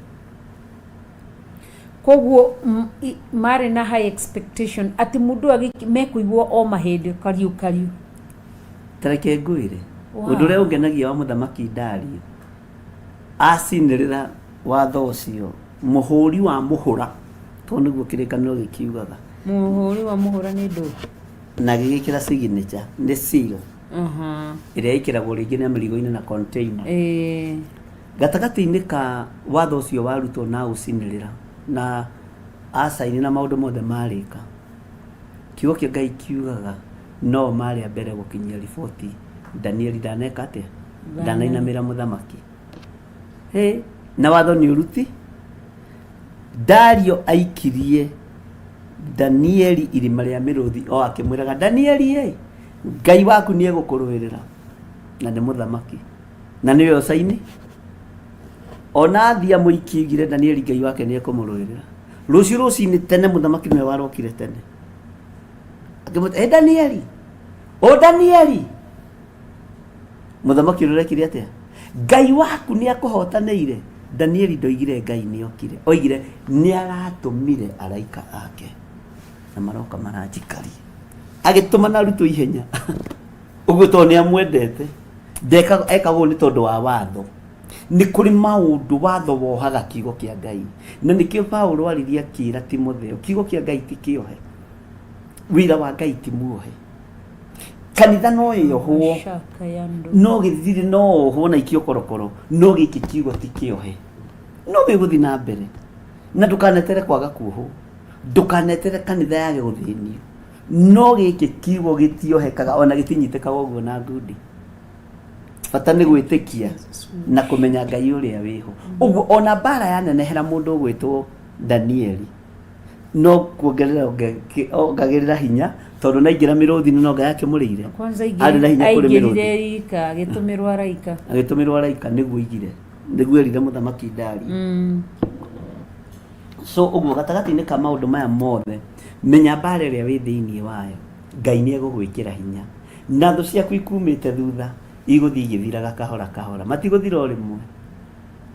Koguo marĩ na high expectation atĩ mũndũ mekũigua o mahĩndĩ kariũ kariũ. Ta reke ngwĩre ũndũ ũrĩa ũngenagia wa mũthamaki Dario, acinĩrĩra watho ũcio mũhũri wa mũhũra, tondũ nĩguo kĩrĩkanĩro gĩkiugaga. Mũhũri wa mũhũra nĩ ndũ? Na agĩgĩkĩra signature, nĩ seal ĩrĩa ĩkĩragwo rĩngĩ na mĩrigo-inĩ na container. Gatagatĩ-inĩ ka watho ũcio warutwo na ũcinĩrĩra na acaini na maũndũ mothe marĩka, kiugo kĩa Ngai kiugaga no marĩ a mbere gũkinyia riboti Danieli ndaneka atĩa, ndanainamĩra mũthamaki. Hĩ, na watho nĩ ũruti. Dario aikirie Danieli irima rĩa mĩrũthi o akĩmwĩraga, Danieli ĩ, Ngai waku nĩ egũkũrũĩrĩra, na nĩ mũthamaki na nĩwe ũcaini. Ona athiĩ amũikie oigire Danieli Ngai wake nĩ ekũmũrũĩrĩra. Rũciũ rũcinĩ tene mũthamaki nĩwe warokire tene, akĩmwĩta, ĩ Danieli, o Danieli. Mũthamaki ũrĩa ũrekire atĩa? Ngai waku nĩ akũhotanĩire. Danieli ndoigire Ngai nĩ okire, oigire nĩ aratũmire araika ake na maroka maranjikaria. Agĩtũma na arutwo ihenya ũguo tondũ nĩ amwendete. Ndekaga, ekaga ũguo nĩ tondũ wa watho. Nĩ kũrĩ maũndũ watho wohaga kiugo kĩa Ngai, na nĩkĩo Paulo aririe akĩra Timotheo, kiugo kĩa Ngai ti kĩohe, wĩra wa Ngai ti muohe. Kanitha no ĩohwo, Mashaka ya ndũ. no gĩthirĩ no ohwo na ikio korokoro, no gĩkĩ kiugo ti kĩohe, no gĩgũthiĩ na mbere. Na ndũkanetere kwaga kuohwo, ndũkanetere kanitha yage gũthĩnio, no gĩkĩ kiugo gĩtiohekaga ona gĩtinyitĩkaga ũguo na ngundi. Bata nĩ gwĩtĩkia na kũmenya Ngai ũrĩa wĩho. Ũguo ona mbara yanenehera mũndũ ũgwĩtwo Danieli, no kuongerera ongagĩrĩra hinya, tondũ naingĩra mĩrũthi-inĩ no Ngai akĩmũrĩire. Kwanza Arĩ na hinya kũrĩ mĩrũthi. aingĩrire ika agĩtũmĩrwo araika. Agĩtũmĩrwo araika nĩguo aigire, nĩguo erire mũthamaki Dario. So ũguo gatagatĩ-inĩ ka maũndũ maya mothe, menya mbara ĩrĩa wĩ thĩinĩ wayo, Ngai nĩ egũgwĩkĩra hinya, na thũ ciaku ikumĩte thutha igũthiĩ igĩthiraga kahora kahora, matigũthira o rĩmwe.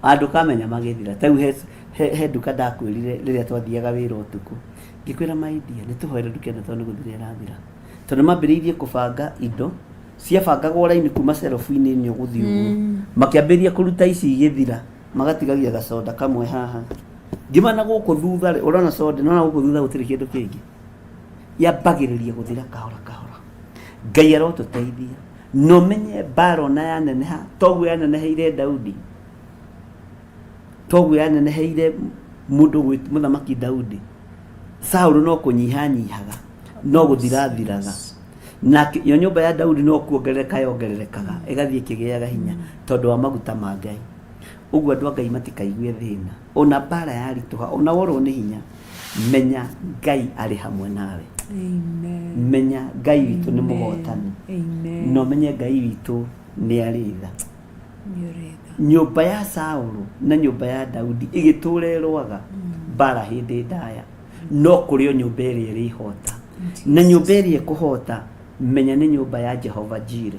Andũ kamenya magĩthira. Ta rĩu he nduka ndakwĩrire rĩrĩa twathiaga wĩra ũtukũ, ngĩkwĩra my dear, nĩ tũhoere nduka ĩno tondũ nĩ gũthira ĩrathira. Tondũ mambĩrĩirie kũbanga indo. Ciabangagwo raini kuma cerobu-inĩ ĩno gũthiĩ ũguo. Makĩambĩrĩria kũruta ici igĩthira, magatigagia gacoda kamwe haha. Ngima na gũkũ thutha rĩ, ũrona soda, nona gũkũ thutha gũtirĩ kĩndũ kĩngĩ. Yambagĩrĩria gũthira kahora kahora. Ngai arotũteithia. Na ũmenye mbara ona yaneneha, toguo yaneneheire Daudi. Toguo yaneneheire mũndũ ũgwĩtwo mũthamaki Daudi. Saũlũ no kũnyihanyihaga, no gũthira athiraga. Na yo nyũmba ya Daudi no kuongerereka yongererekaga, ĩgathiĩ ĩkĩgĩaga hinya tondũ wa maguta ma Ngai. Ũguo andũ a Ngai matikaigue thĩna. Ona mbara yaritũha, ona worwo nĩ hinya, menya Ngai arĩ hamwe nawe. Amen. Menya Ngai witũ nĩ mũhotani. Amen. Na ũmenye Ngai witũ nĩ arĩ tha. Nĩ ũrĩ tha. Nyũmba ya Saũlũ na nyũmba ya Daudi ĩgĩtũũra ĩrũaga mbara hĩndĩ ndaya. No kũrĩ o nyũmba ĩrĩa ĩrĩhota. Na nyũmba ĩrĩa ĩkũhota, menya nĩ nyũmba ya Jehova Jire,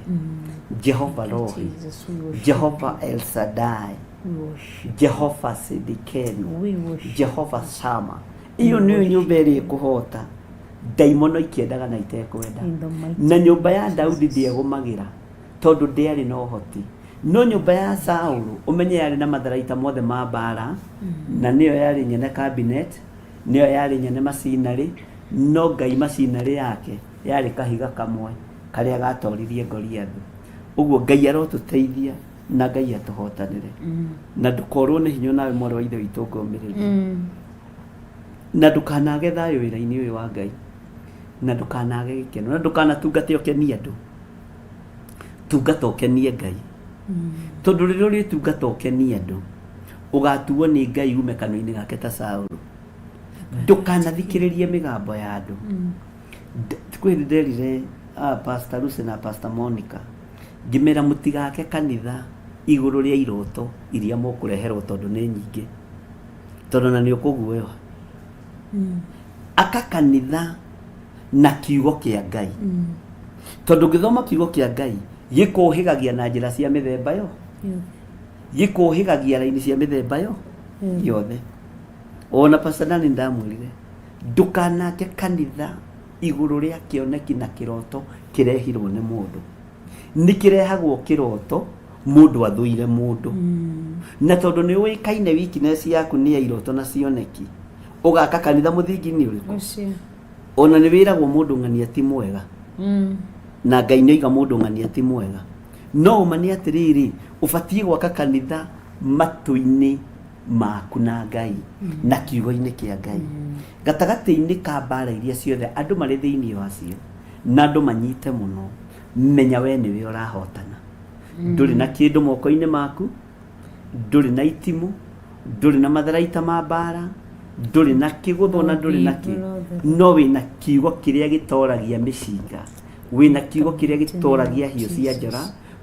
Jehova Rohi, Jesus, we worship Jehova El Shaddai, We worship. Jehova Sidikenu, We worship. Jehova Shama. Iyo nĩyo nyũmba ĩrĩa ĩkũhota ndaimono ikĩendaga na itekwenda. In the mighty Na nyũmba ya Daudi ndĩegũmagĩra tondũ ndĩarĩ na ũhoti. No nyũmba ya Saũlũ ũmenye yarĩ na matharaita mothe ma mbara na nĩyo yarĩ nyene cabinet, nĩyo yarĩ nyene macinarĩ, no Ngai macinarĩ yake yarĩ kahiga kamwe karĩa gatoririe Goliathu. Ũguo Ngai arotũteithia na Ngai atũhotanĩre. Na ndũkorwo nĩ hinya nawe mwarĩ wa ithe witũ ngomĩrĩria. Na ndũkanage thayũ wĩra-inĩ ũyũ wa Ngai. Na ndũkanage gĩkeno. Na ndũkanatungate ũkenie andũ. Tungata ũkenie Ngai. Tondũ rĩrĩa ũrĩtungata ũkenie andũ, ũgatuo nĩ Ngai ume kanua-inĩ gake ta Saũlũ. Ndũkanathikĩrĩrie mĩgambo ya andũ. Kwĩ hĩndĩ nderire Pastor Lucy na Pastor Monica, ngĩmera mũtigake kanitha igũrũ rĩa iroto iria mũkũreherwo tondũ nĩ nyingĩ. Tondũ na nĩ ũkũguoyoha. Aka kanitha na kiugo kĩa Ngai. Tondũ ũngĩthoma kiugo kĩa Ngai, gĩkũhĩgagia na njĩra cia mĩthemba yo. Gĩkũhĩgagia raini cia mĩthemba yo yothe. Ona Pastor Dani ndamwĩrire, ndũkanake kanitha igũrũ rĩa kĩoneki na kĩroto kĩrehirwo nĩ mũndũ. Nĩ kĩrehagwo kĩroto mũndũ athũire mũndũ. Na tondũ nĩ ũĩkaine weakness yaku nĩ ya iroto na cioneki, ũgaka kanitha mũthingi-inĩ ũrĩkũ? Ũcio. Ona nĩ wĩragwo mũndũ ng'ania ti mwega. Na Ngai nĩ oiga mũndũ ng'ania ti mwega. No ũma nĩ atĩrĩrĩ, ũbatiĩ gwaka kanitha matũ-inĩ maku na Ngai na kiugo-inĩ kĩa Ngai. Gatagatĩ-inĩ ka mbara iria ciothe andũ marĩ thĩinĩ wacio na andũ manyite mũno, menya we nĩwe ũrahotana. Ndũrĩ na kĩndũ moko-inĩ maku, ndũrĩ na itimũ, ndũrĩ na matharaita ma mbara, ndũrĩ na kĩgũtho na ndũrĩ na kĩ, no wĩna kiugo kĩrĩa gĩtoragia mĩcinga, wĩna kiugo kĩrĩa gĩtoragia hiũ cia njora,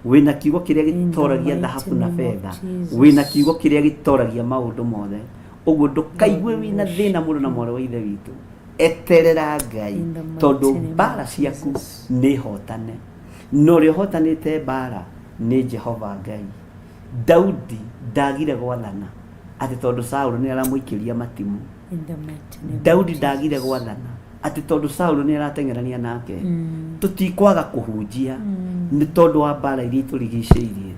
wĩna kiugo kĩrĩa gĩtoragia thahabu na betha, wĩna kiugo kĩrĩa gĩtoragia maũndũ mothe. Ũguo ndũkaigue wĩna thĩna mũno na mwarĩ wa ithe witũ, eterera Ngai tondũ mbara ciaku nĩ hotane, na ũrĩa ũhotanĩte mbara nĩ Jehova Ngai. Daudi ndagire gwathana atĩ tondũ Saũlũ nĩ aramũikĩria matimũ. Daudi ndagire gwathana atĩ tondũ Saũlũ nĩ arateng'erania nake. Tũtikwaga kũhunjia nĩ tondũ wa mbara iria itũrigicĩirie.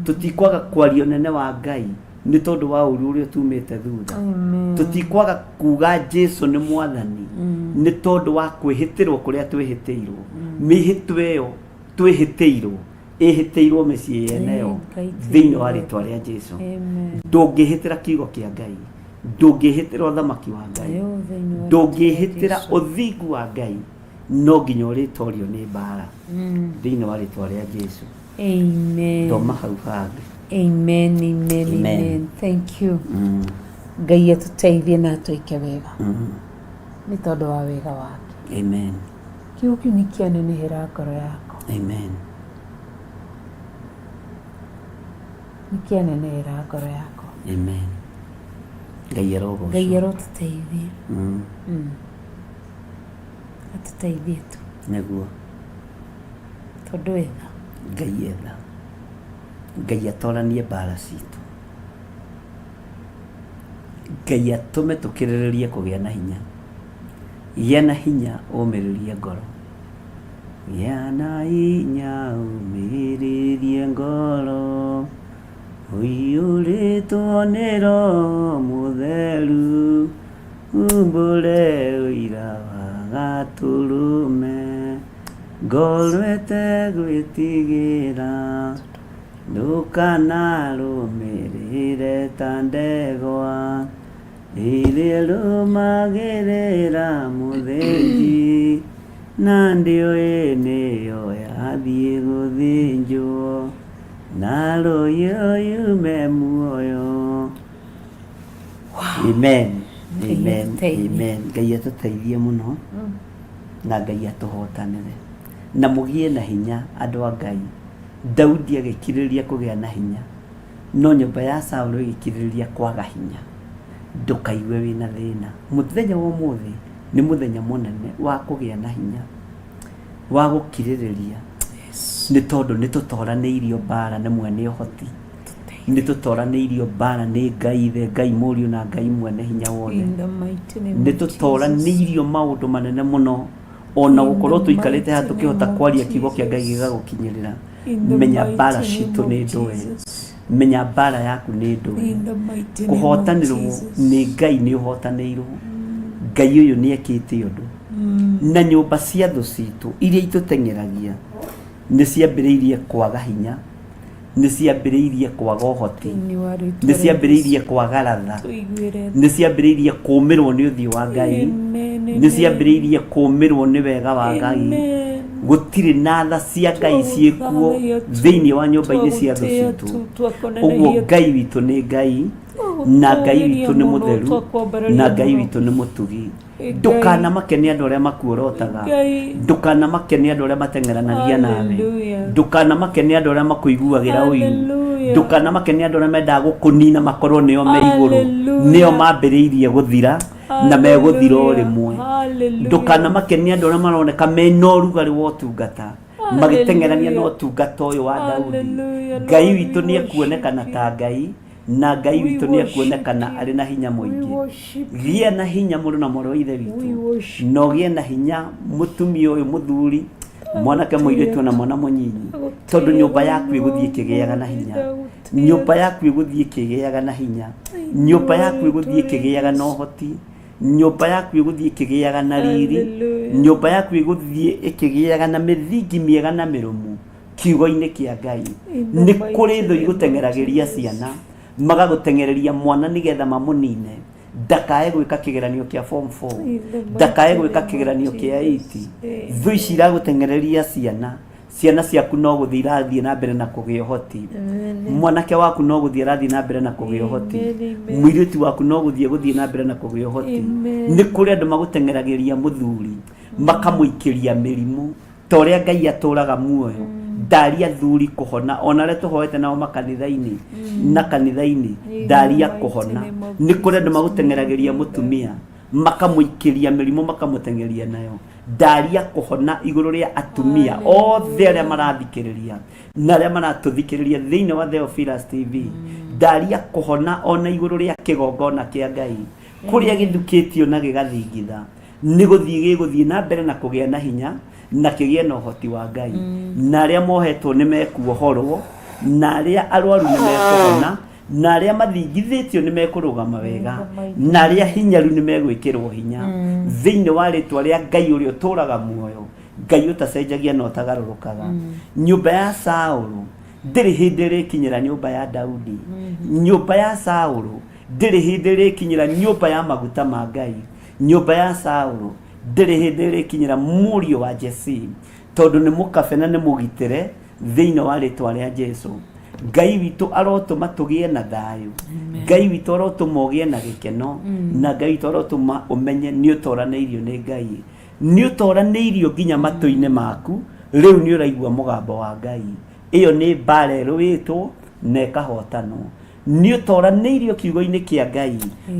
Tũtikwaga kwaria ũnene wa Ngai nĩ tondũ wa ũru ũrĩa tumĩte thutha. Tũtikwaga kuga Jesu nĩ mwathani nĩ tondũ wa kwĩhĩtĩrwo kũrĩa twĩhĩtĩirwo. Mĩhĩtwa ĩyo twĩhĩtĩirwo ĩhĩtĩirwo mĩciĩ yeneyo thĩinĩ wa rĩtwa rĩa Jesu. Ndũngĩhĩtĩra kiugo kĩa Ngai, ndũngĩhĩtĩra ũthamaki wa Ngai, ndũngĩhĩtĩra ũthingu wa Ngai, no nginya ũrĩtorio nĩ mbara thĩinĩ wa rĩtwa rĩa Jesu. Amen. Thoma hau hangĩ. Amen, amen, Amen. amen. Thank you. Ngai atũteithie na atwĩke wega nĩ tondũ wa wega wake. Amen. Kiugo kĩu nĩ kĩanenehera ngoro yakwa. Amen. Nĩ kĩanenehera ngoro yakwa. Amen. Ngai arogocwo. Ngai arotũteithia. Atũteithie tu. Nĩguo. Tondũ etha. Ngai etha. Ngai atoranie mbara citũ. Ngai atũme tũkĩrĩrĩrie kũgĩa na hinya. Gĩa na hinya ũmĩrĩrie ngoro. Gĩa na hinya ũmĩrĩrie ngoro, ũiyũrĩtwo nĩ Roho Mũtheru, umbũre ũira wa Gatũrũme, ngoro ĩtegwĩtigĩra, ndũkanarũmĩrĩre ta ndegwa. Ĩrĩa ĩrũmagĩrĩra mũthĩnji na ndĩũĩ nĩyo yathiĩ gũthĩnjwo na rũhiũ yume muoyo. Amen. Ngai Amen. atũteithie. Amen. Ngai atũteithie mũno na Ngai atũhotanĩre na mũgĩe na hinya andũ a Ngai. Daudi agĩkirĩrĩria kũgĩa na hinya No nyũmba ya Saũlũ ĩgĩkĩrĩrĩria kwaga hinya. Ndũkaigue wĩ na thĩna. Mũthenya wa ũmũthĩ nĩ mũthenya mũnene wa kũgĩa na hinya wa gũkirĩrĩria, nĩ tondũ nĩ tũtoranĩirio mbara nĩ mwene ũhoti, nĩ tũtoranĩirio mbara nĩ Ngai Ithe, Ngai Mũriũ na Ngai mwene hinya wothe. In the mighty name Nĩ of Jesus. tũtoranĩirio maũndũ manene mũno ona In gũkorwo the tũikarĩte haha mighty tũkĩhota name of kwaria kiugo kĩa Ngai Jesus. gĩgagũkinyĩrĩra. In the Menya mighty mbara name citũ of nĩ ndũe, Jesus. menya mbara yaku nĩ ndũe. In the mighty name of Kũhotanĩrwo Jesus. nĩ Ngai nĩ ũhotanĩirwo. Ngai ũyũ nĩ ekĩte ũndũ. Na nyũmba cia thũ citũ iria itũteng'eragia nĩ ciambĩrĩirie kwaga hinya, nĩ ciambĩrĩirie kwaga ũhoti, Thĩinĩ wa rĩtwa nĩ rĩa ciambĩrĩirie Jesu. kwaga ratha, Tũiguĩre nĩ ciambĩrĩirie kũmĩrwo nĩ ũthiũ wa Ngai, Amen, nĩ amen. ciambĩrĩirie kũmĩrwo nĩ wega wa Ngai. Amen. Gũtirĩ na tha cia Ngai ciĩkuo Twagũthathaiya tu, thĩinĩ wa nyũmba-inĩ cia thũ twagũtĩĩa citũ. tu, twakũnenehia Ũguo tu. Ngai witũ nĩ Ngai, na Ngai Twagũtũũgĩria witũ nĩ mũno, mũtheru, twakwambararia na Ngai mũno. witũ nĩ mũtugi. Ngai. Ndũkanamake nĩ andũ arĩa makuorotaga, Ngai. ndũkanamake nĩ andũ arĩa mateng'eranagia nawe, Hallelujah. ndũkanamake nĩ andũ arĩa makũiguagĩra ũiru, Hallelujah. ndũkanamake nĩ andũ arĩa mendaga gũkũnina makorwo nĩo me igũrũ, Hallelujah. nĩo mambĩrĩirie gũthira na megũthira o rĩmwe. Hallelujah. Ndũkanamake nĩ andũ arĩa maroneka mena ũrugarĩ wa ũtungata magĩteng'erania na Hallelujah. ũtungata ũyũ wa Daudi. Hallelujah. Ngai Lord, we witũ nĩ worship ekuonekana you. ta Ngai na Ngai We witũ nĩ worship ekuonekana you. arĩ na hinya We mũingĩ. worship you. Gĩa na hinya mũrũ na mwarĩ wa Ithe We witũ, worship na ũgĩe na hinya mũtumia ũyũ, mũthuri, mwanake, mũirĩtu na mwana mũnyinyi, tondũ nyũmba yaku ĩgũthiĩ ĩkĩgĩaga na hinya, nyũmba yaku ĩgũthiĩ ĩkĩgĩaga na hinya, nyũmba yaku ĩgũthiĩ ĩkĩgĩaga na ũhoti, nyũmba yaku ĩgũthiĩ ĩkĩgĩaga na riri, Hallelujah. nyũmba yaku ĩgũthiĩ ĩkĩgĩaga na mĩthingi mĩega na mĩrũmu kiugo-inĩ kĩa Ngai. In the Nĩ mighty kũrĩ thũ name of igũteng'eragĩria Jesus. ciana, magagũteng'ereria mwana nĩgetha mamũnine, ndakae gwĩka kĩgeranio kĩa form 4, In the ndakae mighty gwĩka name of kĩgeranio kĩa 8. Jesus. Amen. Thũ ici iragũteng'ereria ciana, ciana ciaku no gũthiĩ irathiĩ na mbere na kũgĩa ũhoti, mwanake waku no gũthiĩ arathiĩ na mbere na kũgĩa ũhoti, Amen, amen. mũirĩtu waku no gũthiĩ gũthiĩ na mbere na kũgĩa ũhoti. Amen. Nĩ kũrĩ andũ magũteng'eragĩria mũthuri makamũikĩria mĩrimũ ta ũrĩa Ngai atũraga muoyo. Ndaria athuri kũhona, ona arĩa tũhoete nao makanitha-inĩ na kanitha-inĩ, ndaria kũhona. Nĩ kũrĩ andũ magũteng'eragĩria mũtumia makamũikĩria mĩrimũ makamũteng'eria nayo. Ndaria kũhona igũrũ rĩa atumia othe arĩa marathikĩrĩria na arĩa maratũthikĩrĩria thĩinĩ wa Theophilus TV. Ndaria kũhona ona igũrũ rĩa kĩgongona kĩa Ngai kũrĩa gĩthukĩtio na gĩgathingitha, nĩ gũthiĩ gĩgũthiĩ na mbere na kũgĩa na hinya na kĩgĩe na ũhoti wa Ngai, na arĩa mohetwo nĩ mekuohorwo, na arĩa arwaru nĩ mekũhona, na arĩa mathingithĩtio nĩ mekũrũgama wega, na arĩa hinyaru nĩ megwĩkĩrwo hinya thĩinĩ wa rĩtwa rĩa Ngai ũrĩa ũtũraga muoyo, Ngai ũtacenjagia na ũtagarũrũkaga. Nyũmba ya Saũlũ ndĩrĩ hĩndĩ ĩrĩkinyĩra nyũmba ya Daudi. Nyũmba ya Saũlũ ndĩrĩ hĩndĩ ĩrĩkinyĩra nyũmba ya maguta ma Ngai. Nyũmba ya Saũlũ ndĩrĩ hĩndĩ ĩrĩkinyĩra mũriũ wa Jesii, tondũ nĩ mũkabe na nĩ mũgitĩre thĩinĩ wa rĩtwa rĩa Jesu. Ngai witũ arotũma tũgĩe na thayũ, Ngai witũ arotũma ũgĩe na gĩkeno, na Ngai witũ arotũma ũmenye nĩ ũtoranĩirio nĩ Ngai, nĩ ũtoranĩirio nginya matũ-inĩ maku, rĩu nĩ ũraigua mũgambo wa Ngai. Ĩyo nĩ mbara ĩrũĩtwo na ĩkahotanwo. Nĩ ũtoranĩirio kiugo-inĩ kĩa Ngai,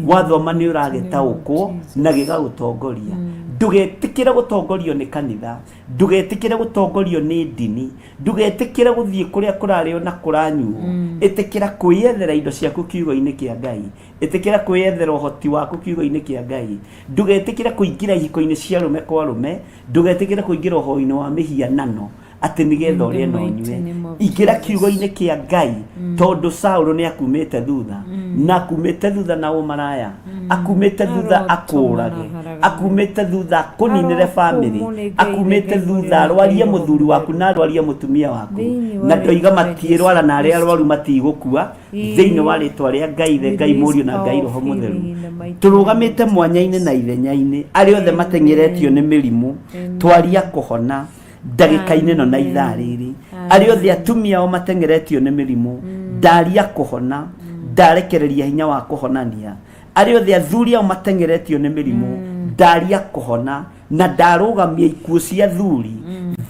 wathoma nĩ ũragĩtaũkwo na gĩgagũtongoria. Ndũgetĩkĩre gũtongorio nĩ kanitha, ndũgetĩkĩre gũtongorio nĩ ndini, ndũgetĩkĩre gũthiĩ kũrĩa kũrarĩo na kũranyuo. Ĩtĩkĩra kwĩyethera indo ciaku kiugo-inĩ kĩa Ngai, ĩtĩkĩra kwĩyethera ũhoti waku kiugo-inĩ kĩa Ngai. Ndũgetĩkĩre kũingĩra ihiko-inĩ cia arũme kwa arũme, ndũgetĩkĩre kũingĩra ũhoi-inĩ wa mĩhianano atĩ nĩgetha ũrĩe na ũnyue. Ingĩra kiugo-inĩ kĩa Ngai, tondũ Saũlũ nĩ akumĩte thutha, na akumĩte thutha na ũmaraya, akumĩte thutha akũũrage, akumĩte thutha akũninĩre bamĩrĩ, akumĩte thutha arwarie mũthuri waku na arwarie mũtumia waku, na ndoiga matiĩrwara na arĩa arwaru matigũkua. Thĩinĩ wa rĩtwa rĩa Ngai Ithe, Ngai Mũriũ na Ngai Roho Mũtheru, tũrũgamĩte mwanya-inĩ na ithenya-inĩ, arĩa othe mateng'eretio nĩ mĩrimũ, twaria kũhona ndagĩka-inĩ ĩno na ithaa rĩrĩ. Arĩa othe atumia ao mateng'eretio nĩ mĩrimũ, ndaria kũhona, ndarekereria hinya wa kũhonania. Arĩa othe athuri ao mateng'eretio nĩ mĩrimũ, ndaria kũhona na ndarũgamia ikuũ cia athuri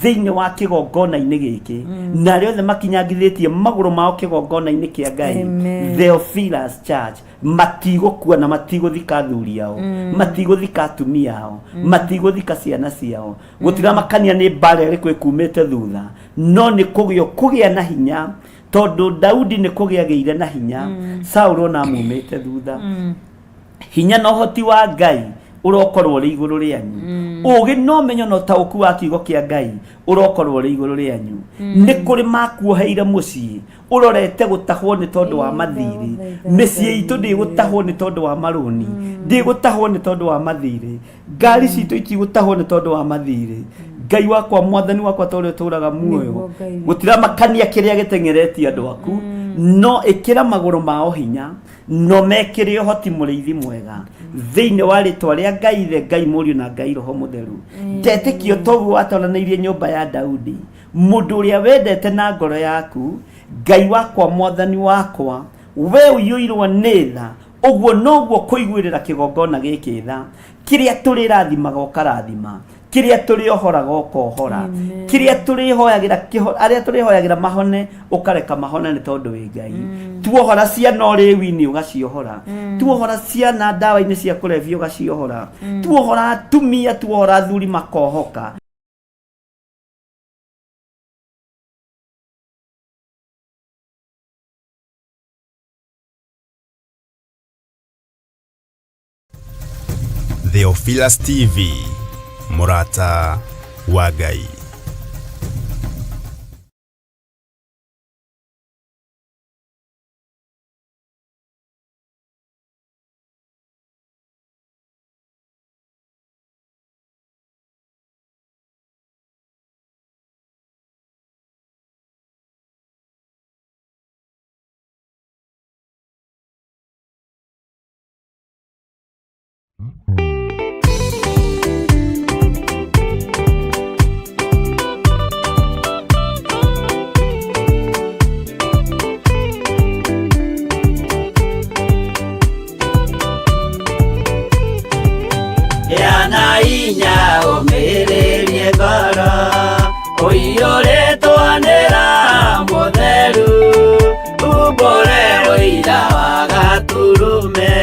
thĩinĩ wa kĩgongona-inĩ gĩkĩ, na arĩa othe makinyangithĩtie magũrũ mao kĩgongona-inĩ kĩa Ngai, Theophilus Church, matigũkua na matigũthika athuri ao, matigũthika atumia ao, matigũthika ciana ciao. Gũtiramakania nĩ mbara ĩrĩkũ ĩkumĩte thutha, no nĩ kũgĩa kũgĩa na hinya, tondũ Daudi nĩ kũgĩa agĩire na hinya, Saũlũ ona amumĩte thutha. Hinya na ũhoti wa Ngai ũrokorwo ũrĩ igũrũ rĩanyu, ũgĩ na ũmenyo na ũtaũku wa kiugo kĩa Ngai ũrokorwo ũrĩ igũrũ rĩanyu. Nĩ kũrĩ makuoheire mũciĩ ũrorete gũtahwo nĩ tondũ wa mathirĩ. Mĩciĩ itũ ndĩgũtahwo nĩ tondũ wa marũni, ndĩgũtahwo nĩ tondũ wa mathirĩ, ngari citũ itigũtahwo nĩ tondũ wa mathirĩ. Ngai wakwa, mwathani wakwa, ta ũrĩa ũtũraga muoyo, Nĩguo Ngai. Gũtiramakania kĩrĩa gĩteng'eretie andũ aku, no ĩkĩra magũrũ mao hinya, no mekĩre ũhoti, mũrĩithi mwega, thĩinĩ wa rĩtwa rĩa Ngai Ithe, Ngai Mũriũ na Ngai Roho Mũtheru. Ndetĩkio toguo watoranĩirie nyũmba ya Daudi, mũndũ ũrĩa wendete na ngoro yaku. Ngai wakwa, mwathani wakwa, we ũiyũirwo nĩ tha, ũguo noguo kũiguĩrĩra kĩgongona gĩkĩ tha. Kĩrĩa tũrĩrathimaga ũkarathima, kĩrĩa tũrĩohoraga ũkohora, kĩrĩa tũrĩhoyagĩra arĩa tũrĩhoyagĩra mahone ũkareka mahone, nĩ tondũ wĩ Ngai. Tuohora ciana ũrĩwi-inĩ ũgaciohora, tuohora ciana ndawa-inĩ cia kũrebia ũgaciohora, tuohora atumia, tuohora athuri makohoka. Theophilus TV, mũrata wa Ngai. Gĩa na hinya ũmĩrĩrie ngoro ũiyũrĩtwo nĩ Roho Mũtheru, umbũre ũira wa Gatũrũme,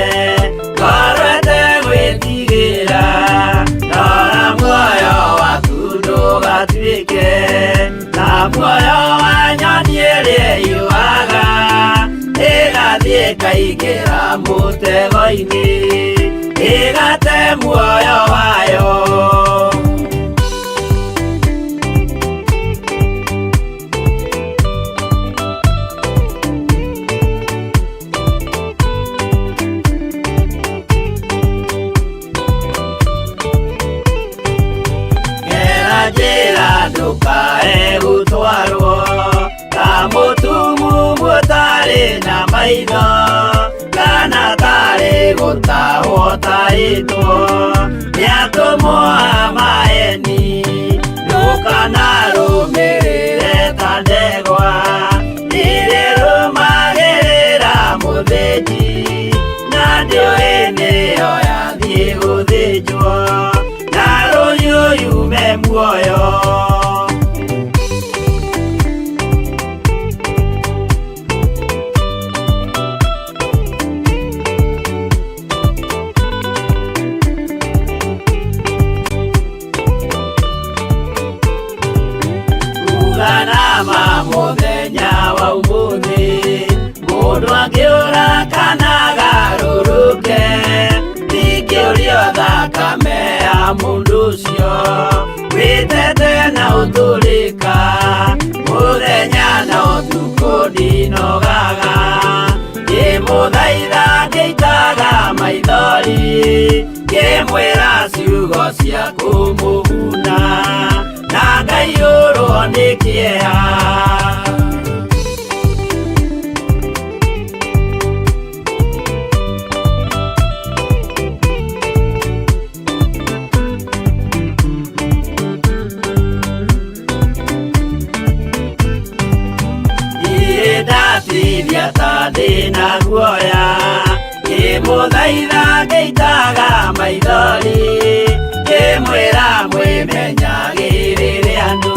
ngoro ĩtegwĩtigĩra, rora muoyo waku ndũgatuĩke ta muoyo wa nyoni ĩrĩa ĩyũaga ĩgathiĩ ĩkaingĩra mũtego-inĩ ĩgate muoyo wayo. Gera njĩra ndũkae gũtwarwo ta mũtumumu ũtarĩ na maitho, kana tarĩ gũtahwo tahĩtwo nĩ atũmwo a maeni. Ndũkanarũmĩrĩre ta ndegwa irĩrũmagĩrĩra mũthĩnji, na ndĩũĩ nĩyo yathiĩ gũthĩnjwo na rũhiũ yume muoyo. Mũndũ angĩũra kana agarũrũke, ndingĩũrio thakame ya mũndũ ũcio. Wĩtete na ũtũrĩka, mũthenya na ũtukũ ndinogaga. Ngĩmũthaitha ngĩitaga maithori, ngĩmwĩra ciugo cia kũmũguna, na ngaiyũrwo nĩ kĩeha. Niĩ ndatithia ta ndĩna guoya, ngĩmũthaitha ngĩitaga maithori, ngĩmwĩra mwĩmenyagĩrĩre andũ,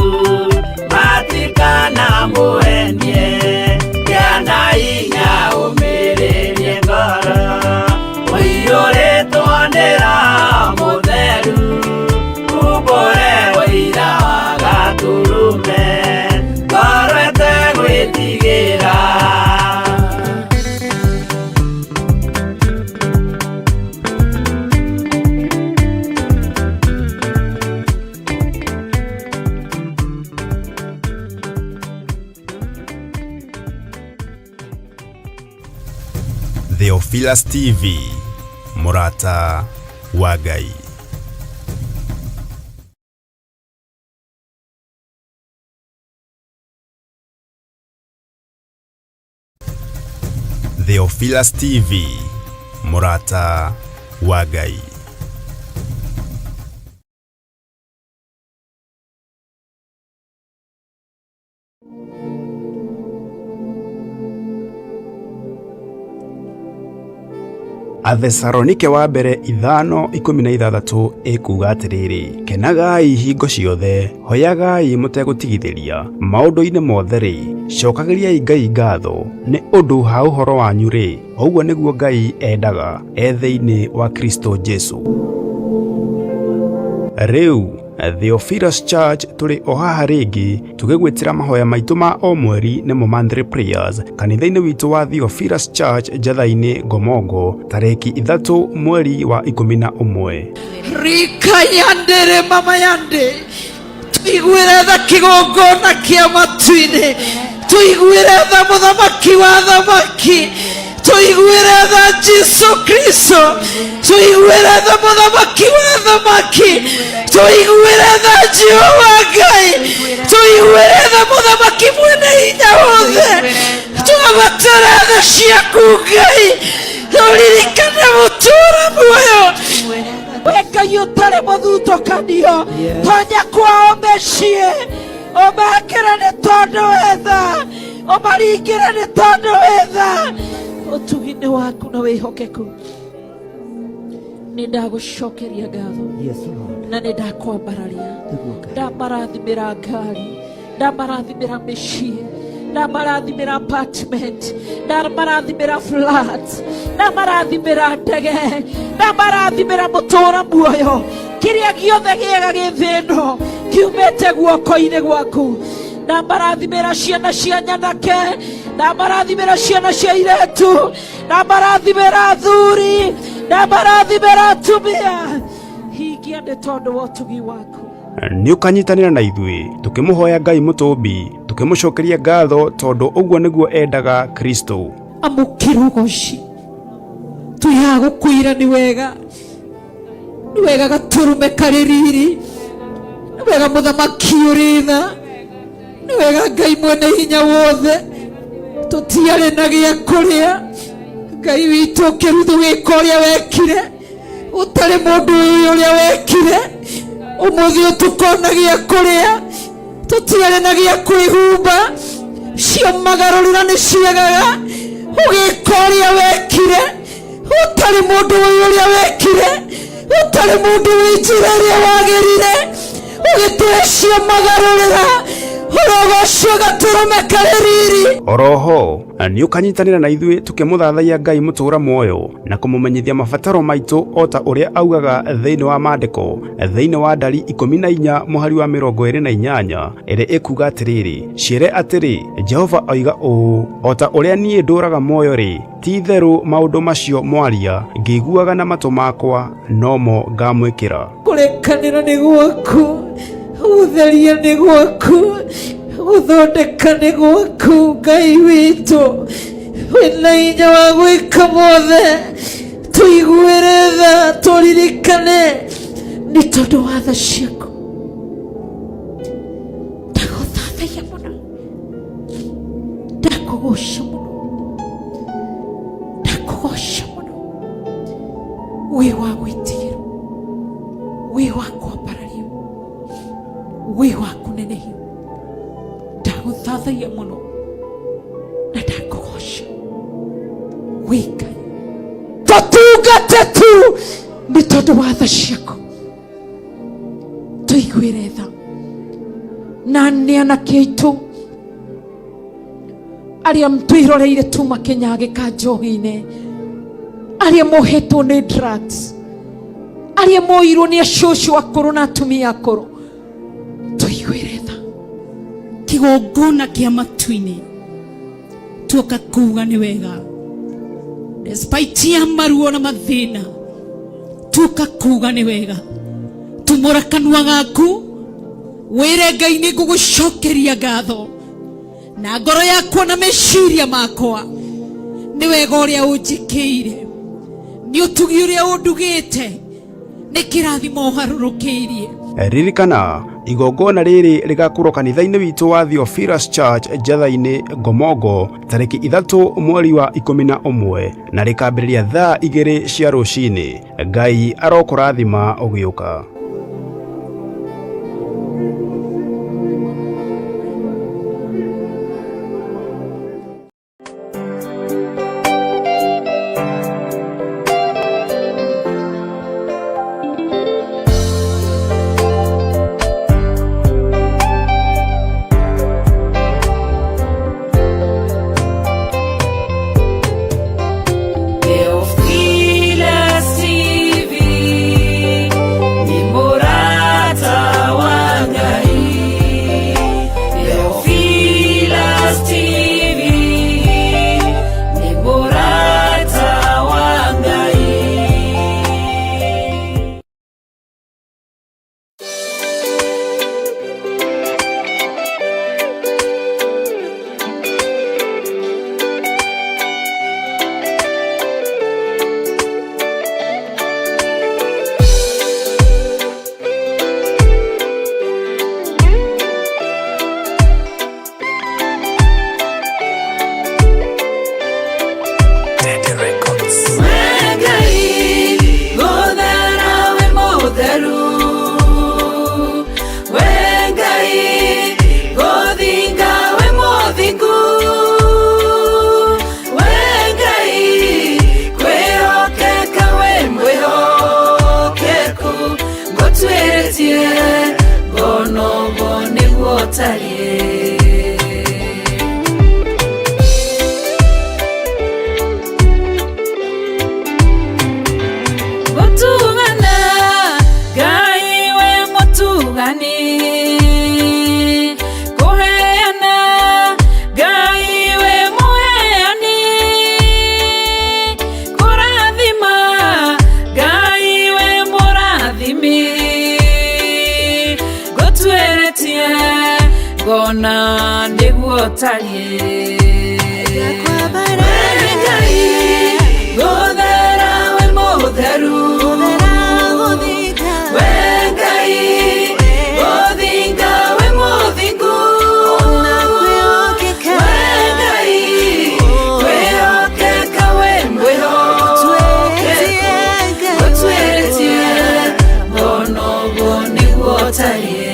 matikanamũhenie, gĩa na hinya ũmĩrĩrie ngoro, ũiyũrĩtwo nĩ Roho Mũtheru, umbũre ũira wa Gatũrũme, ngoro ĩtegwĩtigĩra. Theophilus TV, mũrata wa Ngai. Theophilus TV, mũrata wa Ngai. Athesalonike wa mbere 5:16 ĩkuuga atĩrĩrĩ, kenagai hingo ciothe, hoyagai mũtegũtigithĩria, maũndũ-inĩ mothe-rĩ, cokagĩriai Ngai ngatho, nĩ ũndũ ha ũhoro wanyu-rĩ, ũguo nĩguo Ngai endaga e thĩinĩ wa Kristo Jesu. Rĩu Theophilus Church tũrĩ o haha rĩngĩ tũgĩgwĩtĩra mahoya maitũ ma o mweri nĩmo monthly prayers kanitha-inĩ witũ wa Theophilus Church Njatha-inĩ Ngomongo tarĩki 3 mweri wa 11. Rika yandere mama yande tuiguĩre tha kĩgongona kĩa matu-inĩ, tuiguĩre tha mũthamaki wa thamaki, tuiguĩre tha Jesu Kristo, tuiguĩre tha mũthamaki wa thamaki, tuiguĩre tha Jehova Ngai, tuiguĩre tha mũthamaki mwene hinya wothe, twabatara tha ciaku Ngai, tũririkane mũtũũra muoyo. We Ngai ũtarĩ mũthutũkanio, tonya kwao mĩciĩ, ũmekĩre nĩ tondũ wĩ tha, ũmaringĩre nĩ tondũ wĩ tha. Ũtugi nĩ waku na wĩhokeku. Nĩ ndagũcokeria ngatho na nĩ ndakwambararia, ndamarathimĩra ngari, ndamarathimĩra mĩciĩ, ndamarathimĩra apartment, ndamarathimĩra flat, ndamarathimĩra ndege, ndamarathimĩra mũtũũra muoyo. Kĩrĩa gĩothe gĩega gĩ thĩ ĩno kiumĩte guoko-inĩ gwaku. Ndamarathimĩra ciana cia nyanake, ndamarathimĩra ciana cia iretu, ndamarathimĩra athuri, ndamarathimĩra atumia. Hingia nĩ tondũ wa ũtugi waku. Nĩ ũkanyitanĩra na ithuĩ tũkĩmũhoya Ngai mũtũmbi, tũkĩmũcokeria ngatho tondũ ũguo nĩguo endaga Kristo. Amũkĩra ũgoci, twĩ haha gũkwĩra nĩ wega, nĩ wega gatũrũme karĩ riri, nĩ wega mũthamaki ũrĩ tha, nĩ wega Ngai mwene hinya wothe. Tũtiarĩ na gĩa kũrĩa, Ngai witũ ũkĩruthu wĩka ũrĩa wekire, ũtarĩ mũndũ ũyũ ũrĩa wekire. Ũmũthĩ ũtukona gĩa kũrĩa, tũtiarĩ na gĩa kwĩhumba, cio magarũrĩra nĩ ciagaga, ũgĩka ũrĩa wekire, ũtarĩ mũndũ ũyũ ũrĩa wekire, ũtarĩ mũndũ wĩ njĩra ĩrĩa wagĩrire, ũgĩtũhe cio magarũrĩra, ũrogocwo gatũrũme karĩ riri. Oroho Nĩ ũkanyitanĩra na ithuĩ tũkĩmũthathaiya Ngai mũtũũra muoyo na kũmũmenyithia mabataro maitũ o ta ũrĩa augaga thĩinĩ wa maandĩko thĩinĩ wa ndari 14 mũhari wa 28 ĩrĩa ĩkuga atĩrĩrĩ, ciĩre atĩrĩ, Jehova oiga ũũ, o ta ũrĩa niĩ ndũũraga muoyo rĩ, ti itherũ maũndũ macio mwaria ngĩiguaga na matũ makwa nomo ngamwĩkĩra. Kũrekanĩra nĩ gwaku, gũtheria nĩ gwaku, gũthondeka nĩ gwaku. Ngai witũ wĩna hinya wa gwĩka mothe, tũiguĩre tha, tũririkane nĩ tondũ wa tha ciaku. Ndagũthathaiya mũno, ndakũgoca mũno, ndakũgoca mũno. Wĩ wa gwĩtigĩrwo, wĩ wa kwambarario, wĩ wa kũnenehio. Ndagũthathaiya mũno na ndakũgoca wĩ Ngai. Tũtungate tu nĩ tondũ wa tha ciaku, tũiguĩre tha na nĩ anake aitũ arĩa twĩroreire tuma kĩnyagĩka njohi-inĩ, arĩa mohetwo nĩ drugs, arĩa moirwo nĩ acũcũ akũrũ na atumia akũrũ, tũiguĩre tha. Kĩgongona kĩa matu-inĩ tuoka kuga nĩ wega, despite ya maruo na mathĩna, tuoka kuga nĩ wega. Tumũra kanua gaku wĩre Ngai nĩ ngũgũcokeria ngatho na ngoro yakwa na meciria makwa nĩ wega ũrĩa ũnjĩkĩire, nĩ ũtugi ũrĩa ũndugĩte, nĩ kĩrathimo ũharũrũkĩirie. Ririkana, igongona rĩrĩ rĩgakorwo kanitha-inĩ witũ wa Theophilus Church Njatha-inĩ Ngomongo tarĩki 3 mweri wa 11 na rĩkambĩrĩria thaa 2 cia rũcinĩ. Ngai arokũrathima ũgĩũka. Theophilus TV ni murata wa Ngai. Theophilus TV ni murata wa Ngai. Ngai, gũthera wĩ mũtheru. We Ngai, gũthinga wĩ mũthingu. We Ngai, kwĩhokeka wĩ mwĩhokeku. Ngũtuĩrĩtie ngona ũguo nĩguo ũtariĩ. Gũtugana, Ngai wĩ mũtugani. Kũheana, Ngai wĩ mũheani. Kũrathima, Ngai wĩ mũrathimi. Ngũtuĩrĩtie ngona nĩguo ũtariĩ. We Ngai, gũthera wĩ mũtheru. We Ngai, gũthinga wĩ mũthingu. We Ngai, kwĩhokeka wĩ mwĩhokeku. Ngũtuĩrĩtie ngona ũguo nĩguo ũtariĩ.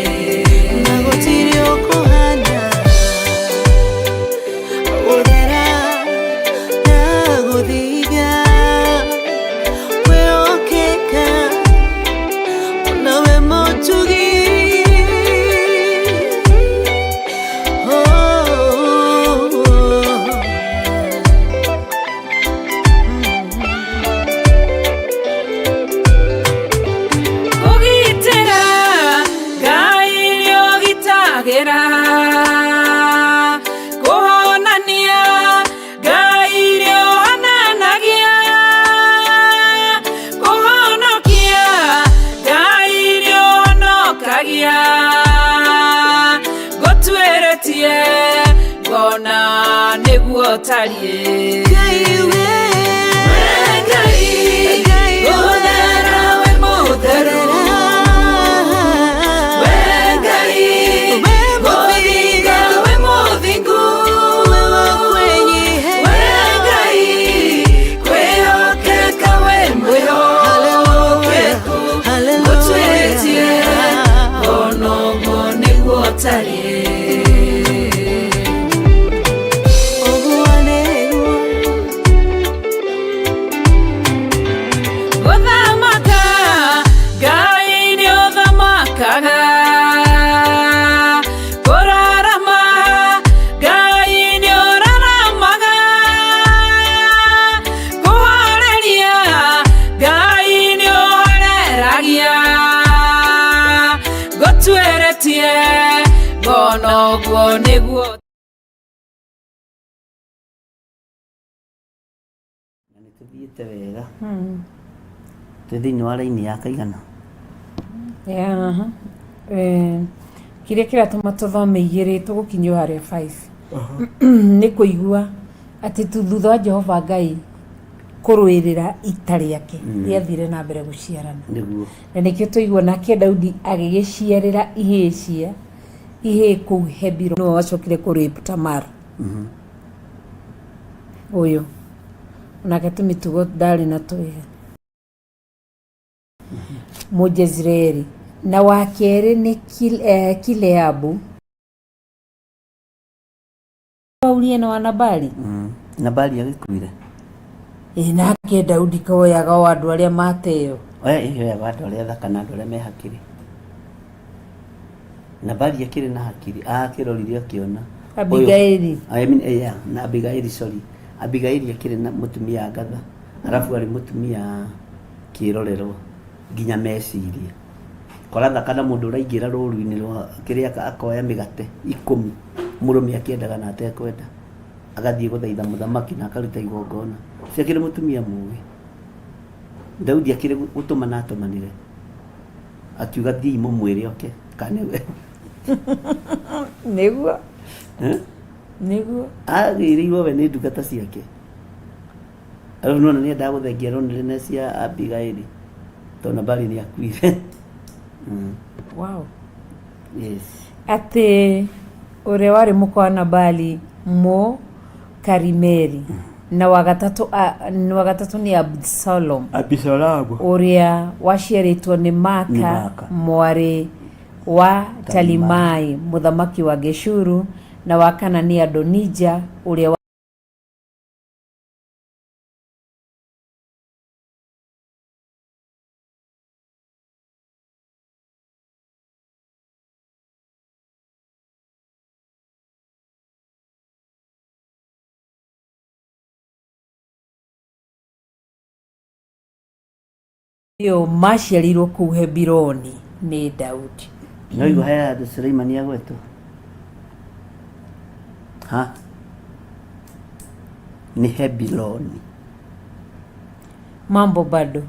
Na gũtirĩ ũkũhana. ũtariĩ. Ngai we, Ngai gũthera wĩ mũtheru. We Ngai gũthinga wĩ mũthingu. We Ngai kwĩhokeka wĩ mwĩhokeku. Gũtuĩtie onoguo nĩguo ũtariĩ. Gũthamaka Ngai nĩ ũthamakaga. Kũrarama Ngai nĩ ũraramaga. Kũhoreria Ngai nĩ ũhoreragia. Ngũtuĩrĩtie ngona ũguo nĩguo. Na nĩ tũthiĩte wega. Twĩ thĩinĩ wa raini ya kaigana. Yeah. Eh, kĩrĩa kĩratũma tũthome igĩrĩ tũgũkinyio harĩa 5 nĩ kũigua atĩ tu thutha wa Jehova Ngai kũrũĩrĩra ita rĩake rĩathire na mbere gũciarana. Nĩguo. Na nĩkĩo tũigua nake Daudi agĩgĩciarĩra ihĩĩ cia ihĩĩ kũu Hebironi, nĩwe wacokire kũ rape Tamar. Ũyũ onake tũmĩtugo ndarĩ na twega. Mũjezireeli. Na wa kerĩ nĩ Kileabu. Waurie na wa Nabali. Nabali agĩkuire. Ĩ nake Daudi koyaga o andũ arĩa mateo. Oya ĩyoyaga andũ arĩa athaka na andũ arĩa me hakiri. Nabali akĩrĩ na hakiri, akĩrorire akĩona. Abigaili. I mean, yeah, na Abigaili, sorry. Abigaili akĩrĩ na mũtumia ngatha, arabu arĩ mũtumia kĩrorerwa nginya meciria. Korathaka na mũndũ ũraingĩra rũru-inĩ rwa kĩrĩa akoya mĩgate 10 mũrũme akĩendaga na atekwenda, agathiĩ gũthaitha mũthamaki na akaruta igongona. Ũcio akĩrĩ mũtumia mũgĩ. Daudi akĩrĩ gũtũmana atũmanire, akiuga thiĩi mũmwĩre oke kana nĩwe. Nĩguo. Eh? Nĩguo. Agĩrĩirwo we nĩ ndungata ciake. Arabu nĩwona nĩendaga gũthengia loneliness ya Abigaili tondũ Nabali nĩ akuire. Wow. Yes. Atĩ ũrĩa warĩ mũka wa Nabali mũ Karimeli na wa gatatũ wa gatatũ nĩ Absalom. Abisalomu. Ũrĩa waciarĩtwo nĩ Maaka, Nĩ Maaka. mwarĩ wa Talimai mũthamaki wa Geshuru, na wa kana nĩ Adonija ũrĩa Nĩo maciarĩirwo kũu Hebironi nĩ Daudi. No igua he handũ Suleimani agwetwo? Ha? Nĩ Hebironi. Mambo bado.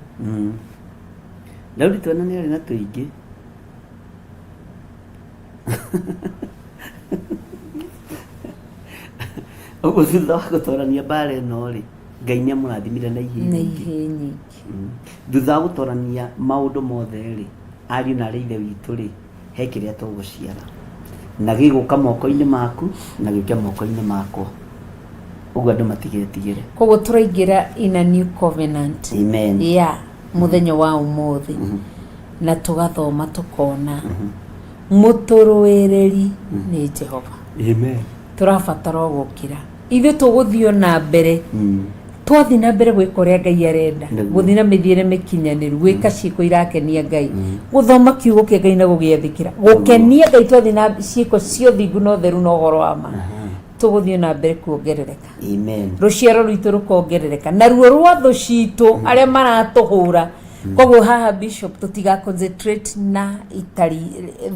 Daudi twana nĩ arĩ na tũingĩ. Ũguo thutha wa gũtorania mbara ĩno rĩ, Ngai nĩ amũrathimire na ihĩĩ Na nyingĩ. ihĩĩ nyingĩ. Thutha wa gũtorania maũndũ mothe rĩ, ariũ na arĩ ithe witũ rĩ, he kĩrĩa tũgũciara. Na gĩgũka moko-inĩ maku na gĩũke moko-inĩ makwa. Ũguo andũ matigetigĩre. Koguo tũraingĩra in a new covenant. Amen. Ya mũthenya wa ũmũthĩ. Na tũgathoma tũkona mũtũrũĩrĩri nĩ Jehova. Amen. Tũrabatara o gũkĩra. Ithuĩ tũgũthiĩ o na mbere. Twathiĩ na mbere gwĩka ũrĩa Ngai arenda, gũthiĩ na mĩthiĩre mĩkinyanĩru, gwĩka ciĩko irakenia Ngai, gũthoma kiugo kĩa Ngai na gũgĩathĩkĩra, gũkenia Ngai twathiĩ na ciĩko cia ũthingu na ũtheru na ũhoro wa ma, tũgũthiĩ na mbere kuongerereka. Amen. Rũciaro rwitũ rũkongerereka naruo rwa thũ citũ arĩa maratũhũra. Koguo haha Bishop tũtiga concentrate na itari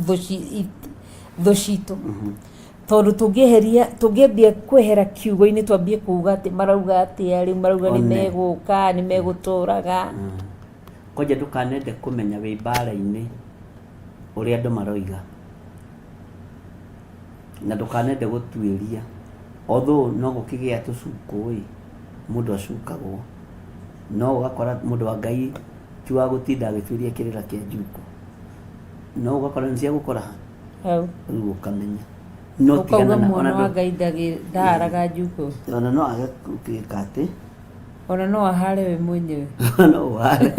thũ citũ. Tondũ tũngĩeheria tũngĩambia kwehera kiugo-inĩ twambie kuga atĩ marauga atĩa rĩu marauga nĩ megũka nĩ megũtũraga. Kwanja ndũkanende kũmenya wĩ mbara-inĩ ũrĩa andũ maroiga. Na ndũkanende gũtuĩria. Although no gũkĩgĩa tũcukũ ĩ, mũndũ acukagwo, no ũgakora mũndũ wa Ngai ti wa gũtinda agĩtuĩria kĩrĩra kĩa njukũ, no ũgakora nĩ cia gũkora ha? Hau. Rĩu ũkamenya. No Ũkauga tigana na mwana ona wa ndũ- Ngai ndaharaga njukũ. ona no age gwĩka atĩ Ona no ahare we mwenyewe. no ũhare.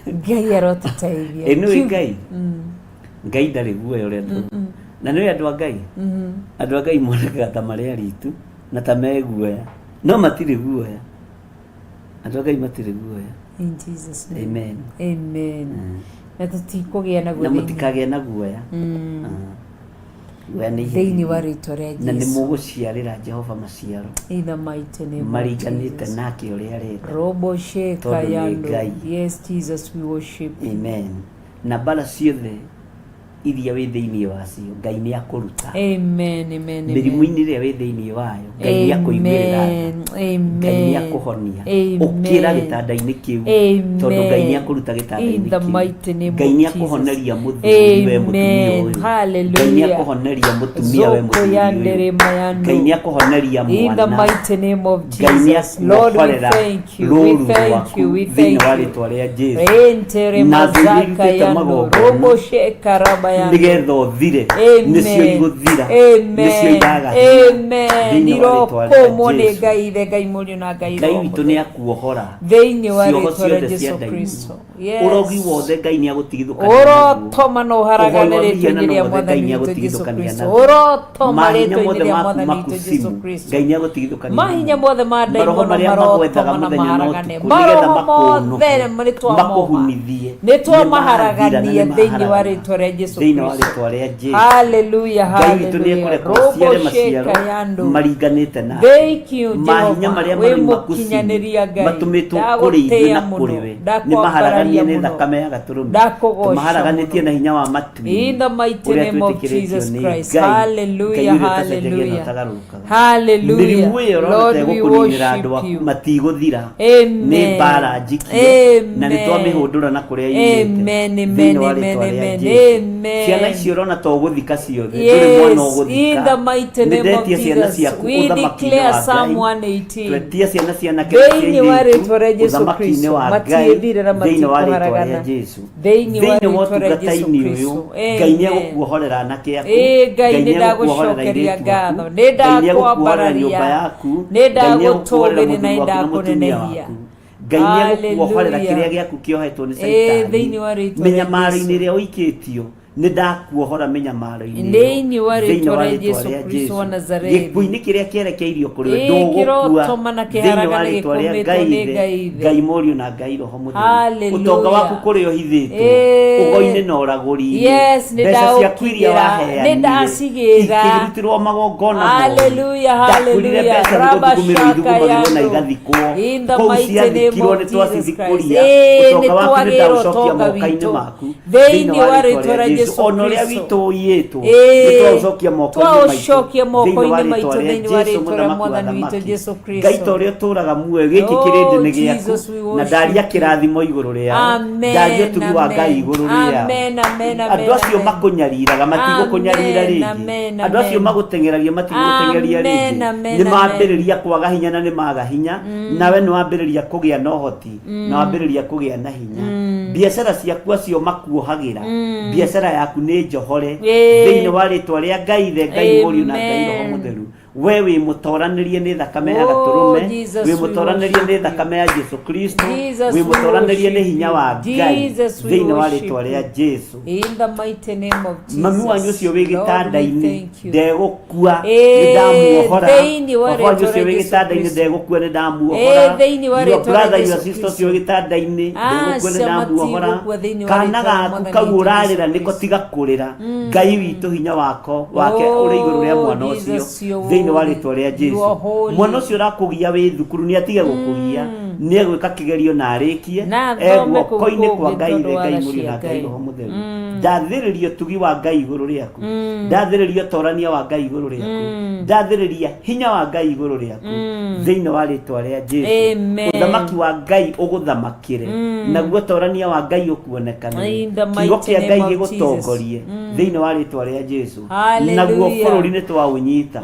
Ngai arotũteithia. Ĩ nĩũĩ Ngai? Ngai ndarĩ guoya ũrĩa andũ na nĩũĩ andũ a Ngai andũ a Ngai monekaga ta marĩ aritu na ta me guoya no matirĩ guoya andũ a Ngai matirĩ guoya. In Jesus name. Amen. Amen. Na tũtikũgĩa naguo na thĩinĩ- mũtikagĩe na guoya. Guoya nĩ thĩinĩ wa iherithia. rĩtwa rĩa Na nĩ Jesu. mũgũciarĩra Jehova maciaro In the mighty name of maringanĩte Jesus. nake ũrĩa arenda. Robo sheka Tondũ nĩ yando. Ngai. Yes, Jesus, we worship you. Amen. Na mbara ciothe iria wĩ thĩinĩ wacio Ngai nĩ akũruta. Amen, amen, amen. Mĩrimũ-inĩ ĩrĩa wĩ thĩinĩ wayo Ngai nĩ akũiguĩrĩra tha. Amen, amen. Ngai nĩ akũhonia. Amen. Ũkĩra gĩtanda-inĩ kĩu Amen. tondũ Ngai nĩ akũruta gĩtanda-inĩ In the kĩu. mighty name Ngai of nĩ Jesus. akũhoneria mũthuri we mũtumia Amen. ũyũ. Ngai nĩ Hallelujah. akũhoneria mũtumia we Zoko mũthuri ũyũ. yandere mayando. Ngai nĩ akũhoneria In the mwana. mighty name of Ngai nĩ Jesus. Lord, we akuohorera thank you. We rũru thank rwaku you. We thĩinĩ thank wa you. rĩtwa rĩa Jesu. Rentere Na thũ iria mazaka irutĩte yando. magongona Robo shekaraba yando. nĩgetha ũthire nĩcio Amen. igũthira nĩcio Amen. iraga hinya Amen. thĩinĩ wa rĩtwa rĩa Irokomwo nĩ Jesu. Ngai Ithe, Ngai Mũriũ na Ngai Ngai Roho witũ nĩ akuohora Thĩinĩ wa cioho rĩtwa rĩa ciothe cia Jesu ndaimono. Kristo. Yes. Ũrogi wothe Ngai nĩ agũtigithũkania naguo. Ũrotoma na ũharagane Ũhoi wa rĩtwa-inĩ mĩhianano rĩa wothe Ngai Mwathani nĩ witũ Jesu agũtigithũkania Kristo. naguo. Ũrotoma Mahinya rĩtwa-inĩ mothe rĩa maku Mwathani witũ Jesu makucimu Kristo. Ngai nĩ agũtigithũkania Mahinya naguo. mothe ma Maroho ndaimono marĩa magwethaga marotoma na mũthenya na maharagane. ũtukũ nĩgetha Maroho mothe makũnũhe nĩ twamoha. makũhunithie Nĩ nĩ mathira na twamaharagania nĩ thĩinĩ wa maharagana rĩtwa rĩa Jesu thĩinĩ wa Kristo. rĩtwa rĩa Jesu. Hallelujah, Ngai witũ nĩ hallelujah. ekũreka Robo ũciare maciaro sheka yando. maringanĩte nake. Thank you, Mahinya Jehova. marĩa Wĩ maroima kucimu mũkinyanĩria Ngai. matũmĩtwo kũrĩ ithuĩ Ndagũtĩĩa na mũno. kũrĩ we nĩ maharaganie Ndakwambararia nĩ mũno. thakame ya gatũrũme Ndakũgooca tũmaharaganĩtie mũno. na hinya wa matu-inĩ In the mighty ũrĩa name of twĩtĩkĩrĩtio Jesus nĩ Christ. Ngai Ngai Hallelujah, ũrĩa ũtacenjagia na hallelujah. ũtagarũrũkaga. Hallelujah. Mĩrimũ ĩyo ũrona Lord, ta we ĩgũkũninĩra andũ worship aku you. matigũthira nĩ Amen. mbara njikie na nĩ Amen. twamĩhũndũra na kũrĩa yumĩte Amen, amen, thĩinĩ wa amen, rĩtwa rĩa amen, Jesu. amen. Ciana icio ũrona ta ũgũthika ciothe ndũrĩ mwana Yes, in ũgũthika the mighty nĩ name of ndetia ciana Jesus, ciaku we ũthamaki-inĩ declare wa Psalm Ngai 118. twetia ciana cianake na cia Thĩinĩ wa airĩtu rĩtwa rĩa Jesu ũthamaki-inĩ Kristo, wa Ngai matiĩthire na thĩinĩ wa rĩtwa rĩa matikuharagana. Jesu Thĩinĩ wa thĩinĩ wa rĩtwa rĩa Jesu ũtungata-inĩ ũyũ Kristo. Ngai nĩ Amen. egũkuohorera anake aku Ĩĩ Ngai Ngai nĩ nĩ egũkuohorera ndagũcokeria airĩtu aku ngatho, nĩ Ngai nĩ egũkuohorera nyũmba ndakwambararia, yaku nĩ Ngai nĩ egũkuohorera ndagũtũgĩria na mũthuri nĩ waku na mũtumia ndakũnenehia. waku Ngai nĩ egũkuohorera Hallelujah. kĩrĩa gĩaku kĩohetwo nĩ Ĩĩ Caitani thĩinĩ wa rĩtwa rĩa mĩnyamaro-inĩ Jesu. ĩrĩa ũikĩtio nĩ ndakuohora mĩnyamaro-inĩ ĩyo Thĩinĩ wa thĩinĩ rĩtwa wa rĩa rĩtwa Jesu rĩa Kristo wa Jesu Nazarethi. gĩkuũ-inĩ kĩrĩa kĩerekeirio kũrĩ we Ĩĩ ndũgũkua kĩrotoma na thĩinĩ wa kĩharagane rĩtwa rĩa gĩkũmĩtwo Ngai nĩ Ithe Ngai Ithe. Ngai Mũriũ na Ngai Roho Mũtheru Hallelujah. ũtonga waku kũrĩa ũhithĩtwo Ĩĩ. ũgo-inĩ na ũragũri-inĩ Yes, nĩ mbeca ciaku iria ndaũkigĩra, nĩ waheanire ndacigĩra. ikĩrutĩrwo magongona moru Hallelujah, ndakwĩrire hallelujah. mbeca nĩ gũthugumĩrwo Rabashaka ithugumagĩrwo na yando. igathikwo In the kũu mighty name ciathikirwo of nĩ Jesus Christ. twacithikũria Ĩĩ nĩ ũtonga waku nĩ twagĩra ndaũcokia ũtonga moko-inĩ witũ. maku Thĩinĩ wa rĩtwa rĩa Jesu Jesu ona ũrĩa Kristo. witũ ũiyĩtwo nĩ Ĩĩ twaũcokia moko-inĩ maitũ twaũcokia thĩinĩ wa moko-inĩ rĩtwa maitũ rĩa thĩinĩ wa Jesu rĩtwa rĩa mũthamaki wa Mwathani witũ athamaki Jesu Ngai ta Kristo. ũrĩa ũtũũraga muoyo gĩkĩ kĩrĩndĩ Oh nĩ gĩaku Jesus, we na ndaria worship you. kĩrathimo igũrũ rĩao Amen, ndaria ũtugi wa Ngai amen. igũrũ rĩao Amen, amen, andũ amen, acio amen. makũnyariraga matigũkũnyarira Amen, rĩngĩ amen, andũ acio amen. magũteng'eragia matigũgũteng'eria Amen, rĩngĩ amen, nĩ amen. mambĩrĩria kwaga hinya na nĩ maga hinya nawe nĩ wambĩrĩria kũgĩa na ũhoti na wambĩrĩria kũgĩa na hinya biacara ciaku acio makuohagĩra biacara yaku nĩ njohore Ĩĩ. thĩinĩ wa rĩtwa rĩa Ngai Ithe Ngai Mũriũ na Ngai Roho Amen. Mũtheru we wĩ mũtoranĩrie nĩ thakame ya Oh, gatũrũme Jesus, wĩ we mũtoranĩrie worship nĩ you. thakame ya Jesu Kristo Jesus, wĩ we mũtoranĩrie nĩ worship hinya you. wa Ngai Jesus, we thĩinĩ wa worship rĩtwa rĩa you. Jesu In the mighty name of mami wanyu Jesus. ũcio wĩ Lord, we gĩtanda-inĩ thank you. ndegũkua nĩ Ĩĩ, ndamuohora thĩinĩ wa baba wanyu rĩtwa ũcio rĩa wĩ Jesu gĩtanda-inĩ Kristo. ndegũkua nĩ ndamuohora Ĩĩ, thĩinĩ wa your rĩtwa rĩa brother your Jesu sister ũcio Kristo. wĩ gĩtanda-inĩ ndegũkua nĩ Aca ndamuohora matigũkua thĩinĩ wa kana rĩtwa rĩa gaku Mwathani kau witũ Jesu ũrarĩra nĩko Kristo. tiga kũrĩra Ngai witũ hinya wako wake ũrĩ igũrũ rĩa Oh, mwana ũcio Jesus, you're thĩinĩ wa holy. rĩtwa rĩa You Jesu are holy. mwana ũcio ũrakũgia wĩ thukuru nĩ atige gũkũgia Nĩ egwĩka kĩgerio na arĩkie. Na E athome kũu guoko-inĩ kwa kũngĩ Ngai tondũ Ithe, wa Ngai tha Mũriũ cia na Ngai Ngai. Roho Mũtheru. Ndathĩrĩria ũtugi wa Ngai igũrũ rĩaku. Ndathĩrĩria ũtorania wa Ngai igũrũ rĩaku. Ndathĩrĩria hinya wa Ngai igũrũ rĩaku thĩinĩ wa rĩtwa rĩa Jesu. Amen. Ũthamaki wa Ngai ũgũthamakĩre, naguo ũtorania wa Ngai ũkuonekanĩre, In the kiugo mighty kĩa Ngai name of Jesus. gĩgũtongorie thĩinĩ wa rĩtwa rĩa Jesu. Hallelujah. Naguo bũrũri nĩ twaũnyita,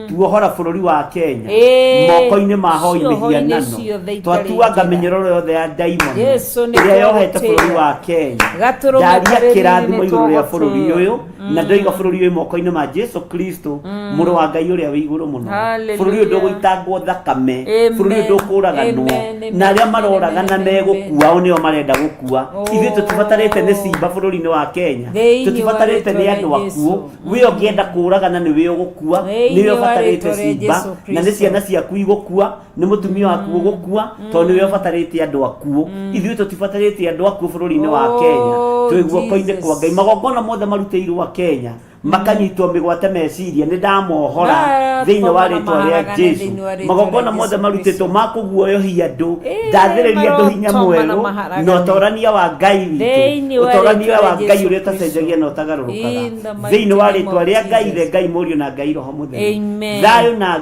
tuohora bũrũri wa Kenya Ĩĩ, moko-inĩ ma hoi cioho-inĩ mĩhianano, ciothe itarĩ twatuanga njega. mĩnyororo yothe ya ndaimono Jesu, nĩ ĩrĩa yohete twagũtĩĩa. bũrũri wa Kenya. Gatũrũme Ndaria karĩ riri kĩrathimo nĩ igũrũ rĩa bũrũri twagũtĩĩa. ũyũ, na ndoiga bũrũri ũyũ moko-inĩ ma Jesu Kristo, mũrũ wa Ngai ũrĩa wĩ igũrũ mũno. Hallelujah. Bũrũri ũyũ ndũgũitangwo thakame, Amen. bũrũri ũyũ ndũkũraganwo, Amen, amen, na arĩa amen, maroragana amen, megũkua, o nĩo marenda gũkua. Oh. Ithuĩ tũtibatarĩte nĩ cimba bũrũri-inĩ wa Kenya, Thĩinĩ wa tũtibatarĩte nĩ rĩtwa andũ rĩa akuũ. Jesu. Wĩ ũngĩenda kũragana nĩ wĩ ũgũkua, Thĩinĩ nĩ wĩ wa ũbatarĩte rĩtwa rĩa cimba, Jesu na nĩ Kristo. ciana ciaku igũkua, nĩ mũtumia waku ũgũkua, tondũ nĩ wĩ ũbatarĩte andũ akuũ. Ithuĩ tũtibatarĩte andũ akuũ bũrũri-inĩ wa Oh, Kenya. Twĩ guoko-inĩ Jesus. kwa Ngai. Magongona mothe marutĩirwo a Kenya makanyitwo mĩgwate meciria, nĩ ndamohora Na thĩinĩ wa toma na rĩtwa rĩa maharagane Jesu. thĩinĩ wa rĩtwa Magongona rĩa mothe Jesu marutĩtwo Kristo. ma kũguoyohia andũ, Ĩĩ, ndathĩrĩria andũ hinya marotoma na mwerũ na maharagane. ũtorania wa Ngai witũ, Thĩinĩ wa ũtorania rĩtwa wa rĩa Ngai Jesu ũrĩa ũtacenjagia na ũtagarũrũkaga, In the mighty thĩinĩ wa name rĩtwa of rĩa Ngai Jesus. Ithe, Ngai Mũriũ na Ngai Roho Mũtheru. Amen. Thayũ na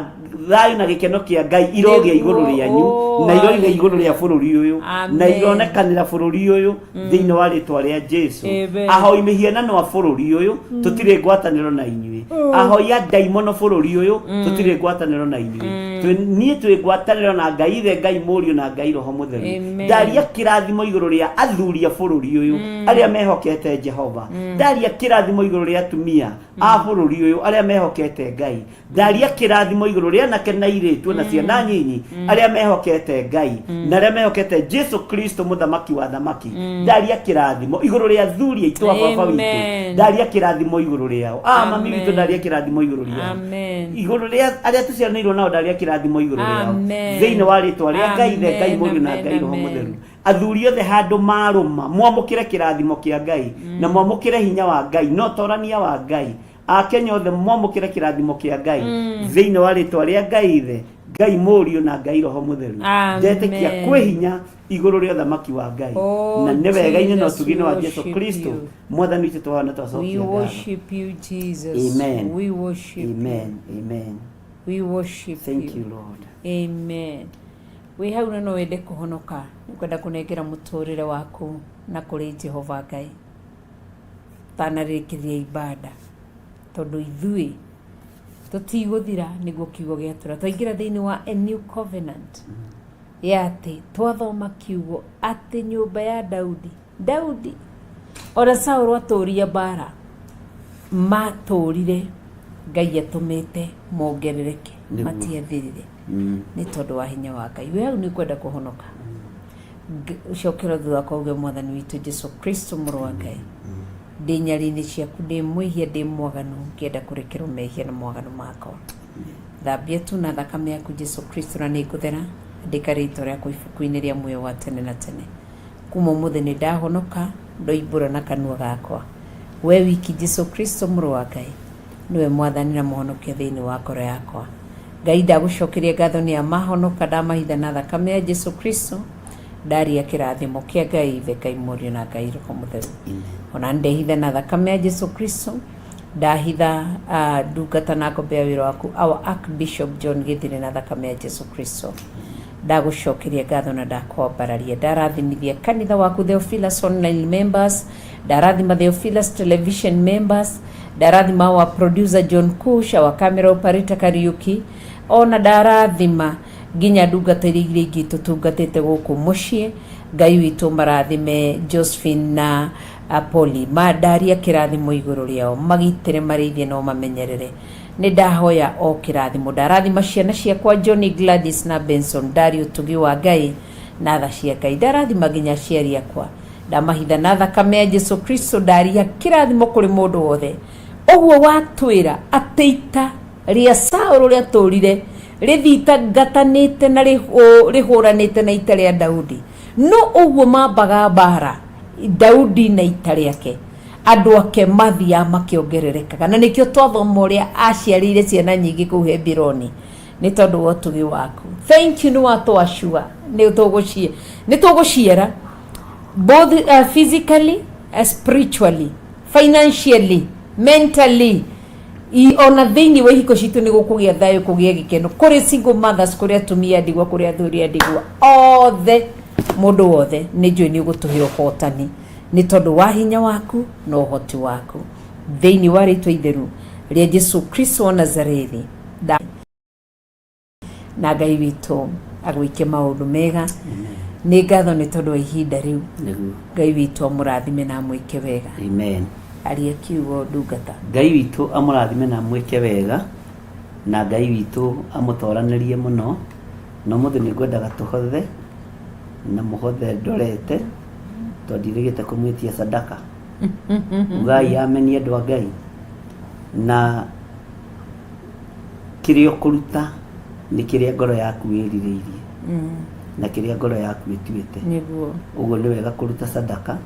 thayũ na gĩkeno kĩa Ngai irogĩa igũrũ Nĩguo, rĩanyu, oh, na irogĩa igũrũ rĩa bũrũri ũyũ, na Amen. ironekanĩra bũrũri ũyũ thĩinĩ wa rĩtwa rĩa Jesu. Amen. Ahoi mĩhianano a bũrũri ũyũ, tũtirĩ ngwatanĩro na inyuĩ. Ahoi a ndaimono bũrũri ũyũ, tũtirĩ ngwatanĩro na inyuĩ. Niĩ twĩ ngwatanĩro na Ngai Ithe, Ngai Mũriũ na Ngai Roho Mũtheru. Amen. Ndaria kĩrathimo igũrũ rĩa athuri a bũrũri ũyũ arĩa mehokete Jehova. Ndaria kĩrathimo igũrũ rĩa atumia a bũrũri ũyũ arĩa mehokete Ngai. Ndaria kĩrathimo igũrũ rĩa anake na airĩtu na ciana nyinyi arĩa mehokete Ngai na arĩa mehokete Jesu Kristo, mũthamaki wa thamaki. Ndaria kĩrathimo igũrũ rĩa athuri aitũ a baba witũ. Amen. Ndaria kĩrathimo igũrũ rĩao, a mami witũ. Amen. Ndaria kĩrathimo igũrũ rĩao, Amen. igũrũ rĩa arĩa tũciaranĩirwo nao. Ndaria kĩrathimo igũrũ rĩao Amen. thĩinĩ wa rĩtwa rĩa Ngai Ithe, Ngai Amen, Mũriũ na amen, Ngai Roho amen. Mũtheru. Athuri othe handũ marũma, mwamũkĩre kĩrathimo kĩa Ngai na mwamũkĩre hinya wa Ngai na ũtorania wa Ngai. Akenya othe mwamũkĩre kĩrathimo kĩa Ngai thĩinĩ wa rĩtwa rĩa Ngai Ithe, Ngai Mũriũ na Ngai Roho Mũtheru. Amen. Ndetĩkia kwĩ hinya igũrũ rĩa ũthamaki wa Ngai, Oh, na nĩ wega-inĩ na Jesus, ũtugi-inĩ we wa Jesu worship Kristo you. Mwathani witũ twahoya na We twacokia ngatho. worship you, Jesus. Amen. We worship you. Amen, amen. We worship Thank you. you, Lord. Amen. Wĩ hau na no wende kũhonoka, nĩ kwenda kũnengera mũtũrĩre waku na kũrĩ Jehova Ngai. Tanarĩkĩria ibada, tondũ ithuĩ tũtigũthira, nĩguo kiugo gĩatũra. Twaingĩra thĩinĩ wa a new covenant ya atĩ twathoma kiugo atĩ nyũmba ya Daudi, Daudi ona Saũlũ atũria mbara matũrire, Ngai atũmĩte mongerereke. Nĩguo. Matiathirire nĩ tondũ wa hinya wa Ngai. Wĩ hau nĩ kwenda kũhonoka, ũcokera thutha wakwa uge, Mwathani witũ Jesu Kristo, mũrũ wa Ngai, ndĩ nyari-inĩ ciaku, ndĩ mwĩhia, ndĩ mwaganu, ngĩenda kũrekerwo mehia na mwaganu makwa. Thambia tu na thakame yaku Jesu Kristo na nĩ ngũthera. Andĩka rĩtwa rĩakwa ibuku-inĩ rĩa muoyo wa tene na tene. Kuma ũmũthĩ nĩ ndahonoka, ndoimbũra na kanua gakwa we wiki Jesu Kristo mũrũ wa Ngai nĩwe Mwathani na Mũhonokia thĩinĩ wa ngoro yakwa. Ngai, ndagũcokeria ngatho nĩ amahonoka, ndamahitha na thakame ya Jesu Kristo. Ndaria kĩrathimo kĩa Ngai Ithe, Ngai Mũriũ na Ngai Roho Mũtheru. Ona ndehitha na thakame ya Jesu Kristo, ndahitha ndungata na ngombe ya wĩra waku, our Archbishop John Gĩthire, na thakame ya Jesu Kristo. Ndagũcokeria ngatho na ndakwambararia. Ndarathimithia kanitha waku Theophilus online members, ndarathima Theophilus television members, ndarathima our producer John Kush, our camera operator Kariuki, ona ndarathima nginya ndungata iria iria ingĩ tũtungatĩte gũkũ mũciĩ. Ngai witũ, marathime Josephine na Poli. Mandaria kĩrathimo igũrũ rĩao, magitĩre, marĩithie no mamenyerere. Nĩ ndahoya o kĩrathimo. Ndarathima ciana ciakwa Johnny, Gladys na Benson. Ndaria ũtugi wa Ngai na tha cia Ngai. Ndarathima nginya aciari akwa, ndamahitha na thakame ya Jesu Kristo. Ndaria kĩrathimo kũrĩ mũndũ wothe. Ũguo watwĩra atĩ ita rĩa Saũlũ rĩatũrire rĩthitangatanĩte na rĩhũranĩte na ita rĩa Daudi, no ũguo mambaga mbara Daudi na ita rĩake, andũ ake mathiaga makĩongererekaga, na nĩkĩo twathoma ũrĩa aciarĩire ciana nyingĩ kũu Hebironi. Nĩ tondũ wa ũtugi waku. Thank you, nĩ watwacua nĩ tũgũciara both physically, spiritually, financially, mentally, ona thĩinĩ wa ihiko citũ nĩ gũkũgĩa thayũ, kũgĩe gĩkeno kũrĩ single mothers, kũrĩ atumia ndigwa, kũrĩ athuri a ndigwa, othe, mũndũ wothe nĩ njũĩ nĩ ũgũtũhe ũhotani nĩ tondũ wa hinya waku na ũhoti waku, thĩinĩ wa rĩtwa itheru rĩa Jesu Kristo wa Nazarethi. Na Ngai witũ agwĩke maũndũ mega. Nĩ ngatho nĩ tondũ wa ihinda rĩu. Nĩguo. Ngai witũ amũrathime na amwĩke wega. Amen. Aria kiugo, ndungata. Ngai witũ amũrathime na amwĩke wega, na Ngai witũ amũtoranĩrie mũno. Na ũmũthĩ nĩ ngwendaga tũhothe, na mũhothe ndorete tondũ ndirĩgĩte kũmwĩtia sadaka. Ugai ameni, andũ a Ngai. Na kĩrĩa ũkũruta nĩ kĩrĩa ngoro yaku ĩrirĩirie na kĩrĩa ngoro yaku ĩtuĩte. Nĩguo. Ũguo nĩ wega kũruta sadaka.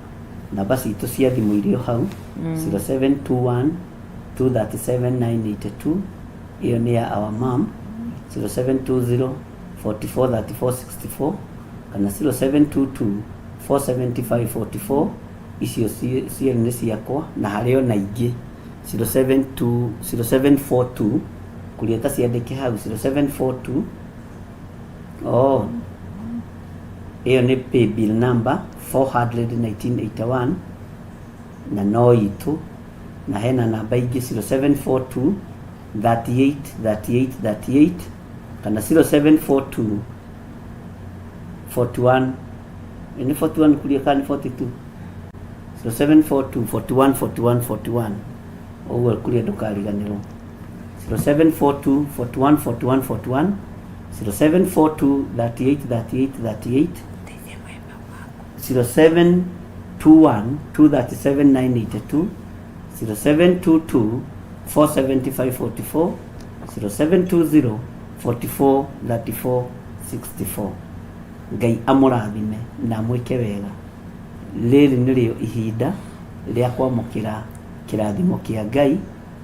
Namba citũ cia thimũ irĩ o hau, 0721 237 982, ĩyo nĩ ya our mom, 0720 44 34 64 kana 0722 475 44. Icio cierĩ nĩ ciakwa, na harĩ ona ingĩ 072 0742, kũrĩa ta ciandĩke hau 0742. Oh, ĩyo nĩ paybill number 400 1981, na no itũ. Na hena namba ingĩ, 0742 38 38 38 kana 0742 41, nĩ 41 kuria kana nĩ 42, 0742 41 41 41. Ũguo kuria ndũkariganĩrwo, 0742 41 41 41, 0742 38 38 38, 0721 237 982, 0722 475 44, 0720 44 34 64. Ngai amũrathime na amwĩke wega. Rĩrĩ nĩrĩo ihinda rĩa kwamũkĩra kĩrathimo kĩa Ngai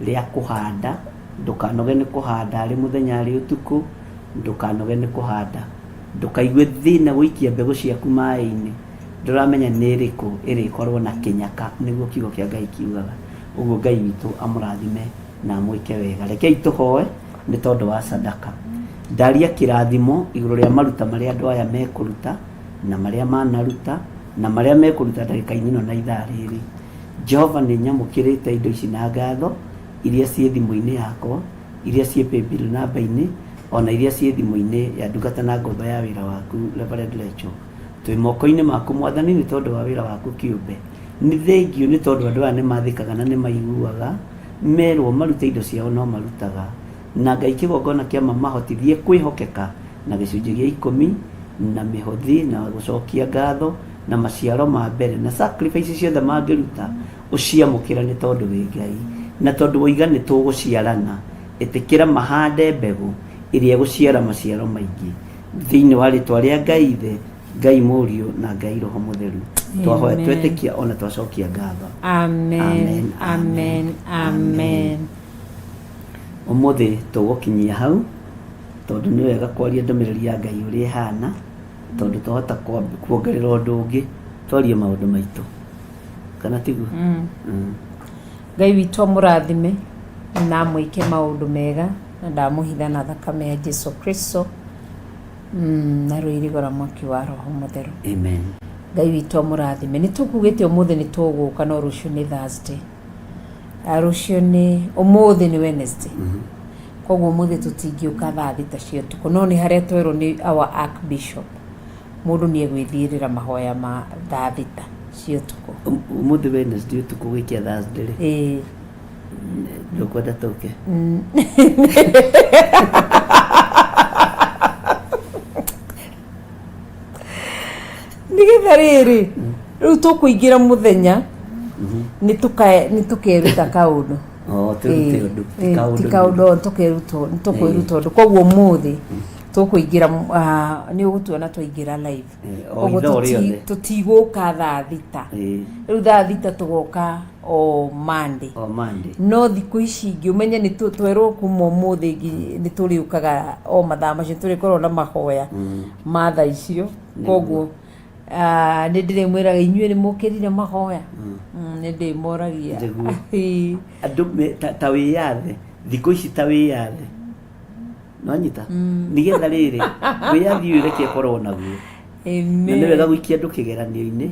rĩa kũhanda. Ndũkanoge nĩ kũhanda, arĩ mũthenya arĩ ũtukũ, ndũkanoge nĩ kũhanda. Ndũkaigue thĩna gũikia mbegũ ciaku maĩ-inĩ, ndũramenya nĩ ĩrĩkũ ĩrĩkorwo na kĩnyaka, nĩguo kiugo kĩa Ngai kiugaga. Ũguo Ngai witũ amũrathime na amwĩke wega. Rekei tũhoe nĩ tondũ wa sadaka. Ndaria kĩrathimo igũrũ rĩa maruta marĩa andũ aya mekũruta, na marĩa manaruta, na marĩa mekũruta ndagĩka-inĩ ĩno na ithaa rĩrĩ. Jehova, nĩ nyamũkĩrĩte indo ici na ngatho, iria ciĩ thimũ-inĩ yakwa, iria ciĩ paybill namba-inĩ, ona iria ciĩ thimũ-inĩ ya ndungata na ngombo ya wĩra waku Reverend Rachel. Twĩ moko-inĩ maku, Mwathani, nĩ tondũ wa wĩra waku kĩũmbe. Nĩ thengiũ nĩ tondũ andũ aya nĩ mathĩkaga na nĩ maiguaga merwo marute indo ciao, no marutaga. Na Ngai, kĩgongona kĩa mamahotithie kwĩhokeka na gĩcunjĩ gĩa ikũmi na mĩhothi na gũcokia ngatho na maciaro ma mbere na sacrifice ciothe mangĩruta, ũciamũkĩra nĩ tondũ wĩ Ngai, na tondũ woiga nĩ tũgũciarana. Ĩtĩkĩra mahande mbegũ ĩrĩa ĩgũciara maciaro maingĩ, thĩinĩ wa rĩtwa rĩa Ngai Ithe, Ngai Mũriũ na Ngai Roho Mũtheru twahoya, Amen. twetĩkia ona twacokia ngatho. Amen. Amen. Amen, amen. Ũmũthĩ tũgũkinyia hau tondũ nĩ wega kwaria ndũmĩrĩri ya Ngai ũrĩa ĩhana, tondũ twahota kuongerera ũndũ ũngĩ twarie maũndũ maitũ, kana tiguo? Ngai witũ amũrathime na amwĩke maũndũ mega, na ndamũhitha na thakame ya Jesu Kristo, na rũirigo rwa mwaki wa Roho Mũtheru. Amen. Ngai witũ amũrathime. Nĩ tũkugĩte ũmũthĩ nĩ tũgũka, no rũciũ nĩ Thursday. Ah, rũciũ nĩ, ũmũthĩ nĩ Wednesday, koguo ũmũthĩ tũtingĩũka thaa 6 cia ũtukũ, no nĩ harĩa twerwo nĩ our archbishop mũndũ nĩ egwĩthiĩrĩra mahoya ma thaa 6 cia ũtukũ. Ũmũthĩ Wednesday ũtukũ gwĩkia Thursday rĩ? Ĩĩ. Ndũkwenda tũke? Nĩgetha rĩrĩ, rĩu tũkũingĩra mũthenya nĩ tũkeruta kaũndũ. Oh, twĩrute ũndũ, ti kaũndũ. Ti kaũndũ, tũkeruta, tũkwĩruta ũndũ. Koguo ũmũthĩ tũkũingĩra, nĩ ũgũtuona twaingĩra live. O Koguo ithaa o rĩothe. Tũtigũka thaa 6. Rĩu thaa 6 tũgoka O Monday. O Monday. No thikũ ici ingĩ ũmenye nĩ twerwo kuma ũmũthĩ nĩ tũrĩũkaga o mathaa macio, tũrĩkorwo na mahoya ma thaa icio. Koguo nĩ ndĩrĩmwĩraga inyuĩ nĩ mũkĩrire mahoya. Nĩ ndĩmoragia. Nĩguo. Ĩĩ. Andũ ta wĩyathe thikũ ici, ta wĩyathe nonyita nĩgetha rĩrĩ wĩyathi ũyũ reke ĩkorwo naguo, na nĩ wega Amen. gũikia andũ kĩgeranio-inĩ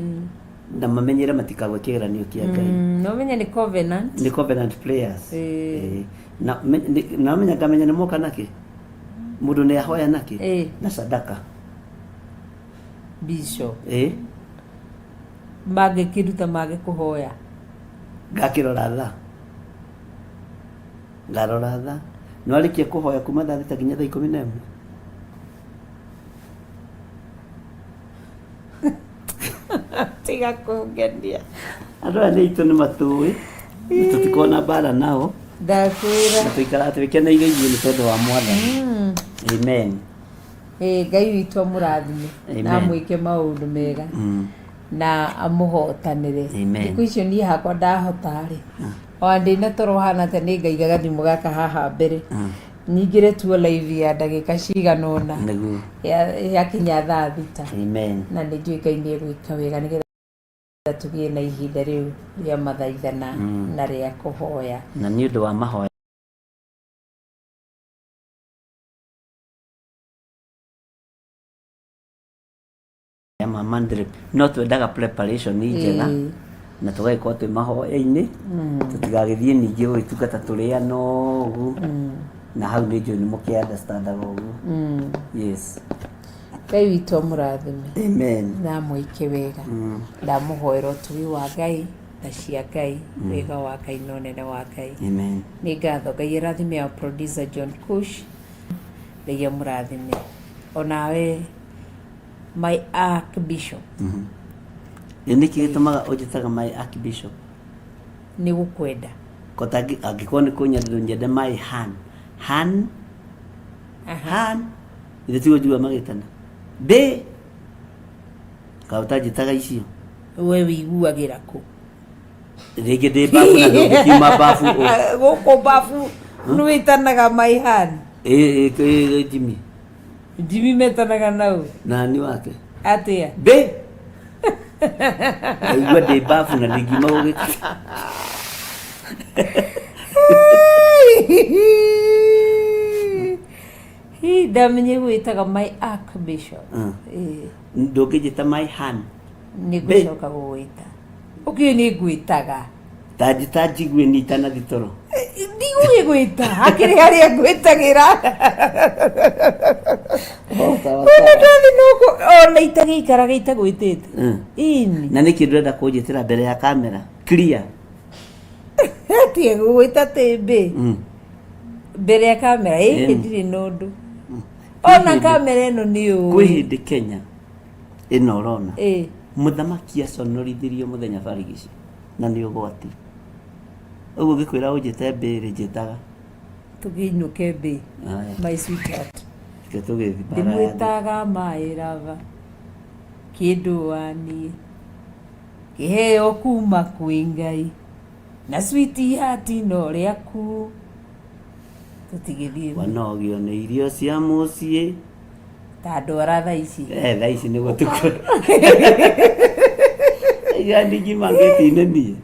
na mamenyere matikagwe kĩgeranio kĩa Ngai. No ũmenye nĩ covenant. Nĩ covenant prayers. Ĩĩ. Ĩĩ. Na na menya ngamenya nĩ moka nakĩ, mũndũ nĩ ahoya nakĩ na sadaka. Bishop. Ĩĩ. Mangĩkĩruta mage kũhoya. Ngakĩrora thaa, ngarora thaa, nĩ warĩkia kũhoya kuma thaa 6 nginya thaa 11. Tiga kũngenia. Andũ aya nĩ itũ, nĩ matũĩ na tũtikoragwo na mbara nao. Ndakwĩra. Na tũikaraga twĩkeneire ithuĩ nĩ tondũ wa Mwathani. Amen. Ĩĩ, Ngai witũ amũrathime Amen. na amwĩke maũndũ mega na amũhotanĩre. Amen. Thikũ icio niĩ hakwa ndahota rĩ, ona ndĩna toro hana atĩa, nĩ ngaiga gathimũ gaka haha mbere, nyingĩre tuo live ya ndagĩka cigana ũna Nĩguo. Yakinya thaa 6. Amen. Na nĩ njũĩ Ngai nĩ egwĩka wega nĩgetha tũgĩe na ihinda rĩu rĩa mathaithana na rĩa kũhoya. Na nĩ ũndũ wa mahoya ma Monday, no twendaga preparation njega na tũgagĩkorwo twĩ mahoya-inĩ, tũtigagĩthiĩ ningĩ gũgĩtungata tũrĩ anogu, na hau nĩ njũĩ nĩ mũkĩ understandaga ũguo. Yes. Ngai witũ amũrathime Amen. Na amwĩke wega. Ndamũhoera ũtugi wa Ngai, tha cia Ngai, wega wa Ngai na ũnene wa Ngai. Amen. Nĩ ngatho. Ngai arathime our producer John Kush. Ngai amũrathime onawe, my archbishop. Ĩ nĩkĩ gĩtũmaga ũnjĩtaga my archbishop? Nĩ gũkwenda. Kota angĩkorwo nĩ kũnyenda, ndũnyende my han han han, ithe tiguo njigua magĩtana ndĩ kaĩ ũtanjĩtaga icio. We wĩiguagĩra kũ? Rĩngĩ ndĩ babu na ndũngĩkiuma babu ũ. Gũkũ babu nĩ wĩtanaga my han? Ĩ, ĩ, ĩ, Jimmy. Jimmy metanaga nau? Nani wake. Atĩa? Ndĩ aigua ndĩ babu na ndingiuma gũgĩ. Hi, ndamenye gwĩtaga my archbishop. Ĩĩ. Ndũngĩnjĩta my han? Nĩ ngũcoka gũgwĩta ũkĩũĩ nĩ ngwĩtaga. Tanjĩta njigue ni itanathi toro. Ndigũgĩgwĩta, hakĩrĩ harĩa ngwĩtagĩra. Oh, sawa, ona sawa. ndathi nũkũ ona itagĩikaraga itagwĩtĩte. Ini. Na nĩkĩ ndũrenda kũnjĩtĩra mbere ya kamera clear? Atie gũgwĩta tĩmbĩ mbere ya kamera ĩĩ? Ndirĩ na ũndũ ona kamera ĩno nĩ Kwĩ ũĩ. Hĩndĩ Kenya ĩno ũrona mũthamaki aconorithirio mũthenya barigici na nĩ ũgwati ũguo ngĩkwĩra ũnjĩte mbĩrĩ njĩtaga. Tũkĩinũke mbĩ. Haya. My sweetheart. Reke tũgĩthiĩ mbara ya thĩ. Ndĩmwĩtaga maĩ rava kĩndũ waniĩ kĩheo kuma kwĩ Ngai na sweetheart no rĩaku tũtigĩthiĩ. Wanogio nĩ irio cia mũciĩ. Ta ndwara thaa ici. Eh, thaa ici nĩguo tukũ iga ndingiuma ngĩti-inĩ niĩ.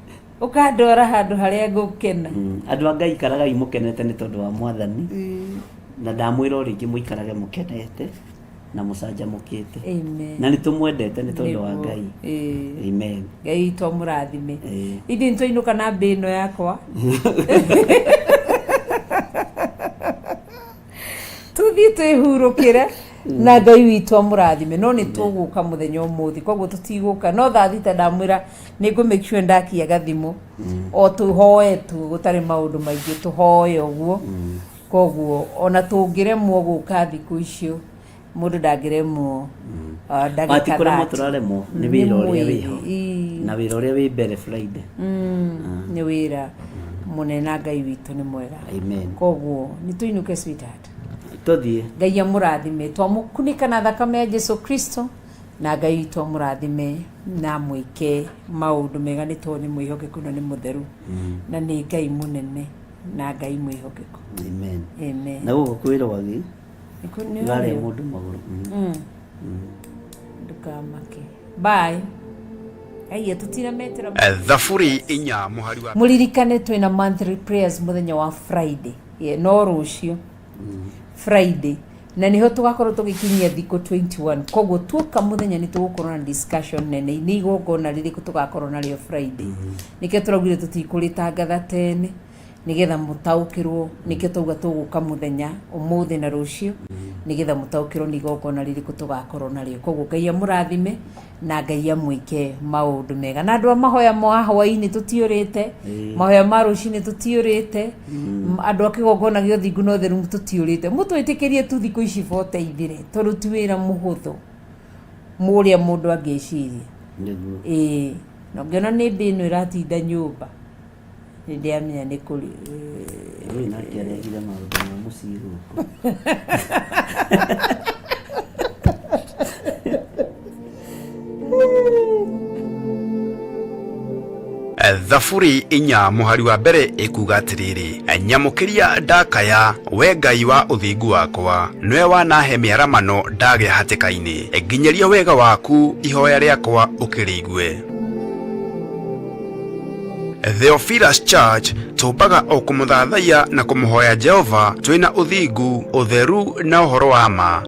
Ũkandwara handũ harĩa ngũkena. Andũ a Ngai, ikaragai mũkenete nĩ tondũ wa Mwathani, na ndamwĩra o rĩngĩ mũikarage mũkenete na mũcanjamũkĩte. Amen. Na nĩ tũmwendete nĩ tondũ wa Nĩguo. Ngai. Ĩĩ. Amen. Ngai witũ amũrathime. Ĩĩ. Ithuĩ nĩtwainũka na mbĩ ĩno yakwa, tuthiĩ twĩhurũkĩre na Ngai witũ amũrathime, no nĩ tũgũka mũthenya ũmũthĩ, koguo tũtigũka no thaa 6. Ndamwĩra nĩ ngũ make sure ndakia gathimũ o tũhoe tu, gũtarĩ maũndũ maingĩ, tũhoe ũguo. Koguo ona tũngĩremwo gũka thikũ icio, mũndũ ndangĩremwo ndagĩka Ati kũremwo 30. tũraremwo nĩ Nĩ wĩra ũrĩa mwĩrĩ, wĩho ii. na wĩra ũrĩa wĩ mbere Friday. Nĩ wĩra mũnene na Ngai witũ nĩ mwega. Amen. Koguo nĩ tũinũke, sweetheart. Tũthiĩ. Ngai amũrathime. Twamũkunĩka na thakame ya Jesu Kristo. Na Ngai witũ amũrathime na amwĩke maũndũ mega nĩ tondũ nĩ mwĩhokeku na nĩ mũtheru. Na nĩ Ngai mũnene na Ngai mwĩhokeku. Amen. Amen. Na gũkũ kwĩ rwagĩ Nĩ rwarĩa ũrarĩo? mũndũ magũrũ. Ndũkamake. Bye. Aiya tũtirametĩra. Thaburi 4 mũhari wa Mũririkane twĩna monthly prayers mũthenya wa Friday. Yeah, no rũciũ. Friday. Na nĩho tũgakorwo tũgĩkinyia thikũ 21. Koguo tuoka mũthenya nĩ tũgũkorwo na discussion nene. Nĩ igongona rĩrĩkũ tũgakorwo narĩo Friday. Nĩkĩo tũraugire tũtikũrĩtangatha tene nĩgetha mũtaũkĩrwo. Nĩkĩo twauga tũgũka mũthenya ũmũthĩ na rũciũ nĩgetha mũtaũkĩrwo nĩ igongona rĩrĩkũ tũgakorwo narĩo. Koguo Ngai amũrathime na Ngai amwĩke maũndũ mega. Na andũ a mahoya ma hwaĩ-inĩ tũtiũrĩte, mahoya ma rũcinĩ tũtiũrĩte, andũ a kĩgongona gĩa ũthingu na ũtheru tũtiũrĩte. Mũtwĩtĩkĩrie tu thikũ ici 40 ithire tondũ ti wĩra mũhũthũ ũrĩa mũndũ angĩciria. Nĩguo. Ĩĩ, na ũngĩona nĩmbĩ ĩno ĩratinda nyũmba nĩ ndĩramenya nĩ kũrĩ. Ũyũ nake arehire maũndũ ma mũciĩ gũkũ. Thaburi 4 mũhari wa mbere ĩkuga atĩrĩrĩ, nyamũkĩria ndakaya, we Ngai wa ũthingu wakwa, nĩwe wanahe mĩaramano ndagĩa hatĩka-inĩ, nginyĩria wega waku ihoya rĩakwa ũkĩrĩigue. Theophilus Church tũmbaga o kũmũthathaiya na kũmũhoya Jehova twĩna ũthingu, ũtheru na ũhoro wa ma.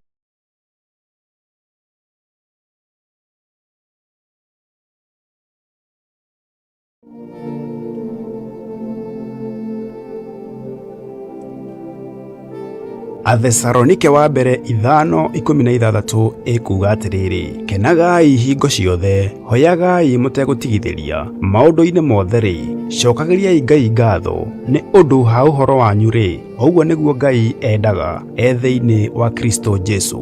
Athesalonike wa mbere 5:16 ĩkuga atĩrĩrĩ, kenagai hingo ciothe, hoyagai mũtegũtigithĩria, maũndũ-inĩ mothe rĩ, cokagĩriai Ngai ngatho, nĩ ũndũ ha ũhoro wanyu rĩ, ũguo nĩguo Ngai endaga e thĩinĩ wa Kristo Jesu.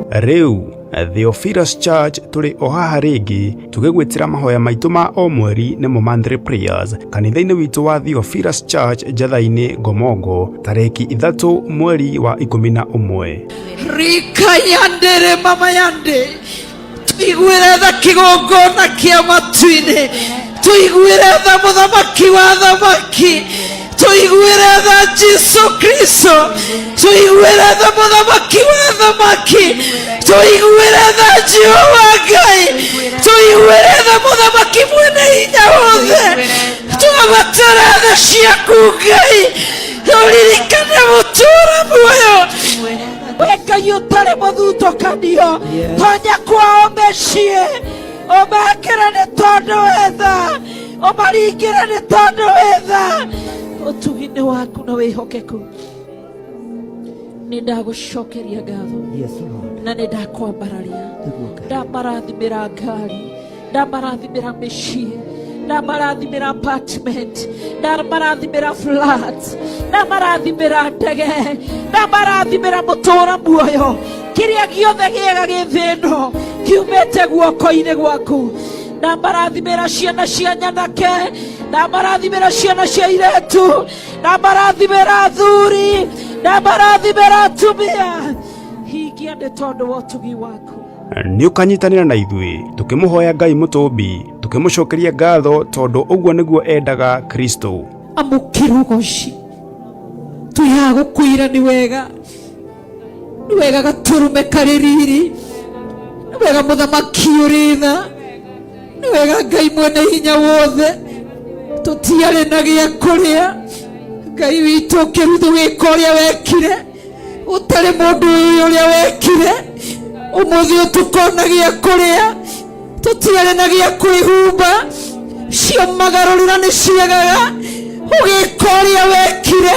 Rĩu Theophilus Church tũrĩ o haha rĩngĩ tũgĩgwĩtĩra mahoya maitũ ma o mweri nĩmo monthly prayers kanitha-inĩ witũ wa Theophilus Church Njatha-inĩ Ngomongo tarĩki 3 mweri wa 11. Rika yandere mama yande tuiguĩre tha kĩgongona kĩa matu-inĩ, tuiguĩre tha mũthamaki wa thamaki, tuiguĩre tha Jesu Kristo, tuiguĩre tha mũthamaki wa thamaki, tuiguĩre tha Jehova Ngai, tuiguĩre tha mũthamaki mwene hinya wothe, twabatara tha ciaku Ngai, tũririkane mũtũũra muoyo. We Ngai ũtarĩ mũthutũkanio, tonya kwao mĩciĩ, ũmekĩre nĩ tondũ wĩ tha, ũmaringĩre nĩ tondũ wĩ tha. Ũtugi nĩ waku na wĩhokeku. Nĩ ndagũcokeria ngatho na nĩ ndakwambararia, ndamarathimĩra ngari, ndamarathimĩra mĩciĩ, ndamarathimĩra apartment, ndamarathimĩra flat, ndamarathimĩra ndege, ndamarathimĩra mũtũũra muoyo. Kĩrĩa gĩothe gĩega gĩ thĩ ĩno kiumĩte guoko-inĩ gwaku. Ndamarathimĩra ciana cia nyanake, ndamarathimĩra ciana cia airĩtu, ndamarathimĩra athuri, ndamarathimĩra atumia. Hingia nĩ tondũ wa ũtugi waku. Nĩ ũkanyitanĩra na ithuĩ tũkĩmũhoya Ngai mũtũmbi, tũkĩmũcokeria ngatho tondũ ũguo nĩguo endaga Kristo. Amũkĩra ũgoci, twĩ haha gũkwĩra nĩ wega, nĩ wega gatũrũme karĩ riri, nĩ wega mũthamaki ũrĩ tha, nĩ wega Ngai mwene hinya wothe, tũtiarĩ na gĩa kũrĩa, Ngai witũ ũkĩruthu wĩka ũrĩa wekire, ũtarĩ mũndũ ũyũ ũrĩa wekire, ũmũthĩ ũtukona gĩa kũrĩa, tũtiarĩ na gĩa kwĩhumba, cio magarũrĩra nĩ ciagaga, ũgĩka ũrĩa wekire,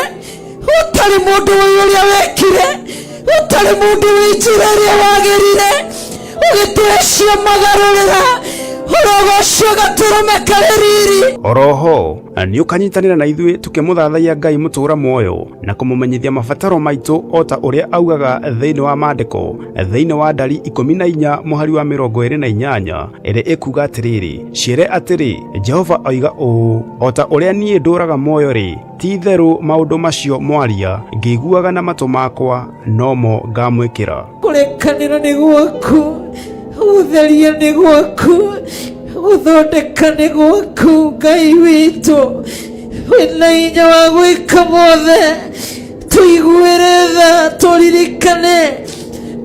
ũtarĩ mũndũ ũyũ ũrĩa wekire, ũtarĩ mũndũ wĩ njĩra ĩrĩa wagĩrire, ũgĩtũhe cio magarũrĩra, ũrogocio gatũrũme karĩ riri. Oroho nĩ ũkanyitanĩra na ithuĩ tũkĩmũthathaiya Ngai mũtũũra muoyo na kũmũmenyithia mabataro maitũ o ta ũrĩa augaga thĩinĩ wa maandĩko thĩinĩ wa ndari 14 mũhari wa 28 ĩrĩa ĩkuga atĩrĩrĩ, ciĩre atĩrĩ, Jehova oiga ũũ, o ta ũrĩa niĩ ndũũraga muoyo rĩ, ti itherũ maũndũ macio mwaria ngĩiguaga na matũ makwa nomo ngamwĩkĩra. Kũrĩ Kũrĩkanĩra nĩ gwaku, gũtheria nĩ gwaku, gũthondeka nĩ gwaku. Ngai witũ wĩna hinya wa gwĩka mothe, tũiguĩre tha, tũririkane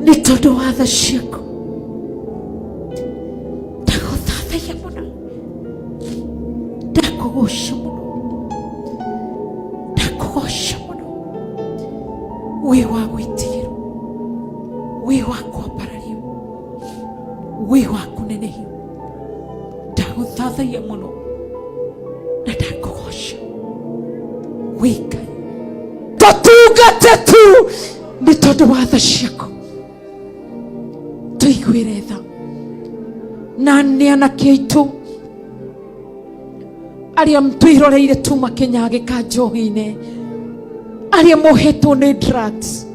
nĩ tondũ wa tha ciaku. Ndagũthathaiya mũno, ndakũgoca mũno, ndakũgoca mũno. Wĩ wa gwĩtigĩrwo, wĩ wa kwambarario, wĩ wa kũnenehio. Ndagũthathaiya mũno na ndakũgoca, wĩ Ngai. Tũtungate tu nĩ tondũ wa tha ciaku. Tũiguĩre tha na nĩ anake aitũ arĩa twĩroreire tuma kĩnyagĩka njohi-inĩ, arĩa mohetwo nĩ drugs,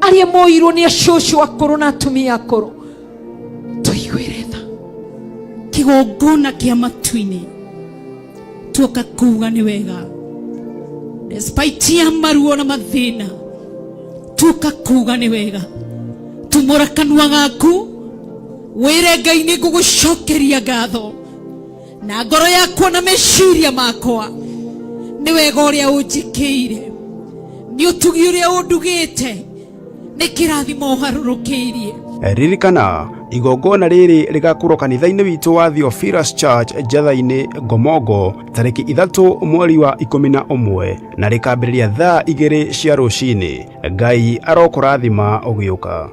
arĩa moirwo nĩ acũcũ akũrũ na atumia akũrũ, tũiguĩre tha. Kĩgongona kĩa matu-inĩ tuoka kuga nĩ wega, despite ya maruo na mathĩna, tuoka kuga nĩ wega. Tumũra kanua gaku wĩre Ngai nĩ ngũgũcokeria ngatho na ngoro yakwa na meciria makwa, nĩ wega ũrĩa ũnjĩkĩire, nĩ ũtugi ũrĩa ũndugĩte, nĩ kĩrathimo ũharũrũkĩirie. Ririkana, igongona rĩrĩ rĩgakorwo kanitha-inĩ witũ wa Theophilus Church Njatha-inĩ Ngomongo tarĩki 3 mweri wa 11 na rĩkambĩrĩria thaa 2 cia rũcinĩ. Ngai arokũrathima ũgĩũka.